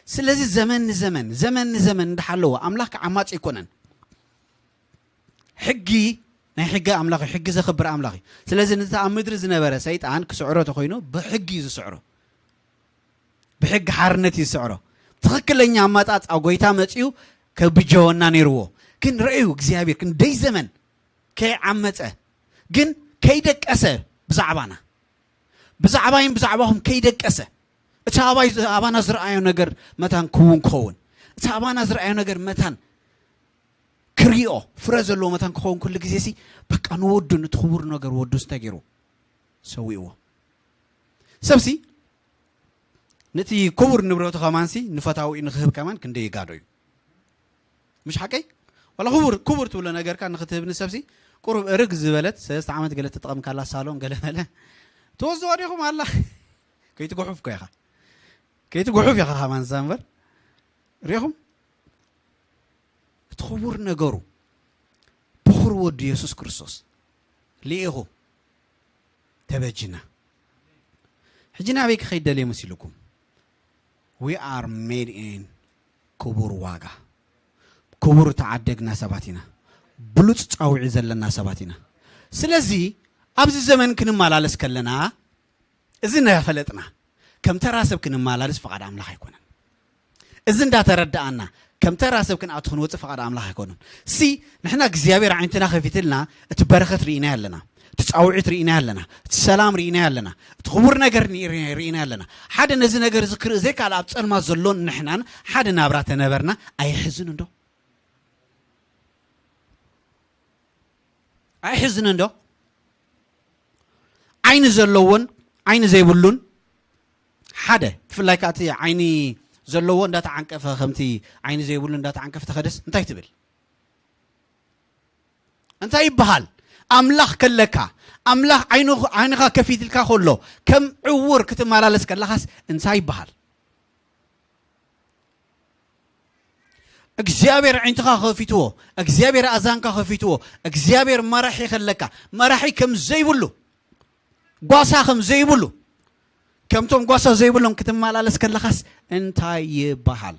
ስለዚ ዘመን ንዘመን ዘመን ንዘመን እንዳሓለወ ኣምላኽ ክዓማፅ ኣይኮነን። ሕጊ ናይ ሕጊ ኣምላኽ እዩ፣ ሕጊ ዘኽብር ኣምላኽ እዩ። ስለዚ ነቲ ኣብ ምድሪ ዝነበረ ሰይጣን ክስዕሮ ተኮይኑ ብሕጊ እዩ ዝስዕሮ። ብሕጊ ሓርነት እዩ ዝስዕሮ። ትኽክለኛ ኣመጣጣ ጎይታ መፂኡ ከብጀወና ነይርዎ። ግን ረእዩ እግዚኣብሔር ክንደይ ዘመን ከይዓመፀ ግን ከይደቀሰ ብዛዕባና ብዛዕባይን ብዛዕባኹም ከይደቀሰ እቲ ኣባይ ኣባና ዝረኣዮ ነገር መታን ክውን ክኸውን እቲ ኣባና ዝረኣዮ ነገር መታን ክሪኦ ፍረ ዘለዎ መታን ክኸውን ኩሉ ግዜ ሲ በቃ ንወዱ ነቲ ክቡር ነገር ወዱ እንታይ ገይሩ ሰዊእዎ። ሰብሲ ነቲ ክቡር ንብረቱ ከማንሲ ንፈታዊኡ ንክህብ ከማን ክንደይ ይጋዶ እዩ። ምሽ ሓቀይ ዋላ ክቡር ክቡር ትብሎ ነገርካ ንክትህብ ንሰብሲ ቁሩብ እርግ ዝበለት ሰለስተ ዓመት ገለ ተጠቐምካላ ሳሎን ገለ መለ ትወስድዋ ዲኹም ኣላ። ከይትጉሑፍ ኮ ኢኻ ከይትጉሑፍ ኢኻ ከማንሳ እምበር ሪኹም እቲ ክቡር ነገሩ ብኹር ወዱ የሱስ ክርስቶስ ልኢኹ ተበጅና። ሕጂ ናበይ ክኸይድ ደልየ መሲልኩም? We are made in ክቡር ዋጋ ክቡር ተዓደግና ሰባት ኢና። ብሉፅ ፃውዒ ዘለና ሰባት ኢና። ስለዚ ኣብዚ ዘመን ክንመላለስ ከለና እዚ እናፈለጥና ከም ተራ ሰብ ክንመላለስ ፍቓድ ኣምላኽ ኣይኮነን። እዚ እንዳተረዳኣና ከም ተራ ሰብ ክንኣቱ ክንወፅእ ፍቓድ ኣምላኽ ኣይኮነን። ሲ ንሕና እግዚኣብሔር ዓይነትና ከፊትልና እቲ በረኸት ርኢና ኣለና፣ እቲ ፃውዒት ርኢና ኣለና፣ እቲ ሰላም ርኢና ኣለና፣ እቲ ክቡር ነገር ርኢና ኣለና። ሓደ ነዚ ነገር እዚ ክርኢ ዘይከኣል ኣብ ፀልማት ዘሎን ንሕናን ሓደ ናብራ ተነበርና ኣይሕዝን እንዶ? ኣይሕዝንን ዶ? ዓይኒ ዘለዎን ዓይኒ ዘይብሉን ሓደ ብፍላይ ከዓ እቲ ዓይኒ ዘለዎ እንዳተዓንቀፈ ከምቲ ዓይኒ ዘይብሉ እንዳተዓንቀፈ ተኸደስ እንታይ ትብል እንታይ ይበሃል? ኣምላኽ ከለካ ኣምላኽ ዓይንኻ ከፊትልካ ከሎ ከም ዕውር ክትመላለስ ከለኻስ እንታይ ይበሃል? እግዚኣብሔር ዓይንትኻ ከፊትዎ እግዚኣብሔር ኣዛንካ ከፊትዎ እግዚኣብሔር መራሒ ከለካ መራሒ ከም ዘይብሉ ጓሳ ከም ዘይብሉ ከምቶም ጓሳ ዘይብሎም ክትመላለስ ከለኻስ እንታይ ይበሃል?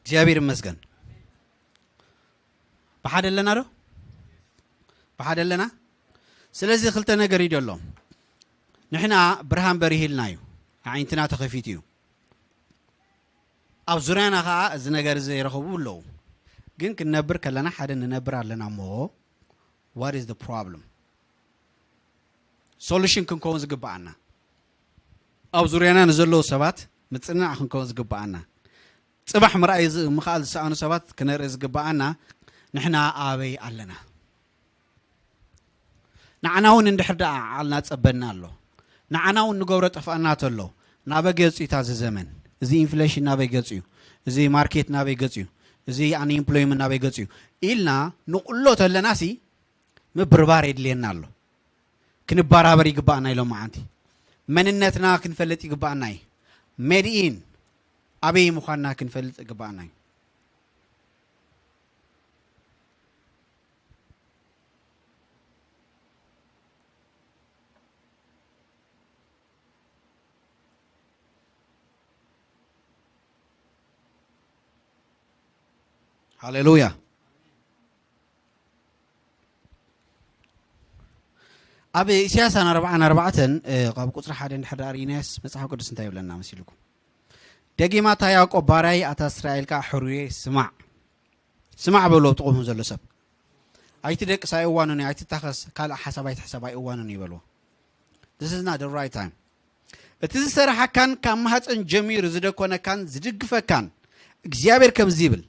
እግዚኣብሔር ይመስገን። ብሓደ ኣለና ዶ? ብሓደ ኣለና። ስለዚ ክልተ ነገር እዩ ዘሎ። ንሕና ብርሃን በሪሂልና እዩ፣ ኣዒንትና ተኸፊቱ እዩ። ኣብ ዙርያና ከዓ እዚ ነገር እዚ ይረኸቡ ኣለዉ። ግን ክንነብር ከለና ሓደ ንነብር ኣለና እሞ what is the problem? ሶሉሽን ክንከውን ዝግብኣና ኣብ ዙርያና ንዘለዉ ሰባት ምፅንናዕ ክንከውን ዝግብኣና ፅባሕ ምርኣይ ምኽኣል ዝሰኣኑ ሰባት ክነርኢ ዝግብኣና ንሕና ኣበይ ኣለና? ንዓና እውን እንድሕር ደኣ ዓልና ጸበና ኣሎ ንዓና እውን ንገብሮ ጠፍኣና ተሎ ናበ ገጹ እዩ ታዚ ዘመን እዚ ኢንፍሌሽን ናበይ ገጹ እዩ እዚ ማርኬት ናበይ ገጹ እዩ እዚ ኣንኢምፕሎይመንት ናበይ ገጹ እዩ ኢልና ንቕሎ ተለና ሲ ምብርባር የድልየና ኣሎ። ክንበራበር ይግባኣና ኢሎም መዓንቲ መንነትና ክንፈልጥ ይግባኣና እዩ። ሜድኢን ኣበይ ምዃንና ክንፈልጥ ይግባኣና እዩ። ሃሌሉያ። ኣብ ኢሳያስ ኣርባዓን ኣርባዕተን ካብ ቁፅሪ ሓደ እንድሕር ርኢናዮስ መፅሓፍ ቅዱስ እንታይ ይብለና መሲልኩም? ደጊማ ኣታ ያዕቆብ ባርያይ ኣታ እስራኤል ከዓ ሕሩየይ ስማዕ ስማዕ በሎ ጥቕሙ ዘሎ ሰብ ኣይትደቅስ ኣይእዋኑን እዩ ኣይትታኸስ ካልእ ሓሳብ ኣይትሕሰብ ኣይእዋኑን እዩ በልዎ። This is not the right time። እቲ ዝሰራሓካን ካብ ማህፀን ጀሚሩ ዝደኮነካን ዝድግፈካን እግዚኣብሔር ከምዚ ይብል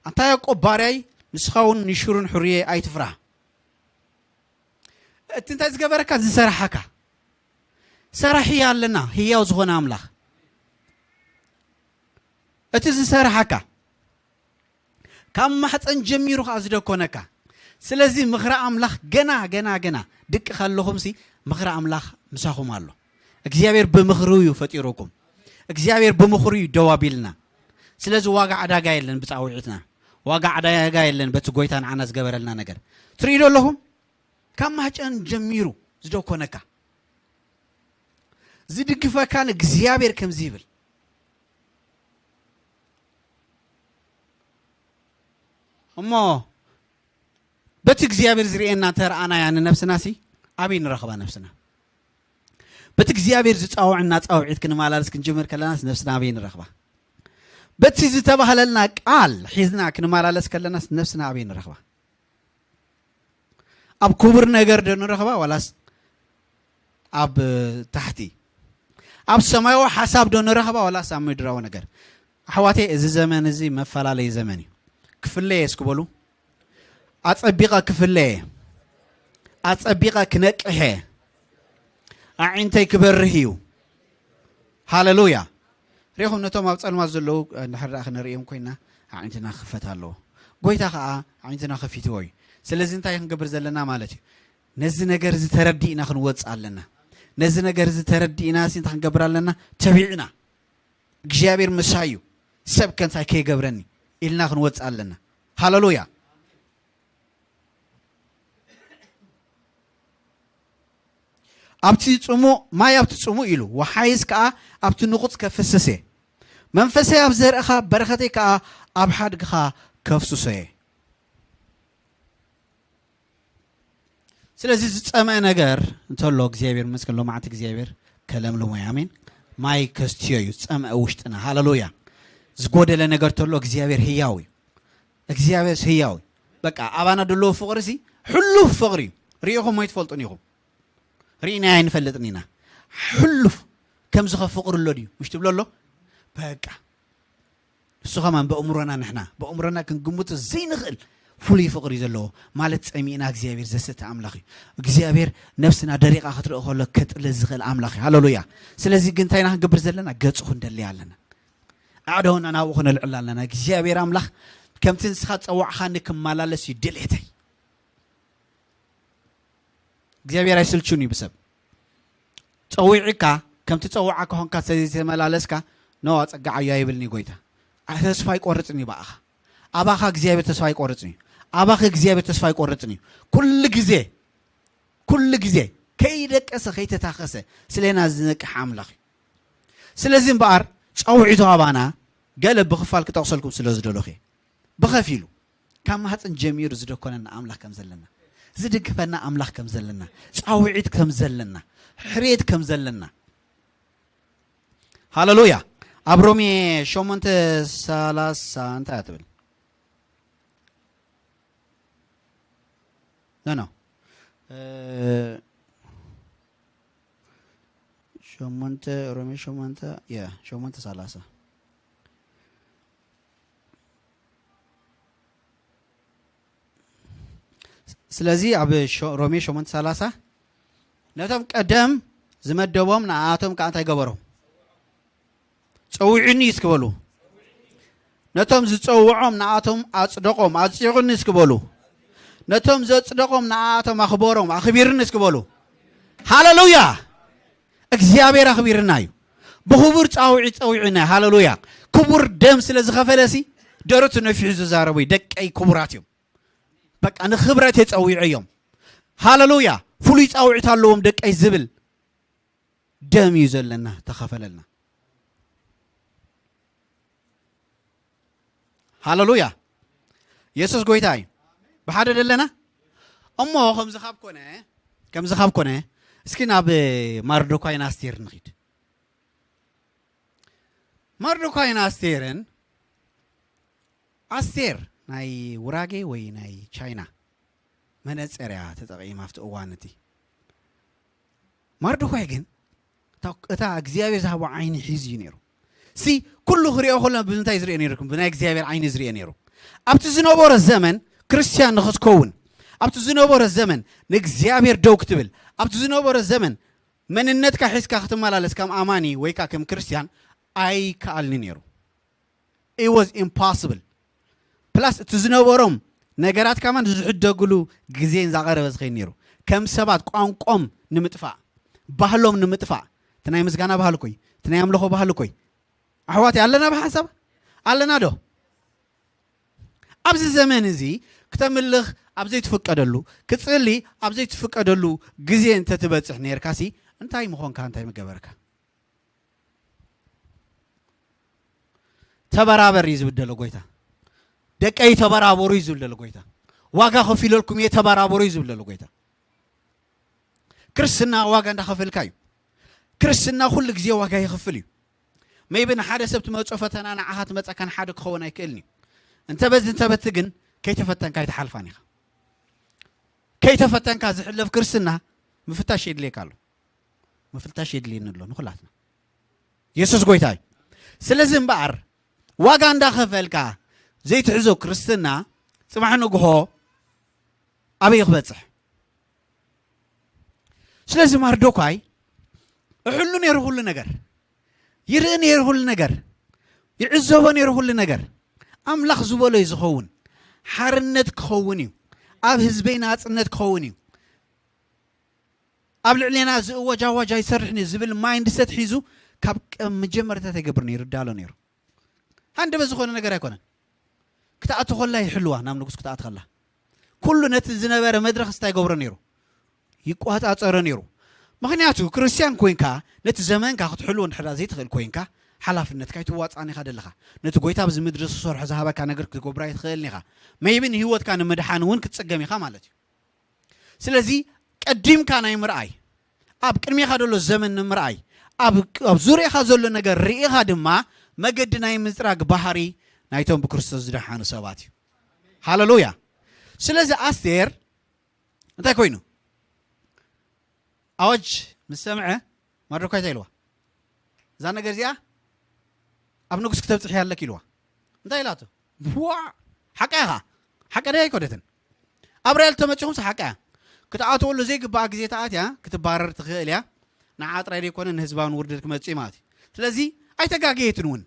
ኣንታ ያዕቆብ ባርያይ ንስኻ እውን ንሽሩን ሕሩየ ኣይትፍራህ። እቲ እንታይ ዝገበረካ ዝሰራሓካ ሰራሒ ኣለና ህያው ዝኾነ ኣምላኽ እቲ ዝሰራሓካ ካብ ማሕፀን ጀሚሩ ከዓ ዝደኮነካ ስለዚ ምኽሪ ኣምላኽ ገና ገና ገና ድቂ ከለኹምሲ ምኽሪ ኣምላኽ ምሳኹም ኣሎ እግዚኣብሔር ብምኽሩ እዩ ፈጢሩኩም እግዚኣብሔር ብምኽሩ እዩ ደው ኣቢልና ስለዚ ዋጋ ዕዳጋ የለን ብፃውዒትና ዋጋ ዕዳጋ የለን በቲ ጎይታ ንዓና ዝገበረልና ነገር ትርእዩ ዶ ኣለኹም ካብ ማሕፀን ጀሚሩ ዝደኮነካ ዝድግፈካን እግዚኣብሔር ከምዚ ይብል እሞ በቲ እግዚኣብሔር ዝርእየና እንተረኣናያ ንነብስና ሲ ኣበይ ንረኽባ ነብስና በቲ እግዚኣብሔር ዝጻውዕና ጻውዒት ክንመላለስ ክንጅምር ከለናስ ነፍስና ኣበይ ንረኽባ? በቲ ዝተባህለልና ቃል ሒዝና ክንመላለስ ከለናስ ነፍስና ኣበይ ንረኽባ? ኣብ ክቡር ነገር ዶ ንረኽባ ዋላስ ኣብ ታሕቲ? ኣብ ሰማያዊ ሓሳብ ዶ ንረኽባ ዋላስ ኣብ ምድራዊ ነገር? ኣሕዋተይ፣ እዚ ዘመን እዚ መፈላለዪ ዘመን እዩ። ክፍለየ እስኪ በሉ። ኣጸቢቐ ክፍለየ፣ ኣጸቢቐ ክነቅሐ፣ ኣዒንተይ ክበርህ እዩ። ሃለሉያ። ሪኹም ነቶም ኣብ ጸልማት ዘለዉ እንድሕር ደኣ ክነርእዮም ኮይና ኣዒንትና ክኽፈት ኣለዎ። ጎይታ ኸኣ ኣዒንትና ከፊትዎ እዩ። ስለዚ እንታይ ክንገብር ዘለና ማለት እዩ? ነዚ ነገር እዚ ተረዲእና ክንወጽእ ኣለና። ነዚ ነገር እዚ ተረዲእና ሲ እንታይ ክንገብር ኣለና? ተቢዕና እግዚኣብሔር ምሳይ እዩ፣ ሰብ ከንታይ ከይገብረኒ ኢልና ክንወጽእ ኣለና። ሃለሉያ። ኣብቲ ጽሙእ ማይ ኣብቲ ጽሙእ ኢሉ፣ ወሓይዝ ከኣ ኣብቲ ንቑጽ ከፍስስ እየ። መንፈሰይ ኣብ ዘርእኻ፣ በረኸተይ ከኣ ኣብ ሓድግኻ ከፍስሶ እየ። ስለዚ ዝጸምአ ነገር እንተሎ እግዚኣብሔር ይመስገን፣ ሎማዓንቲ እግዚኣብሔር ከለምልሞ እዩ። ኣሜን። ማይ ከስትዮ እዩ ዝጸምአ ውሽጥና። ሃለሉያ። ዝጎደለ ነገር ተሎ እግዚኣብሔር ህያው እዩ። እግዚኣብሔር ህያው እዩ። በቃ ኣባና ደለዎ ፍቕሪ ሲ ሕሉፍ ፍቕሪ እዩ። ርኢኹም ኣይትፈልጡን ኢኹም። ርኢና ኣይንፈልጥን ኢና። ሕሉፍ ከምዚ ከ ፍቕሪ ኣሎ ድዩ? ምሽ ትብሎ ኣሎ? በቃ ንሱ ኸማን በእምሮና ንሕና በእምሮና ክንግምቶ ዘይንኽእል ፍሉይ ፍቕሪ ዘለዎ ማለት ጸሚእና እግዚኣብሔር ዘስተ ኣምላኽ እዩ። እግዚኣብሔር ነፍስና ደሪቓ ክትርኢ ከሎ ከጥለ ዝኽእል ኣምላኽ እዩ። ሃለሉያ። ስለዚ ግን እንታይ ኢና ክንገብር ዘለና? ገጹ ክንደሊ ኣለና። ኣዕደውና ናብኡ ክነልዕል ኣለና። እግዚኣብሔር ኣምላኽ ከምቲ ንስኻ ጸዋዕኻኒ ክመላለስ እዩ ድሌተይ። እግዚኣብሔር ኣይስልቹን እዩ ብሰብ። ጸዊዕካ ከምቲ ጸዋዕካ ኾንካ ዘይተመላለስካ፣ ኖ፣ ኣጸግዓዮ ኣይብልኒ ጎይታ። ኣይ፣ ተስፋ ኣይቆርጽን እዩ ብኣኻ። ኣባኻ እግዚኣብሔር ተስፋ ኣይቆርጽን እዩ። ኣባኺ እግዚኣብሔር ተስፋ ኣይቆርጽን እዩ። ኩሉ ግዜ፣ ኩሉ ግዜ ከይደቀሰ ከይተታኸሰ ስለና ዝነቅሕ ኣምላኽ እዩ። ስለዚ እምበኣር ጸውዒቱ ኣባና ገለ ብኽፋል ክጠቕሰልኩም ስለ ዝደለኹ እየ። ብኸፊሉ ካብ ማህፀን ጀሚሩ ዝደኮነና ኣምላኽ ከም ዘለና፣ ዝድግፈና ኣምላኽ ከም ዘለና፣ ጻውዒት ከም ዘለና፣ ሕርየት ከም ዘለና። ሃለሉያ። ኣብ ሮሜ ሸሞንተ ሰላሳ እንታይ ትብል? ኖ፣ ኖ። እ፣ ሸሞንተ፣ ሮሜ ሸሞንተ፣ ያ፣ ሸሞንተ ሰላሳ። ስለዚ ኣብ ሸ-፣ ሮሜ ሸሞንተ ሰላሳ፣ ነቶም ቀደም ዝመደቦም ንኣቶም ከኣ እንታይ ገበሮም? ጸውዑኒ እስኪ በሉ። ነቶም ዝጸውዖም ንኣቶም ኣጽደቖም፣ ኣጽዲቑኒ እስኪ በሉ። ነቶም ዘጽደቖም ንኣቶም ኣኽበሮም፣ ኣኽቢርኒ እስኪ በሉ። ሃለሉያ! እግዚኣብሔር ኣኽቢርና እዩ። ብኽቡር ጻውዒት ጸዊዑና እዩ። ሃለሉያ! ክቡር ደም ስለ ዝኸፈለሲ ደረቱ ነፊሑ ዝዛረቡ እዩ። ደቀይ ክቡራት እዮም። በቃ ንኽብረት የጸዊዐዮም። ሃለሉያ! ፍሉይ ጻውዒት ኣለዎም ደቀይ ዝብል ደም እዩ ዘለና፣ ተኸፈለልና። ሃለሉያ! የሱስ ጎይታ እዩ። ብሓደ ደለና እሞ፣ ከምዚ ካብ ኮነ፣ ከምዚ ካብ ኮነ፣ እስኪ ናብ ማርዶኳይን ኣስቴር ንኺድ። ማርዶኳይን ኣስቴርን፣ ኣስቴር ናይ ውራጌ ወይ ናይ ቻይና መነጸር እያ ተጠቒማ ኣብቲ እዋን እቲ። ማርዶኳይ ግን እታ፣ እታ እግዚኣብሔር ዝሃቦ ዓይኒ ሒዙ እዩ ነይሩ። ሲ ኩሉ ክሪኦ ከሎ ብምንታይ ዝሪኦ ነይሩ? ብናይ እግዚኣብሔር ዓይኒ ዝሪኦ ነይሩ። ኣብቲ ዝነበሮ ዘመን ክርስትያን ንኽትከውን፣ ኣብቲ ዝነበሮ ዘመን ንእግዚኣብሔር ደው ክትብል፣ ኣብቲ ዝነበሮ ዘመን መንነትካ ሒዝካ ክትመላለስ ከም ኣማኒ ወይ ከኣ ከም ክርስትያን ኣይከኣልኒ ነይሩ። It was impossible. ፕላስ እቲ ዝነበሮም ነገራት ከማን ዝሕደግሉ ግዜን ዛቐረበ ዝኸይድ ነይሩ። ከም ሰባት ቋንቋም ንምጥፋእ፣ ባህሎም ንምጥፋእ፣ እቲ ናይ ምስጋና ባህሊ ኮይ፣ እቲ ናይ ኣምልኾ ባህሊ ኮይ። ኣሕዋት ኣለና ብሓንሳብ ኣለና ዶ? ኣብዚ ዘመን እዚ ክተምልኽ ኣብ ዘይትፍቀደሉ፣ ክጽሊ ኣብ ዘይትፍቀደሉ ግዜ እንተትበጽሕ ነርካሲ እንታይ ምኾንካ፣ እንታይ ምገበርካ? ተበራበር እዩ ዝብል ዘሎ ጎይታ። ደቀይ ተበራበሩ እዩ ዝብል ዘሎ ጎይታ። ዋጋ ከፊለልኩም እየ ተበራበሩ እዩ ዝብል ዘሎ ጎይታ። ክርስትና ዋጋ እንዳኸፈልካ እዩ። ክርስትና ኩሉ ግዜ ዋጋ ይኽፍል እዩ። መይቢ ንሓደ ሰብ ትመጾ ፈተና ንዓኻ ትመጸካን ሓደ ክኸውን ኣይክእልን እዩ። እንተ በዚ እንተ በቲ ግን ከይተፈተንካ ኣይትሓልፋን ኢኻ። ከይተፈተንካ ዝሕለፍ ክርስትና ምፍታሽ የድልየካ ኣሎ። ምፍታሽ የድልየኒ ኣሎ ንኹላትና። የሱስ ጎይታ እዩ። ስለዚ እምበኣር ዋጋ እንዳኸፈልካ ዘይትሕዞ ክርስትና ጽባሕ ንግሆ ኣበይ ክበጽሕ? ስለዚ ማርዶካይ እሕሉ ነይሩ ኩሉ ነገር፣ ይርኢ ነይሩ ኩሉ ነገር፣ ይዕዘቦ ነይሩ ኩሉ ነገር። ኣምላኽ ዝበሎ እዩ ዝኸውን። ሓርነት ክኸውን እዩ። ኣብ ህዝበይ ናጽነት ክኸውን እዩ። ኣብ ልዕሌና ዝእወጅ ኣዋጅ ኣይሰርሕን እዩ ዝብል ማይንድሰት ሒዙ ካብ ቀ- መጀመርታ ተገብር ነይሩ፣ ዳሎ ነይሩ። ሃንደበ ዝኾነ ነገር ኣይኮነን። ክትኣቱ ከላ ይሕልዋ፣ ናብ ንጉስ ክትኣቱ ከላ ኩሉ ነቲ ዝነበረ መድረኽ ስታይ ገብሮ ነይሩ፣ ይቋጻጸሮ ነይሩ። ምክንያቱ ክርስቲያን ኮይንካ ነቲ ዘመንካ ክትሕልዎ እንድሕር ዘይትኽእል ኮይንካ ሓላፍነትካ ኣይትዋጻእን ኢኻ ደለኻ። ነቲ ጎይታ ኣብዚ ምድሪ ዝሰርሖ ዝሃበካ ነገር ክትገብሮ ኣይትኽእልን ኢኻ። መይቢ ንህይወትካ ንምድሓን እውን ክትጽገም ኢኻ ማለት እዩ። ስለዚ ቀዲምካ ናይ ምርኣይ፣ ኣብ ቅድሜኻ ዘሎ ዘመን ንምርኣይ፣ ኣብ ኣብ ዙርያኻ ዘሎ ነገር ርኢኻ ድማ መገዲ ናይ ምጽራግ ባህሪ ናይቶም ብክርስቶስ ዝደሓኑ ሰባት እዩ። ሃለሉያ። ስለዚ ኣስቴር እንታይ ኮይኑ ኣዋጅ ምስ ሰምዐ ማርዶካይ እንታይ ኢልዋ? እዛ ነገር እዚኣ ኣብ ንጉስ ክተብፅሕ ያለክ ኢልዋ። እንታይ ኢላቶ? ዋ ሓቃ ኢኻ። ሓቀ ደ ኣይኮነትን። ኣብ ሪያል ተመፂኹም ሓቃ ክትኣትወሉ ዘይግባኣ ግዜ ተኣትያ ክትባረር ትኽእል እያ። ንዓ ጥራይ ዘይኮነ ንህዝባውን ውርደት ክመፅእ እዩ ማለት እዩ። ስለዚ ኣይተጋገየትን እውን።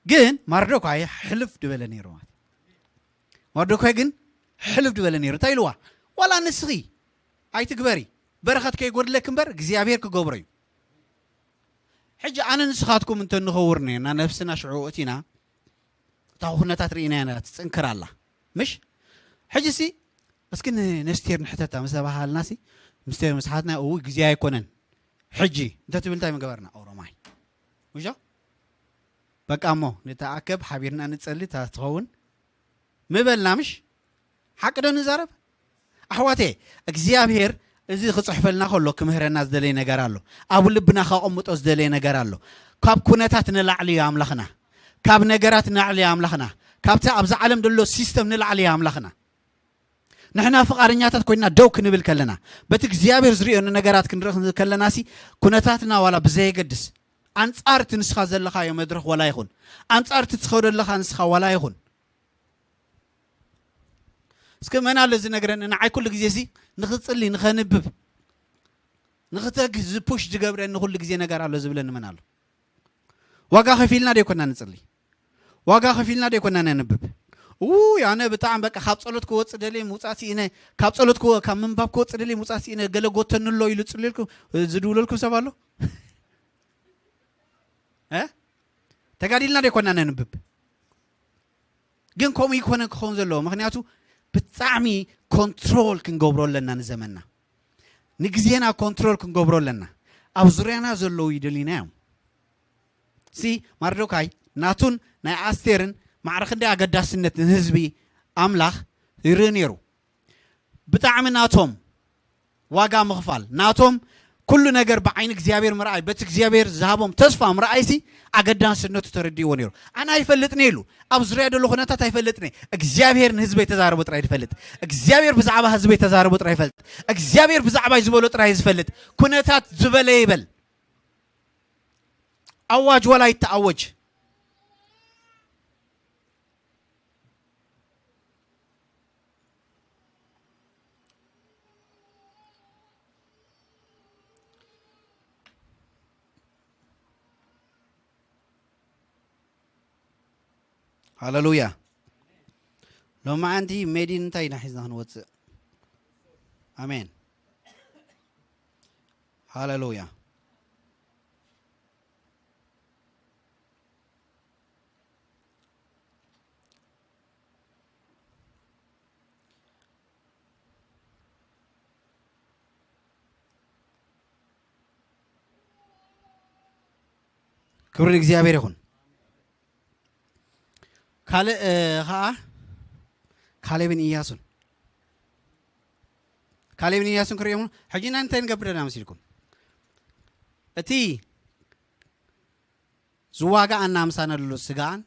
ግን ማርዶካይ ሕልፍ ድበለ ነይሩ ማለት እዩ። ማርዶካይ ግን ሕልፍ ድበለ ነይሩ። እንታይ ኢልዋ? ዋላ ንስኺ ኣይትግበሪ፣ በረኸት ከይጎድለክ እምበር እግዚኣብሔር ክገብሮ እዩ። ሕጂ ኣነ ንስኻትኩም እንተ ንኸውር ነርና ነብስና ሽዑ እቲና እታ ኩነታት ርኢና ኢና ትጽንክር ኣላ። ምሽ ሕጂ ሲ እስኪ ን- ነስቴር ንሕተታ ምስ ተባሃልና ሲ ምስቴር ምስሓትና እው ግዜ ኣይኮነን። ሕጂ እንተ ትብል እንታይ ምገበርና? ኦሮማይ ምሾ በቃ እሞ ንተኣከብ ሓቢርና ንጸሊ እታ ትኸውን ምበልና። ምሽ ሓቂ ዶ ንዛረብ ኣሕዋቴ? እግዚኣብሔር እዚ ክጽሕፈልና ከሎ ክምህረና ዝደለየ ነገር ኣሎ። ኣብ ልብና ከቐምጦ ዝደለየ ነገር ኣሎ። ካብ ኩነታት ንላዕሊ እዩ ኣምላኽና። ካብ ነገራት ንላዕሊ እዩ ኣምላኽና። ካብቲ ኣብዚ ዓለም ዘሎ ሲስተም ንላዕሊ እዩ ኣምላኽና። ንሕና ፍቓደኛታት ኮይና ደው ክንብል ከለና፣ በቲ እግዚኣብሔር ዝርእዮ ነገራት ክንርኢ ከለና ሲ ኩነታትና ዋላ ብዘየገድስ ኣንጻር እቲ ንስኻ ዘለኻዮ መድረኽ ዋላ ይኹን፣ ኣንጻር እቲ ትኸዶ ኣለኻ ንስኻ ዋላ ይኹን፣ እስከ መን ኣሎ ዝነግረኒ? ንዓይ ኩሉ ግዜ ሲ ንኽጽሊ ንኸንብብ ንኽተግ ዝፑሽ ዝገብረኒ ኩሉ ግዜ ነገር ኣሎ ዝብለኒ መን ኣሎ? ዋጋ ከፊልና ዶ ይኮና ንጽሊ? ዋጋ ከፊልና ዶ ይኮና ነንብብ? ውይ ኣነ ብጣዕሚ በቃ ካብ ጸሎት ክወጽእ ደልየ ምውጻእ ስኢነ፣ ካብ ጸሎት ክወ- ካብ ምንባብ ክወጽእ ደልየ ምውጻእ ስኢነ፣ ገለ ጎተኒ ኣሎ ኢሉ ጽልልኩ ዝድውለልኩም ሰብ ኣሎ? እ? ተጋዲልና ዶ ይኮና ነንብብ? ግን ከምኡ ይኮነ ክኸውን ዘለዎ፣ ምክንያቱ ብጣዕሚ ኮንትሮል ክንገብሮ ኣለና ንዘመንና። ንግዜና ኮንትሮል ክንገብሮ ኣለና። ኣብ ዙርያና ዘለዉ ይደልዩና እዮም። ሲ ማርዶካይ ናቱን ናይ ኣስቴርን ማዕረ ክንደይ ኣገዳስነት ንህዝቢ ኣምላኽ ይርኢ ነይሩ። ብጣዕሚ ናቶም ዋጋ ምኽፋል ናቶም ኩሉ ነገር ብዓይኒ እግዚኣብሔር ምርኣይ በቲ እግዚኣብሔር ዝሃቦም ተስፋ ምርኣይሲ ኣገዳስነቱ ተረዲእዎ ነይሩ። ኣነ ኣይፈልጥን ኢሉ ኣብ ዙርያ ዘሎ ኩነታት ኣይፈልጥን። እግዚኣብሔር ንህዝበይ ተዛረቦ ጥራይ ዝፈልጥ። እግዚኣብሔር ብዛዕባ ህዝበይ ተዛረቦ ጥራይ ይፈልጥ። እግዚኣብሔር ብዛዕባይ ዝበሎ ጥራይ ዝፈልጥ። ኩነታት ዝበለ ይበል። ኣዋጅ ዋላ ይተኣወጅ። ሃለሉያ። ሎማዓንቲ ሜዲን እንታይ ኢና ሒዝና ክንወፅእ? ኣሜን። ሃለሉያ። ክብሪ ንእግዚኣብሔር ይኹን። ካልእ እ፣ ኸዓ ካሌብን ኢያሱን ካሌብን ኢያሱን ክርእዮም። ሕጂ ኢና እንታይ ንገብር ደና መሲልኩም? እቲ ዝዋጋኣና ምሳና ዘሎ ስጋን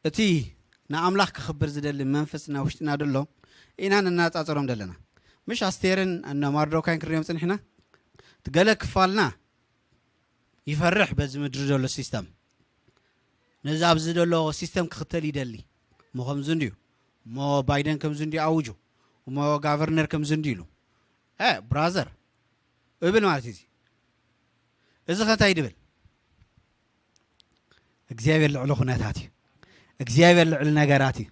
እቲ ንኣምላኽ ክኽብር ዝደሊ መንፈስና ውሽጥና ደሎ ኢና ነናጻጽሮም ደለና። ምሽ ኣስቴርን እነ ማርዶካይን ክንሪኦም ጽንሕና? እቲ ገለ ክፋልና ይፈርሕ በዚ ምድሪ ዘሎ ሲስተም። ነዚ ኣብዚ ዘሎ ሲስተም ክኽተል ይደሊ። እሞ ከምዚ እንድዩ። እሞ ባይደን ከምዚ እንድዩ ኣውጁ። እሞ ጋቨርነር ከምዚ እንድዩ ኢሉ። እ ብራዘር እብል ማለት እዩ። እዚ ኸ እንታይ ድብል? እግዚኣብሔር ልዕሊ ኩነታት እዩ። እግዚኣብሔር ልዕሊ ነገራት እዩ።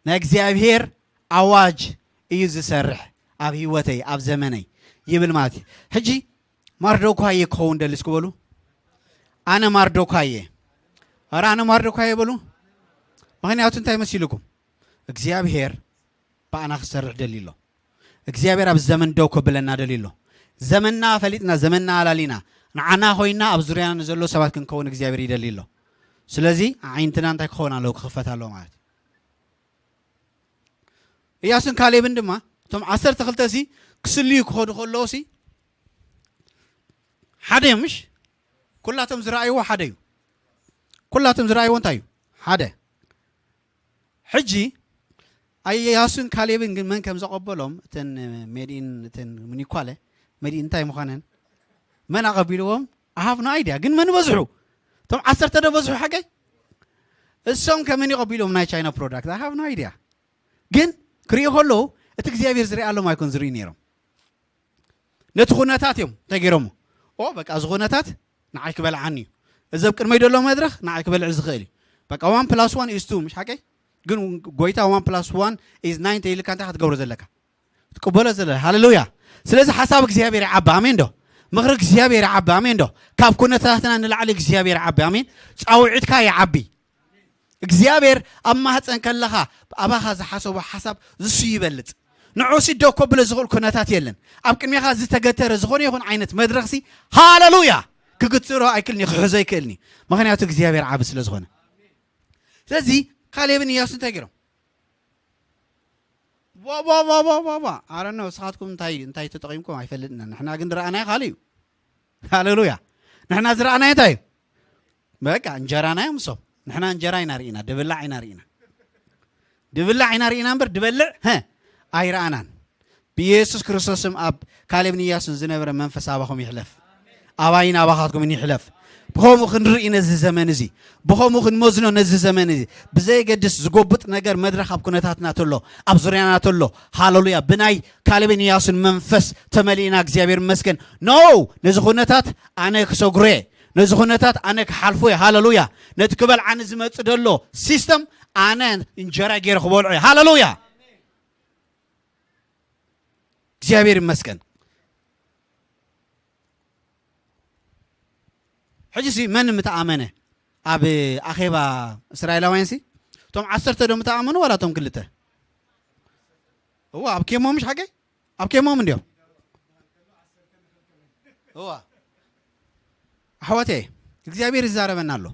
ናይ እግዚኣብሔር ኣዋጅ እዩ ዝሰርሕ ኣብ ህይወተይ፣ ኣብ ዘመነይ ይብል ማለት እዩ። ሕጂ ማርዶኳየ ክኸውን ደሊ እስኪ በሉ። ኣነ ማርዶኳየ። ኧረ ኣነ ማርዶኳየ በሉ። ምኽንያቱ እንታይ መሲልኩም? እግዚኣብሔር ብኣና ክሰርሕ ደሊ ኣሎ። እግዚኣብሔር ኣብ ዘመን ደው ከብለና ደሊ ኣሎ። ዘመንና ፈሊጥና፣ ዘመንና ኣላሊና፣ ንዓና ኮይና ኣብ ዙርያና ንዘሎ ሰባት ክንከውን እግዚኣብሔር ይደሊ ኣሎ። ስለዚ ኣዒንትና እንታይ ክኸውን ኣለዎ? ክኽፈት ኣለዎ ማለት እዩ። ኢያሱን ካሌብን ድማ እቶም ዓሰርተ ክልተ ሲ ክስልዩ ክኸዱ ከለዉ ሲ ሓደ እዮም፣ ምሽ? ኩላቶም ዝረኣይዎ ሓደ እዩ። ኩላቶም ዝረኣይዎ እንታይ እዩ? ሓደ። ሕጂ ኣያሱን ካሌብን ግን መን ከም ዘቐበሎም፣ እተን ሜድኢን፣ እተን ምኒኳለ ሜድኢን እንታይ ምዃነን መን ኣቐቢልዎም? I have no idea። ግን መን በዝሑ? እቶም ዓሰርተ ዶ በዝሑ ሓቀይ? እሶም ከመን ይቐቢሎም ናይ ቻይና ፕሮዳክት? I have no idea። ግን ክሪኦ ከለዉ እቲ እግዚኣብሔር ዝሪኣሎም ኣይኮን ዝርኢ ነይሮም። ነቲ ኩነታት እዮም እንታይ ገይሮሞ? ኦ በቃ እዚ ኩነታት ንዓይ ክበልዓኒ እዩ። እዚ ኣብ ቅድመይ ዘሎ መድረኽ ንዓይ ክበልዕ ዝኽእል እዩ። በቃ one plus one is two፣ ምሽ ሓቀይ? ግን ጎይታ one plus one is nine ተይልካ እንታይ ክትገብሮ ዘለካ? ትቅበሎ ዘለ። ሃሌሉያ። ስለዚ ሓሳብ እግዚኣብሔር ይዓቢ። ኣሜን ዶ? ምኽሪ እግዚኣብሔር ይዓቢ። ኣሜን ዶ? ካብ ኩነታትና ንላዕሊ እግዚኣብሔር ይዓቢ። ኣሜን። ጻውዒትካ ይዓቢ። እግዚኣብሔር ኣብ ማህፀን ከለኻ ኣባኻ ዝሓሰቦ ሓሳብ ዝሱ ይበልጽ። ንዑ ሲ ደው ከብሎ ዝኽእል ኩነታት የለን። ኣብ ቅድሜኻ ዝተገተረ ዝኾነ ይኹን ዓይነት መድረኽሲ፣ ሃሌሉያ፣ ክግትሮ ኣይክእልን እዩ፣ ክሕዞ ኣይክእልን እዩ። ምኽንያቱ እግዚኣብሔር ዓቢ ስለ ዝኾነ። ስለዚ ካሌብን ኢያሱ እንታይ ገይሮም? ዋ ዋ ዋ ዋ ዋ ዋ። ኣረ ነው፣ ንስኻትኩም እንታይ እንታይ ተጠቒምኩም ኣይፈልጥና። ንሕና ግን ዝረኣናዮ ካልእ እዩ። ሃሌሉያ። ንሕና ዝረኣናዮ እንታይ እዩ? በቃ እንጀራና እዮም እሶም። ንሕና እንጀራ ኢና ርኢና፣ ድብላዕ ኢና ርኢና። ድብላዕ ኢና ርኢና እምበር ድበልዕ፣ ሀ፣ ኣይረኣናን። ብኢየሱስ ክርስቶስ ስም ኣብ ካሌብን ኢያሱን ዝነበረ መንፈስ ኣባኹም ይሕለፍ። ኣባይን ኣባኻትኩምን ይሕለፍ። ብኸምኡ ክንርኢ ነዚ ዘመን እዚ፣ ብኸምኡ ክንመዝኖ ነዚ ዘመን እዚ። ብዘየገድስ ዝጎብጥ ነገር መድረኽ ኣብ ኩነታትና ተሎ፣ ኣብ ዙርያና ተሎ፣ ሃሌሉያ፣ ብናይ ካሌብን ኢያሱን መንፈስ ተመሊእና እግዚኣብሔር ይመስገን። ኖ፣ ነዚ ኩነታት ኣነ ክሰግሮ እየ፣ ነዚ ኩነታት ኣነ ክሓልፎ እየ። ሃሌሉያ። ነቲ ክበልዓኒ ዝመጽእ ዘሎ ሲስተም ኣነ እንጀራ ገይረ ክበልዖ እየ። ሃሌሉያ። እግዚኣብሔር ይመስገን። ሕጂ ሲ መን ምተኣመነ ኣብ ኣኼባ እስራኤላውያን ሲ? እቶም ዓሰርተ ዶ ምተኣመኑ ዋላ እቶም ክልተ? እዋ ኣብ ኬሞ ምሽ ሓቀይ? ኣብ ኬሞም እንዲዮም። እዋ ኣሕዋተይ እግዚኣብሔር ይዛረበና ኣሎ።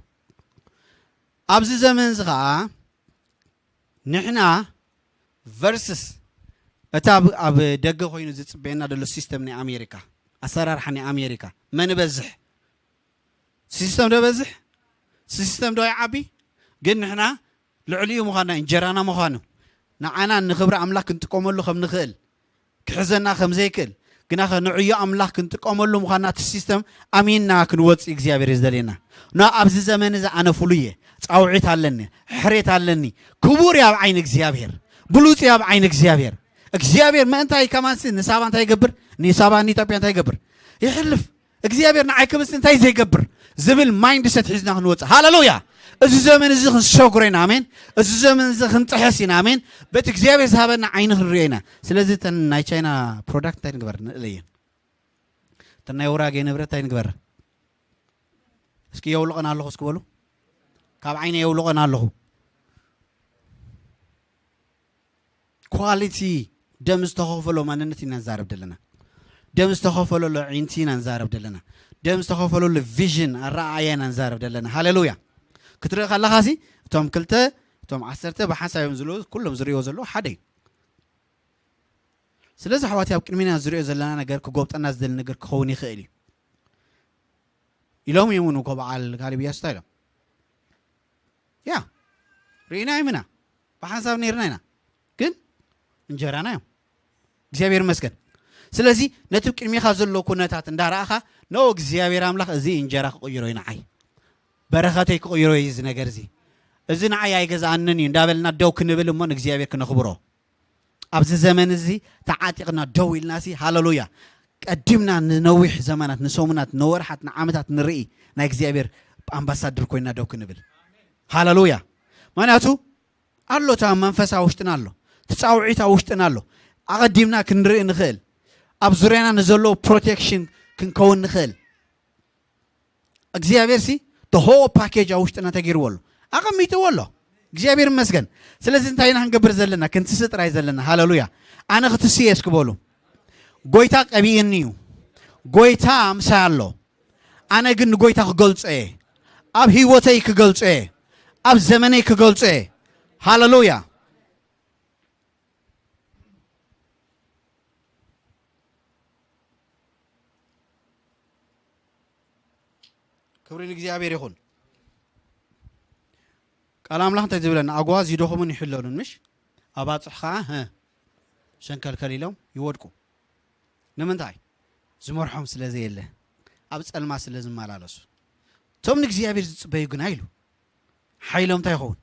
ኣብዚ ዘመን እዚ ኸዓ ንሕና ቨርስስ እታ ኣብ ደገ ኮይኑ ዝጽበየና ዘሎ ሲስተም ናይ ኣሜሪካ፣ ኣሰራርሓ ናይ ኣሜሪካ፣ መን በዝሕ? ሲስተም ዶ በዝሕ? ሲስተም ዶ ይዓቢ? ግን ንሕና ልዕሊኡ ምዃንና፣ እንጀራና ምዃኑ፣ ንዓና ንኽብሪ ኣምላኽ ክንጥቀመሉ ከም ንኽእል፣ ክሕዘና ከም ዘይክእል፣ ግናኸ ንዕዮ ኣምላኽ ክንጥቀመሉ ምዃንና እቲ ሲስተም ኣሚንና ክንወጽእ እግዚኣብሔር እዩ ዝደልየና። ኖ ኣብዚ ዘመን እዚ ኣነ ፍሉይ እየ፣ ጻውዒት ኣለኒ፣ ሕሬት ኣለኒ፣ ክቡር እየ ኣብ ዓይኒ እግዚኣብሔር፣ ብሉጽ እየ ኣብ ዓይኒ እግዚኣብሔር። እግዚኣብሔር ምእንታይ ከማንሲ ንሳባ እንታይ ይገብር? ንሳባ ንኢትዮጵያ እንታይ ይገብር? ይሕልፍ። እግዚኣብሔር ንዓይ ክብልሲ እንታይ ዘይገብር ዝብል ማይንድሰት ሒዝና ክንወፅእ። ሃሌሉያ። እዚ ዘመን እዚ ክንሰግሮ ኢና። ኣሜን። እዚ ዘመን እዚ ክንጥሕስ ኢና። ኣሜን። በቲ እግዚኣብሔር ዝሃበና ዓይኒ ክንሪኦ ኢና። ስለዚ እተን ናይ ቻይና ፕሮዳክት እንታይ ንግበር? ንእለየን። እተን ናይ ውራጌ ንብረት እንታይ ንግበር? እስኪ የውልቐን ኣለኹ እስኪ በሉ። ካብ ዓይነ የውልቐን ኣለኹ። ኳሊቲ ደም ዝተኸፈሎ ማንነት ኢና ንዛረብ ዘለና። ደም ዝተኸፈለሉ ኣዒንቲ ኢና ንዛረብ ዘለና። ደም ዝተኸፈለሉ ቪዥን ኣረኣእያ ኢና ንዛረብ ዘለና። ሃሌሉያ። ክትርኢ ከለኻሲ እቶም ክልተ፣ እቶም ዓሰርተ ብሓንሳብ እዮም ዝለዉ፣ ኩሎም ዝርእይዎ ዘለዉ ሓደ እዩ። ስለዚ ኣሕዋት ኣብ ቅድሚና ዝሪኦ ዘለና ነገር ክጎብጠና ዝደሊ ነገር ክኸውን ይኽእል እዩ ኢሎም እዮም እውን እኮ በዓል ካሊብ እያሱ እንታይ ኢሎም? ያ ርኢና ይምና ብሓንሳብ ነይርና ኢና ግን እንጀራና እዮም። እግዚኣብሔር ይመስገን። ስለዚ ነቲ ቅድሚኻ ዘሎ ኩነታት እንዳረኣኻ ኖ እግዚኣብሔር ኣምላኽ እዚ እንጀራ ክቕይሮ እዩ ንዓይ፣ በረኸተይ ክቕይሮ እዩ እዚ ነገር እዚ፣ እዚ ንዓይ ኣይገዛኣንን እዩ እንዳበልና ደው ክንብል እሞ ንእግዚኣብሔር ክነኽብሮ ኣብዚ ዘመን እዚ ተዓጢቕና ደው ኢልናሲ ሃለሉያ ቀዲምና ንነዊሕ ዘመናት ንሰሙናት ንወርሓት ንዓመታት ንርኢ ናይ እግዚኣብሔር ኣምባሳድር ኮይና ደው ክንብል ሃለሉያ። ምክንያቱ ኣሎ እታ መንፈሳ ውሽጥና ኣሎ፣ ትፃውዒታ ውሽጥና ኣሎ። ኣቐዲምና ክንርኢ ንኽእል፣ ኣብ ዙርያና ንዘለዎ ፕሮቴክሽን ክንከውን ንኽእል። እግዚኣብሔር ሲ ተሆ ፓኬጅ ኣብ ውሽጥና ተገይርዎ ኣሎ፣ ኣቐሚጥዎ ኣሎ። እግዚኣብሔር ይመስገን። ስለዚ እንታይ ኢና ክንገብር ዘለና? ክንትስእ ጥራይ ዘለና። ሃለሉያ። ኣነ ክትስእ እየ እስኪ በሉ። ጎይታ ቀቢእኒ እዩ። ጎይታ ምሳይ ኣሎ። ኣነ ግን ንጎይታ ክገልጾ እየ። ኣብ ህይወተይ ክገልጾ እየ። ኣብ ዘመነይ ክገልጾ እየ። ሃለሉያ። ክብሪ ንእግዚኣብሔር ይኹን። ቃል ኣምላኽ እንታይ ዝብለና? ኣጓዝ ይደኽሙን ይሕለሉን፣ ምሽ? ኣባጽሕ ኸዓ፣ ሀ፣ ሸንከልከል ኢሎም ይወድቁ። ንምንታይ? ዝመርሖም ስለ ዘየለ፣ ኣብ ጸልማ ስለ ዝመላለሱ። እቶም ንእግዚኣብሔር ዝጽበዩ ግና ኢሉ፣ ሓይሎም እንታይ ይኸውን?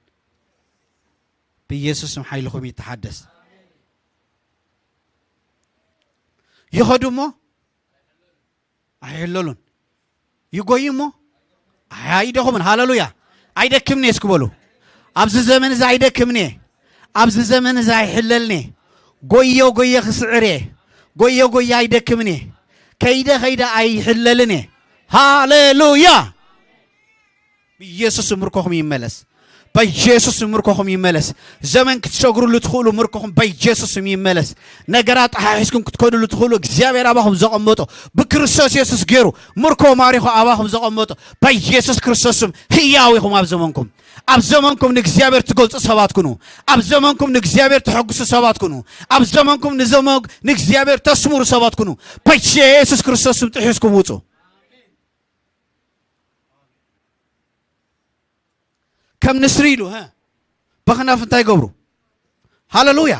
ብኢየሱስ ስም ሓይልኹም ይተሓደስ። ይኸዱ እሞ ኣይሕለሉን። ይጎዩ እሞ ኣይደኽሙን። ሃለሉያ። ኣይደክምኔ እስኪ በሉ። ኣብዚ ዘመን እዚ ኣይደክምኔ። ኣብዚ ዘመን እዚ ኣይሕለልኔ። ጎዮ ጎየ ክስዕር እየ። ጎዮ ጎየ ኣይደክምኔ። ከይደ ከይደ ኣይሕለልን እየ። ሃለሉያ። ብኢየሱስ ምርኮኹም ይመለስ። በኢየሱስ ምርኮኹም ይመለስ። ዘመን ክትሸግሩሉ ትኽእሉ ምርኮኹም በኢየሱስ ስም ይመለስ። ነገራት ጠሓሒዝኩም ክትከዱሉ ትኽእሉ እግዚኣብሔር ኣባኹም ዘቐመጦ ብክርስቶስ የሱስ ገይሩ ምርኮ ማሪኹ ኣባኹም ዘቐመጦ በኢየሱስ ክርስቶስ ስም ህያው ኢኹም። ኣብ ዘመንኩም ኣብ ዘመንኩም ንእግዚኣብሔር ትገልጹ ሰባት ኩኑ። ኣብ ዘመንኩም ንእግዚኣብሔር ተሐጉሱ ሰባት ኩኑ። ኣብ ዘመንኩም ንዘመ ንእግዚኣብሔር ተስምሩ ሰባት ኩኑ። በኢየሱስ ክርስቶስ ስም ጥሒስኩም ውጹ። ከም ንስሪ ኢሉ ሀ በኽናፍ እንታይ ገብሩ? ሃለሉያ።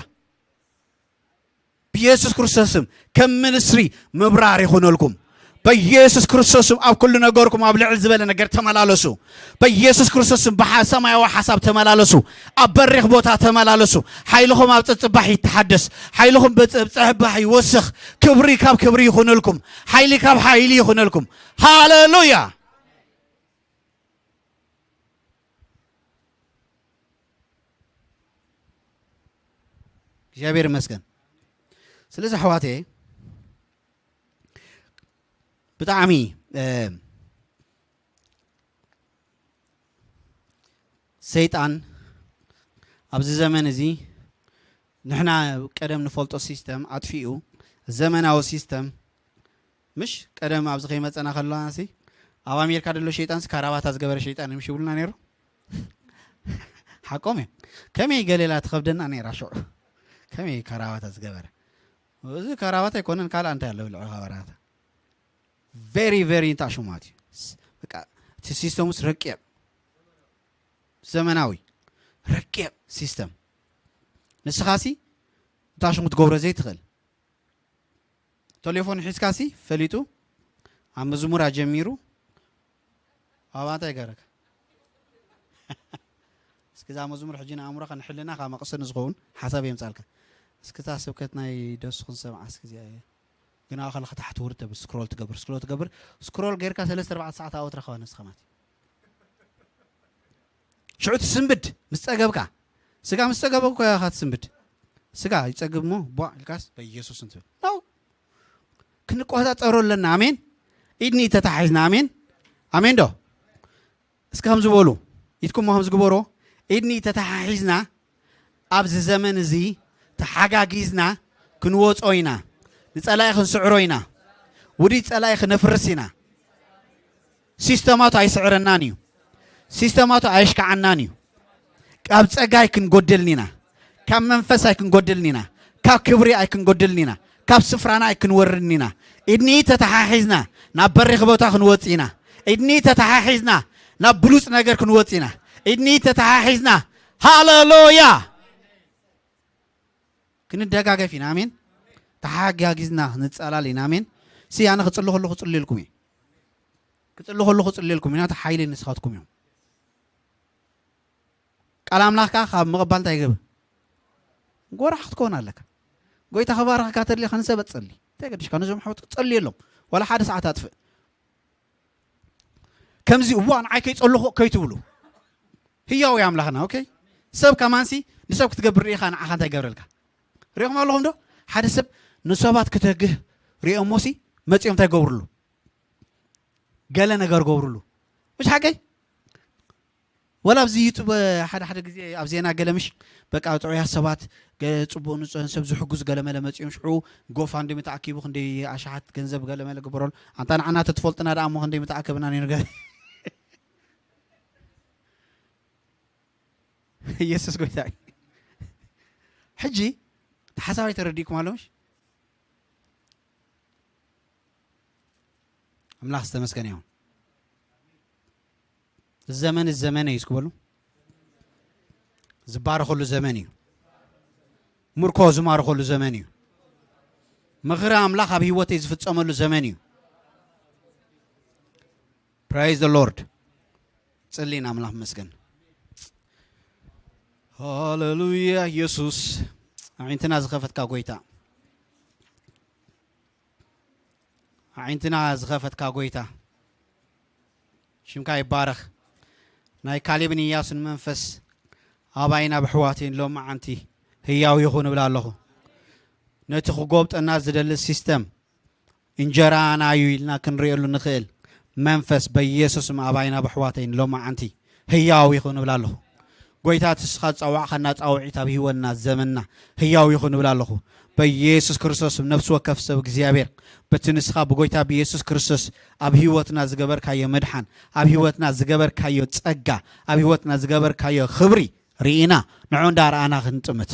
ብኢየሱስ ክርስቶስ ስም ከም ንስሪ ምብራር ይኹነልኩም። በኢየሱስ ክርስቶስ ስም ኣብ ኩሉ ነገርኩም ኣብ ልዕል ዝበለ ነገር ተመላለሱ። በኢየሱስ ክርስቶስ ስም ብሓ- ሰማያዊ ሓሳብ ተመላለሱ። ኣብ በሪኽ ቦታ ተመላለሱ። ሓይልኹም ኣብ ጸጽባሕ ይተሓደስ። ሓይልኹም በጸ- ጸሕባሕ ይወስኽ። ክብሪ ካብ ክብሪ ይኹነልኩም። ሓይሊ ካብ ሓይሊ ይኹነልኩም። ሃለሉያ። እግዚኣብሔር ይመስገን። ስለዚ ኣሕዋተየ ብጣዕሚ ሰይጣን ኣብዚ ዘመን እዚ ንሕና ቀደም ንፈልጦ ሲስተም ኣጥፊኡ ዘመናዊ ሲስተም ምሽ ቀደም ኣብዚ ከይመፀና ከለና ሲ ኣብ ኣሜሪካ ደሎ ሸይጣን ሲ ካራባታ ዝገበረ ሸይጣን ምሽ ይብሉና ነይሩ። ሓቆም እዩ። ከመይ ገሌላ ትኸብደና ነይራ ሽዑ። ከመይ ካራባታ ዝገበረ እዚ ካራባታ ኣይኮነን ካልኣ እንታይ ኣለዎ ልዑ ካራባታ very very እንታይ ሽማት እዩ። በቃ እቲ ሲስተሙስ ረቂቕ ዘመናዊ ረቂቕ ሲስተም ንስኻሲ እታ ሽሙ ትገብሮ ዘይትኽእል ቴሌፎን ሒዝካሲ ፈሊጡ ኣብ መዝሙር ኣጀሚሩ ኣብኣ እንታይ ገረካ? እስኪ እዛ መዝሙር ሕጂ ንኣእምሮኻ ንሕልናኻ መቕሰኒ ዝኸውን ሓሳብ የምጻልካ። እስኪ እታ ስብከት ናይ ደሱ ክንሰምዓ እስኪ እዚኣ እያ። ግን ኣብኣ ከለኻ ታሕቲ ውርድ ተብል ስክሮል ትገብር ስክሮል ትገብር ስክሮል ጌርካ ሰለስተ ኣርባዕተ ሰዓት ኣብኡ ትረኸባ ነብስኻ ማለት እዩ። ሽዑ ትስንብድ ምስ ጸገብካ ስጋ ምስ ጸገበ እኮ ኢኻ ትስንብድ። ስጋ ይጸግብ እሞ ቧዕ ኢልካስ በኢየሱስ እንትብል ነው። ክንቆጻጸሮ ኣለና። ኣሜን። ኢድኒ ተታሒዝና ኣሜን። ኣሜን ዶ? እስኪ ከምዚ በሉ። ኢድኩም ከምዚ ግበሮ። ኢድኒ ተታሓሒዝና ኣብዚ ዘመን እዚ ተሓጋጊዝና ክንወጾ ኢና። ንጸላኢ ክንስዕሮ ኢና። ውዲ ጸላኢ ክነፍርስ ኢና። ሲስተማቱ ኣይስዕረናን እዩ። ሲስተማቱ ኣየሽካዓናን እዩ። ካብ ጸጋ ኣይክንጎድልን ኢና። ካብ መንፈስ ኣይክንጎድልን ኢና። ካብ ክብሪ ኣይክንጎድልን ኢና። ካብ ስፍራና ኣይክንወርድን ኢና። ኢድኒ ተተሓሒዝና ናብ በሪኽ ቦታ ክንወጽእ ኢና። ኢድኒ ተተሓሒዝና ናብ ብሉጽ ነገር ክንወጽእ ኢና። ኢድኒ ተተሓሒዝና፣ ሃሌሉያ፣ ክንደጋገፍ ኢና። ኣሜን። ተሓጋጊዝና ክንጸላል ኢና። ኣሜን። ሲ ኣነ ክጽሊ ከለኹ ክጽልየልኩም እዩ። ክጽሊ ከለኹ ክጽልየልኩም እዩ። ናተ ሓይሊ ንስኻትኩም እዮም። ቃል ኣምላኽ ከኣ ካብ ምቕባል እንታይ ይገብር? ጎራሕ ክትከውን ኣለካ። ጎይታ ከባርኸካ ተድልኻ ንሰብ ጸሊ። እንታይ ገድሽካ? ነዞም ኣሕዋት ጸልየሎም። ዋላ ሓደ ሰዓት ኣጥፍእ። ከምዚ፣ "እዋ፣ ንዓይ ከይጸለኹ" ከይትብሉ። ህያው እዩ ኣምላኽና። ኦኬ፣ ሰብ ከማንሲ ንሰብ ክትገብር ርኢኻ ንዓኻ እንታይ ይገብረልካ? ሪእኹም ኣለኹም ዶ? ሓደ ሰብ ንሰባት ክተግህ ሪኦሞሲ መጺኦም እንታይ ይገብርሉ? ገለ ነገር ገብርሉ። ምሽ ሓቀይ? ወላ ኣብዚ ዩቱብ ሓደ ሓደ ግዜ ኣብ ዜና ገለ ምሽ፣ በቃ ጥዑያት ሰባት፣ ገ-፣ ጽቡቕ ንጹህ ሰብ ዝሕግዙ ገለ መለ መጺኦም ሽዑ ጎፋንድሚ ተኣኪቡ ክንደይ ኣሽሓት ገንዘብ ገለ መለ ግበረሉ። ኣንታ ንዓና ተትፈልጥና ደኣ እሞ ክንደይ ምተኣከብና ነይሩ ገ-፣ ኢየሱስ ጎይታ እዩ። ሕጂ ተሓሳባይ ተረዲእኩም ኣሎ ምሽ? ኣምላኽ ዝተመስገነ ይሁን። እዚ ዘመን፣ እዚ ዘመን እዩ እስኪ በሉ። ዝባረኸሉ ዘመን እዩ። ምርኮ ዝማረኸሉ ዘመን እዩ። ምኽሪ ኣምላኽ ኣብ ህይወተይ ዝፍጸመሉ ዘመን እዩ። Praise the Lord። ጽሊ ንኣምላኽ መስገን። ሃሌሉያ ኢየሱስ። ኣዒንትና ዝኸፈትካ ጎይታ። ኣዒንትና ዝኸፈትካ ጎይታ፣ ሽምካ ይባረኽ። ናይ ካሌብን ኢያሱን መንፈስ ኣባይን ኣብ ኣሕዋተይን ሎማዓንቲ ህያው ይኹን እብል ኣለኹ። ነቲ ክጎብጠና ዝደሊ ሲስተም፣ እንጀራና እዩ ኢልና ክንርእየሉ ንኽእል መንፈስ በኢየሱስም ኣባይን ኣብ ኣሕዋተይን ሎማዓንቲ ህያው ይኹን እብል ኣለኹ። ጎይታ፣ እቲ ንስኻ ዝጸዋዕኻና ጻውዒት ኣብ ህይወትና ዘመንና ህያው ይኹን እብል ኣለኹ። በኢየሱስ ክርስቶስ ነፍሲ ወከፍ ሰብ እግዚኣብሔር፣ በቲ ንስኻ ብጎይታ ብኢየሱስ ክርስቶስ ኣብ ህይወትና ዝገበርካዮ ምድሓን፣ ኣብ ህይወትና ዝገበርካዮ ጸጋ፣ ኣብ ህይወትና ዝገበርካዮ ክብሪ ርኢና፣ ንዑ እንዳረኣና ክንጥምት።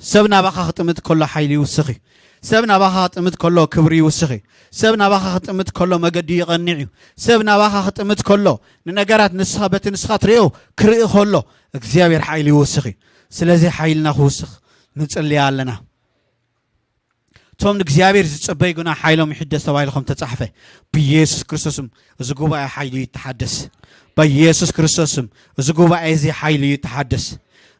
ሰብ ናባኻ ክጥምት ከሎ ሓይሊ ይውስኽ እዩ። ሰብ ናባኻ ክጥምት ከሎ ክብሪ ይውስኽ እዩ። ሰብ ናባኻ ክጥምት ከሎ መገዲ ይቐንዕ እዩ። ሰብ ናባኻ ክጥምት ከሎ ንነገራት ንስኻ፣ በቲ ንስኻ ትርእዮ ክርኢ ከሎ እግዚኣብሔር ሓይሊ ይውስኽ እዩ። ስለዚ ሓይልና ክውስኽ ንጽልያ ኣለና። እቶም ንእግዚኣብሔር ዝጽበዩ ግና ሓይሎም ይሕደስ ተባሂሉ ከም ተጻሕፈ፣ ብኢየሱስ ክርስቶስም እዚ ጉባኤ ሓይሉ ይተሓደስ። በኢየሱስ ክርስቶስም እዚ ጉባኤ እዚ ሓይሉ ይተሓደስ።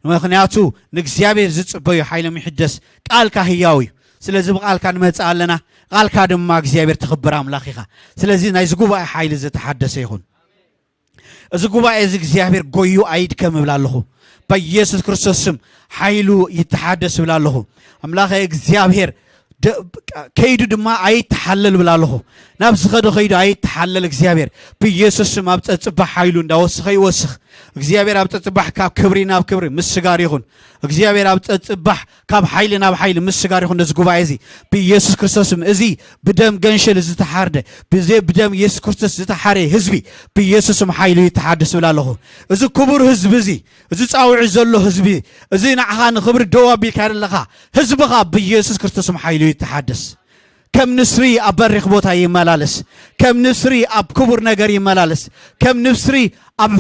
ምኽንያቱ ንእግዚኣብሔር ዝጽበዩ ሓይሎም ይሕደስ። ቃልካ ህያው እዩ። ስለዚ ብቃልካ ንመጽእ ኣለና። ቃልካ ድማ እግዚኣብሔር ትኽብር ኣምላኽ ኢኻ። ስለዚ ናይዚ ጉባኤ ሓይሊ ዝተሓደሰ ይኹን። እዚ ጉባኤ እዚ እግዚኣብሔር ጎዩ ኣይድከም እብል ኣለኹ። በኢየሱስ ክርስቶስ ስም ሓይሉ ይተሓደስ እብል ኣለኹ። ኣምላኸ እግዚኣብሔር ደ-፣ ከይዱ ድማ ኣይተሓለል እብል ኣለኹ። ናብ ዝኸደ ከይዱ ኣይተሓለል እግዚኣብሔር። ብኢየሱስ ስም ኣብ ጸጽባሕ ሓይሉ እንዳወሰኸ ይወስኽ። እግዚኣብሔር ኣብ ጸጽባሕ ካብ ክብሪ ናብ ክብሪ ምስጋር ይኹን። እግዚኣብሔር ኣብ ጸጽባሕ ካብ ሓይሊ ናብ ሓይሊ ምስጋር ይኹን። ነዚ ጉባኤ እዚ ብኢየሱስ ክርስቶስ ስም፣ እዚ ብደም ገንሸል ዝተሓርደ፣ ብዘ-፣ ብደም ኢየሱስ ክርስቶስ ዝተሓረ ህዝቢ ብኢየሱስ ስም ሓይሉ ይተሓደስ እብል ኣለኹ። እዚ ክቡር ህዝቢ እዚ፣ እዚ ጻውዒት ዘሎ ህዝቢ፣ እዚ ንዓኻ ንኽብሪ ደው ኣቢልካ ዘለኻ ህዝብኻ ብኢየሱስ ክርስቶስ ስም ሓይሉ ይተሓደስ። ከም ንስሪ ኣብ በሪኽ ቦታ ይመላለስ። ከም ንስሪ ኣብ ክቡር ነገር ይመላለስ። ከም ንስሪ ኣብ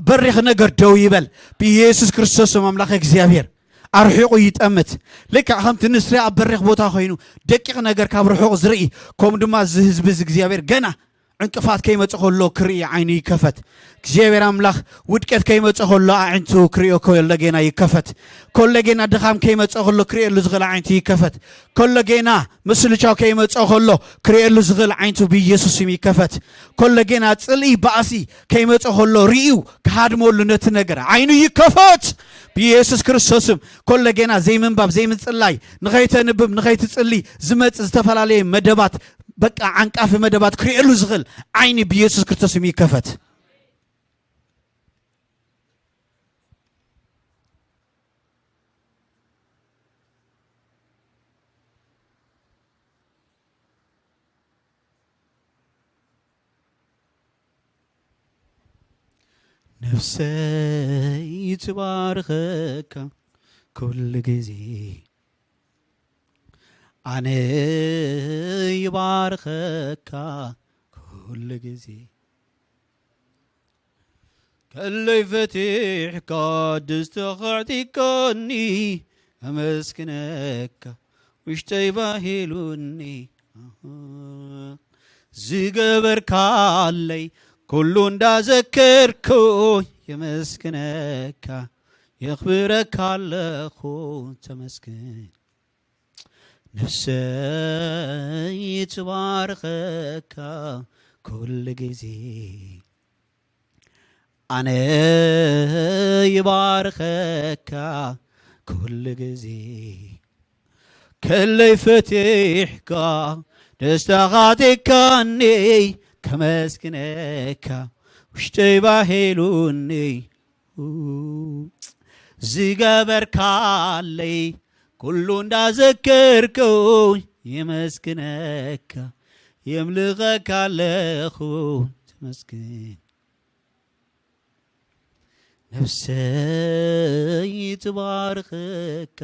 በሪኽ ነገር ደው ይበል። ብኢየሱስ ክርስቶስ ስም ኣምላኽ እግዚኣብሔር ኣርሒቑ ይጠምት። ልክዕ ከምቲ ንስሪ ኣብ በሪኽ ቦታ ኮይኑ ደቂቕ ነገር ካብ ርሑቕ ዝርኢ፣ ከምኡ ድማ እዚ ህዝቢ እዚ እግዚኣብሔር ገና ዕንቅፋት ከይመጽእ ከሎ ክርኢ ዓይኑ ይከፈት። እግዚኣብሔር ኣምላኽ ውድቀት ከይመጽእ ከሎ ኣዒንቱ ክርእዮ ከሎ ጌና ይከፈት። ከሎ ጌና ድኻም ከይመጽእ ከሎ ክርእየሉ ዝኽእል ኣዒንቱ ይከፈት። ከሎ ጌና ምስልቻው ከይመጽእ ከሎ ክርእየሉ ዝኽእል ዓይንቱ ብኢየሱስ ስም ይከፈት። ከሎ ጌና ጽልኢ ባእሲ ከይመጽእ ከሎ ርእዩ ክሃድመሉ ነቲ ነገር ዓይኑ ይከፈት ብኢየሱስ ክርስቶስ ስም። ከሎ ጌና ዘይምንባብ ዘይምጽላይ ንኸይተንብብ ንኸይትጽሊ ዝመጽእ ዝተፈላለየ መደባት በቃ ዓንቃፊ መደባት ክርእየሉ ዝኽእል ዓይኒ ብኢየሱስ ክርስቶስ ስም ይከፈት። ነፍሰይ ትባርኸካ ኩሉ ግዜ ኣነ ይባርኸካ ኩሉ ግዜ፣ ከለይ ፈቲሕካ ደስታኻ ኣዕጢካኒ፣ ኣመስግነካ ውሽጠይ ባሂሉኒ። ዝገበርካለይ ኩሉ እንዳዘከርኩ፣ የመስግነካ የኽብረካ ኣለኹ። ተመስገን። ነፍሰይ ትባርኸካ ኩሉ ግዜ፣ ኣነ ይባርኸካ ኩሉ ግዜ። ከለይ ፈቲሕካ ደስታኻ ኣዕጢካኒ፣ ከመስግነካ ውሽጠይ ባሂሉኒ። ዝገበርካለይ ኩሉ እንዳዘከርኩ፣ የመስግነካ የምልኸካ ኣለኹ። ተመስገን። ነፍሰይ ትባርኸካ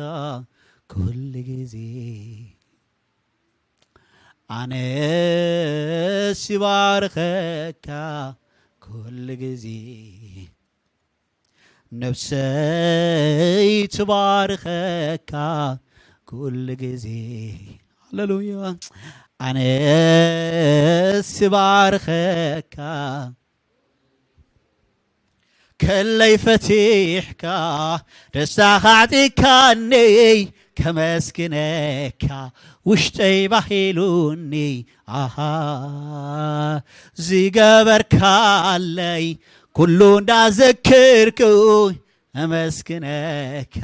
ኩሉ ግዜ፣ ኣነስ ይባርኸካ ኩሉ ግዜ። ነፍሰይ ትባርኸካ ኩሉ ግዜ። ሃሌሉያ። ኣነስ ይባርኸካ፣ ከለይ ፈቲሕካ ደስታኻ ኣዕጢካኒ፣ ከመስግነካ ውሽጠይ ባሂሉኒ። ኣሃ፣ ዝገበርካለይ ኩሉ እንዳዘከርኩ፣ ኣመስግነካ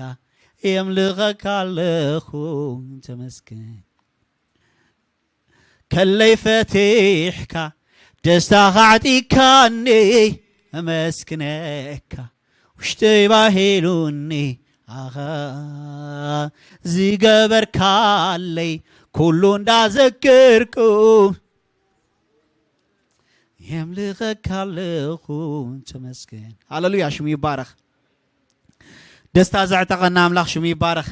የምልኸካ ኣለኹ። ተመስገን። ከለይ ፈቲሕካ ደስታኻ ኣዕጢካኒ፣ ኣመስግነካ ውሽጠይ ባሂሉኒ። ኣኻ፣ ዝገበርካለይ ኩሉ እንዳዘከርኩ፣ የምልኸካ ኣለኹ። ተመስገን። ሃሌሉያ፣ ሽሙ ይባረኽ። ደስታ ዘዕጠቐና ኣምላኽ ሽሙ ይባረኽ።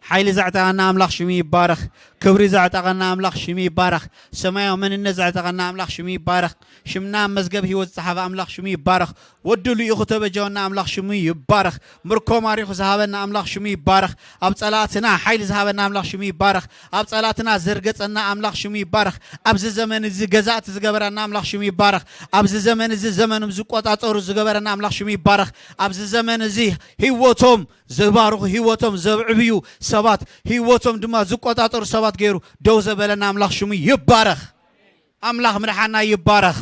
ሓይሊ ዘዕጠቐና ኣምላኽ ሽሙ ይባረኽ። ክብሪ ዘዕጠቐና ኣምላኽ ሽሙ ይባረኽ። ሰማያዊ መንነት ዘዕጠቐና ኣምላኽ ሽሙ ይባረኽ። ሽምና ኣብ መዝገብ ህይወት ዝጸሓፈ ኣምላኽ ሽሙ ይባረኽ። ወዱ ልኢኹ ተበጀወና ኣምላኽ ሽሙ ይባረኽ። ምርኮ ማሪኹ ዝሃበና ኣምላኽ ሽሙ ይባረኽ። ኣብ ጸላእትና ሓይሊ ዝሃበና ኣምላኽ ሽሙ ይባረኽ። ኣብ ጸላእትና ዘርገጸና ኣምላኽ ሽሙ ይባረኽ። ኣብዚ ዘመን እዚ ገዛእቲ ዝገበረና ኣምላኽ ሽሙ ይባረኽ። ኣብዚ ዘመን እዚ ዘመኖም ዝቆጻጸሩ ዝገበረና ኣምላኽ ሽሙ ይባረኽ። ኣብዚ ዘመን እዚ ህይወቶም ዝባርኹ፣ ህይወቶም ዘብዕብዩ ሰባት፣ ህይወቶም ድማ ዝቆጻጸሩ ሰባት ገይሩ ደው ዘበለና ኣምላኽ ሽሙ ይባረኽ። ኣምላኽ ምድሓና ይባረኽ።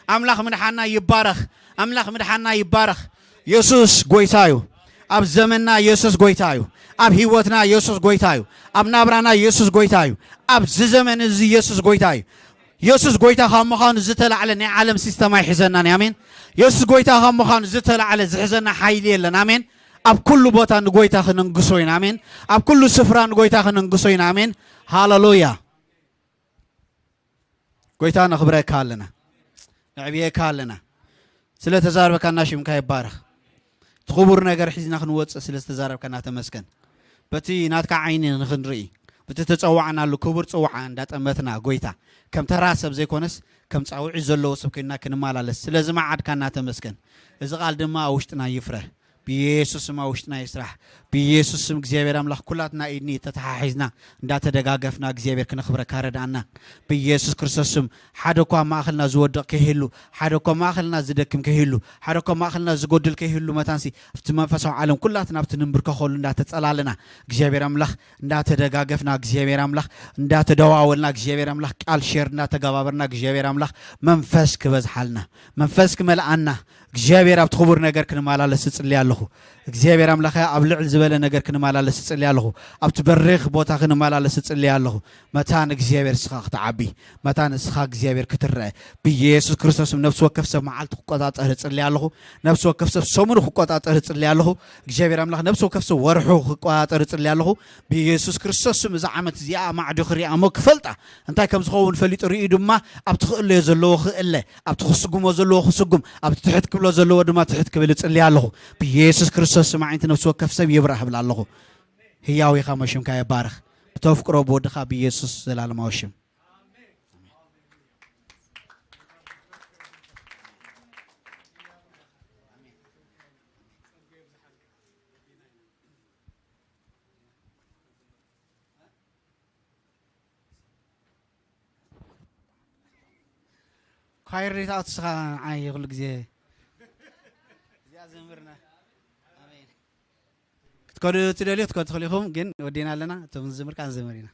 ኣምላኽ ምድሓና ይባረኽ። ኣምላኽ ምድሓና ይባረኽ። የሱስ ጎይታ እዩ። ኣብ ዘመንና የሱስ ጎይታ እዩ። ኣብ ህይወትና የሱስ ጎይታ እዩ። ኣብ ናብራና የሱስ ጎይታ እዩ። ኣብዚ ዘመን እዚ የሱስ ጎይታ እዩ። የሱስ ጎይታ ካብ ምዃኑ ዝተላዕለ ናይ ዓለም ሲስተም ኣይሕዘናን እዩ። ኣሜን። የሱስ ጎይታ ካብ ምዃኑ ዝተላዕለ ዝሕዘና ሓይሊ የለን። ኣሜን። ኣብ ኩሉ ቦታ ንጎይታ ክነንግሶ ኢና። ኣሜን። ኣብ ኩሉ ስፍራ ንጎይታ ክነንግሶ ኢና። ኣሜን። ሃሌሉያ። ጎይታ ነኽብረካ ኣለና፣ ነዕብየካ ኣለና። ስለ ተዛረብካና ሽምካ ይባረኽ። እቲ ክቡር ነገር ሒዝና ክንወፅእ ስለ ዝተዛረብካና ተመስገን። በቲ ናትካ ዓይኒ ንኽንርኢ፣ በቲ ተፀዋዕናሉ ክቡር ፅዋዓ እንዳጠመትና፣ ጎይታ፣ ከም ተራ ሰብ ዘይኮነስ ከም ፃውዒት ዘለዎ ሰብ ኮይንና ክንመላለስ ስለ ዝመዓድካና ተመስገን። እዚ ቃል ድማ ኣብ ውሽጥና ይፍረ። ብኢየሱስ ስም ኣብ ውሽጥና ይስራሕ። ብኢየሱስ ስም እግዚኣብሔር ኣምላኽ ኩላትና ኢድኒ ተተሓሒዝና እንዳተደጋገፍና እግዚኣብሔር ክነኽብረካ ረድኣና። ብኢየሱስ ክርስቶስ ስም ሓደ እኳ ኣብ ማእኸልና ዝወድቕ ከይህሉ፣ ሓደ እኳ ኣብ ማእኸልና ዝደክም ከይህሉ፣ ሓደ እኳ ኣብ ማእኸልና ዝጎድል ከይህሉ መታንሲ ኣብቲ መንፈሳዊ ዓለም ኩላትና ኣብቲ ንንብርከኸሉ እንዳተጸላለና እግዚኣብሔር ኣምላኽ እንዳተደጋገፍና እግዚኣብሔር ኣምላኽ እንዳተደዋወልና እግዚኣብሔር ኣምላኽ ቃል ሼር እንዳተገባበርና እግዚኣብሔር ኣምላኽ መንፈስ ክበዝሓልና መንፈስ ክመልኣና እግዚኣብሔር ኣብቲ ክቡር ነገር ክንመላለስ እጽሊ ኣለኹ። እግዚኣብሔር ኣምላኸ ኣብ ልዕል ዝበለ ነገር ክንመላለስ እጽሊ ኣለኹ። ኣብቲ በሪኽ ቦታ ክንመላለስ እጽሊ ኣለኹ። መታን እግዚኣብሔር እስኻ ክትዓቢ፣ መታን እስኻ እግዚኣብሔር ክትረአ ብኢየሱስ ክርስቶስ ስም ነፍሲ ወከፍ ሰብ መዓልቲ ክቆጻጸር እጽሊ ኣለኹ። ነፍሲ ወከፍ ሰብ ሰሙኑ ክቆጻጸር እጽሊ ኣለኹ። እግዚኣብሔር ኣምላኽ ነፍሲ ወከፍ ሰብ ወርሑ ክቆጻጸር እጽሊ ኣለኹ። ብኢየሱስ ክርስቶስ ስም እዛ ዓመት እዚኣ ኣማዕዶ ክሪኣ እሞ ክፈልጣ እንታይ ከም ዝኸውን ፈሊጡ ርእዩ ድማ ኣብቲ ክእለዮ ዘለዎ ክእለ ኣብቲ ክስጉሞ ዘለዎ ክስጉም ኣብቲ ትሕት ክብሎ ዘለዎ ድማ ትሕት ክብል እጽሊ ኣለኹ። ብኢየሱስ ክርስቶስ ስም ኣዒንቲ ነፍሲ ወከፍ ሰብ ይብራህ እብል ኣለኹ። ህያው ኢኻ እሞ ሽምካ ይባረኽ። ተፍቅሮ ብወድኻ ብኢየሱስ ዘላለማዊ ሽም። ኳይር ሪታውት ስኻ ንዓይ ኩሉ ግዜ እዚኣ ዘምርና። ኣሜን። ክትከዱ ትደልዩ ክትከዱ ትኽእሉ ኢኹም፣ ግን ወዲና ኣለና። እቶም ዝዝምር ከኣ ንዘምር ኢና።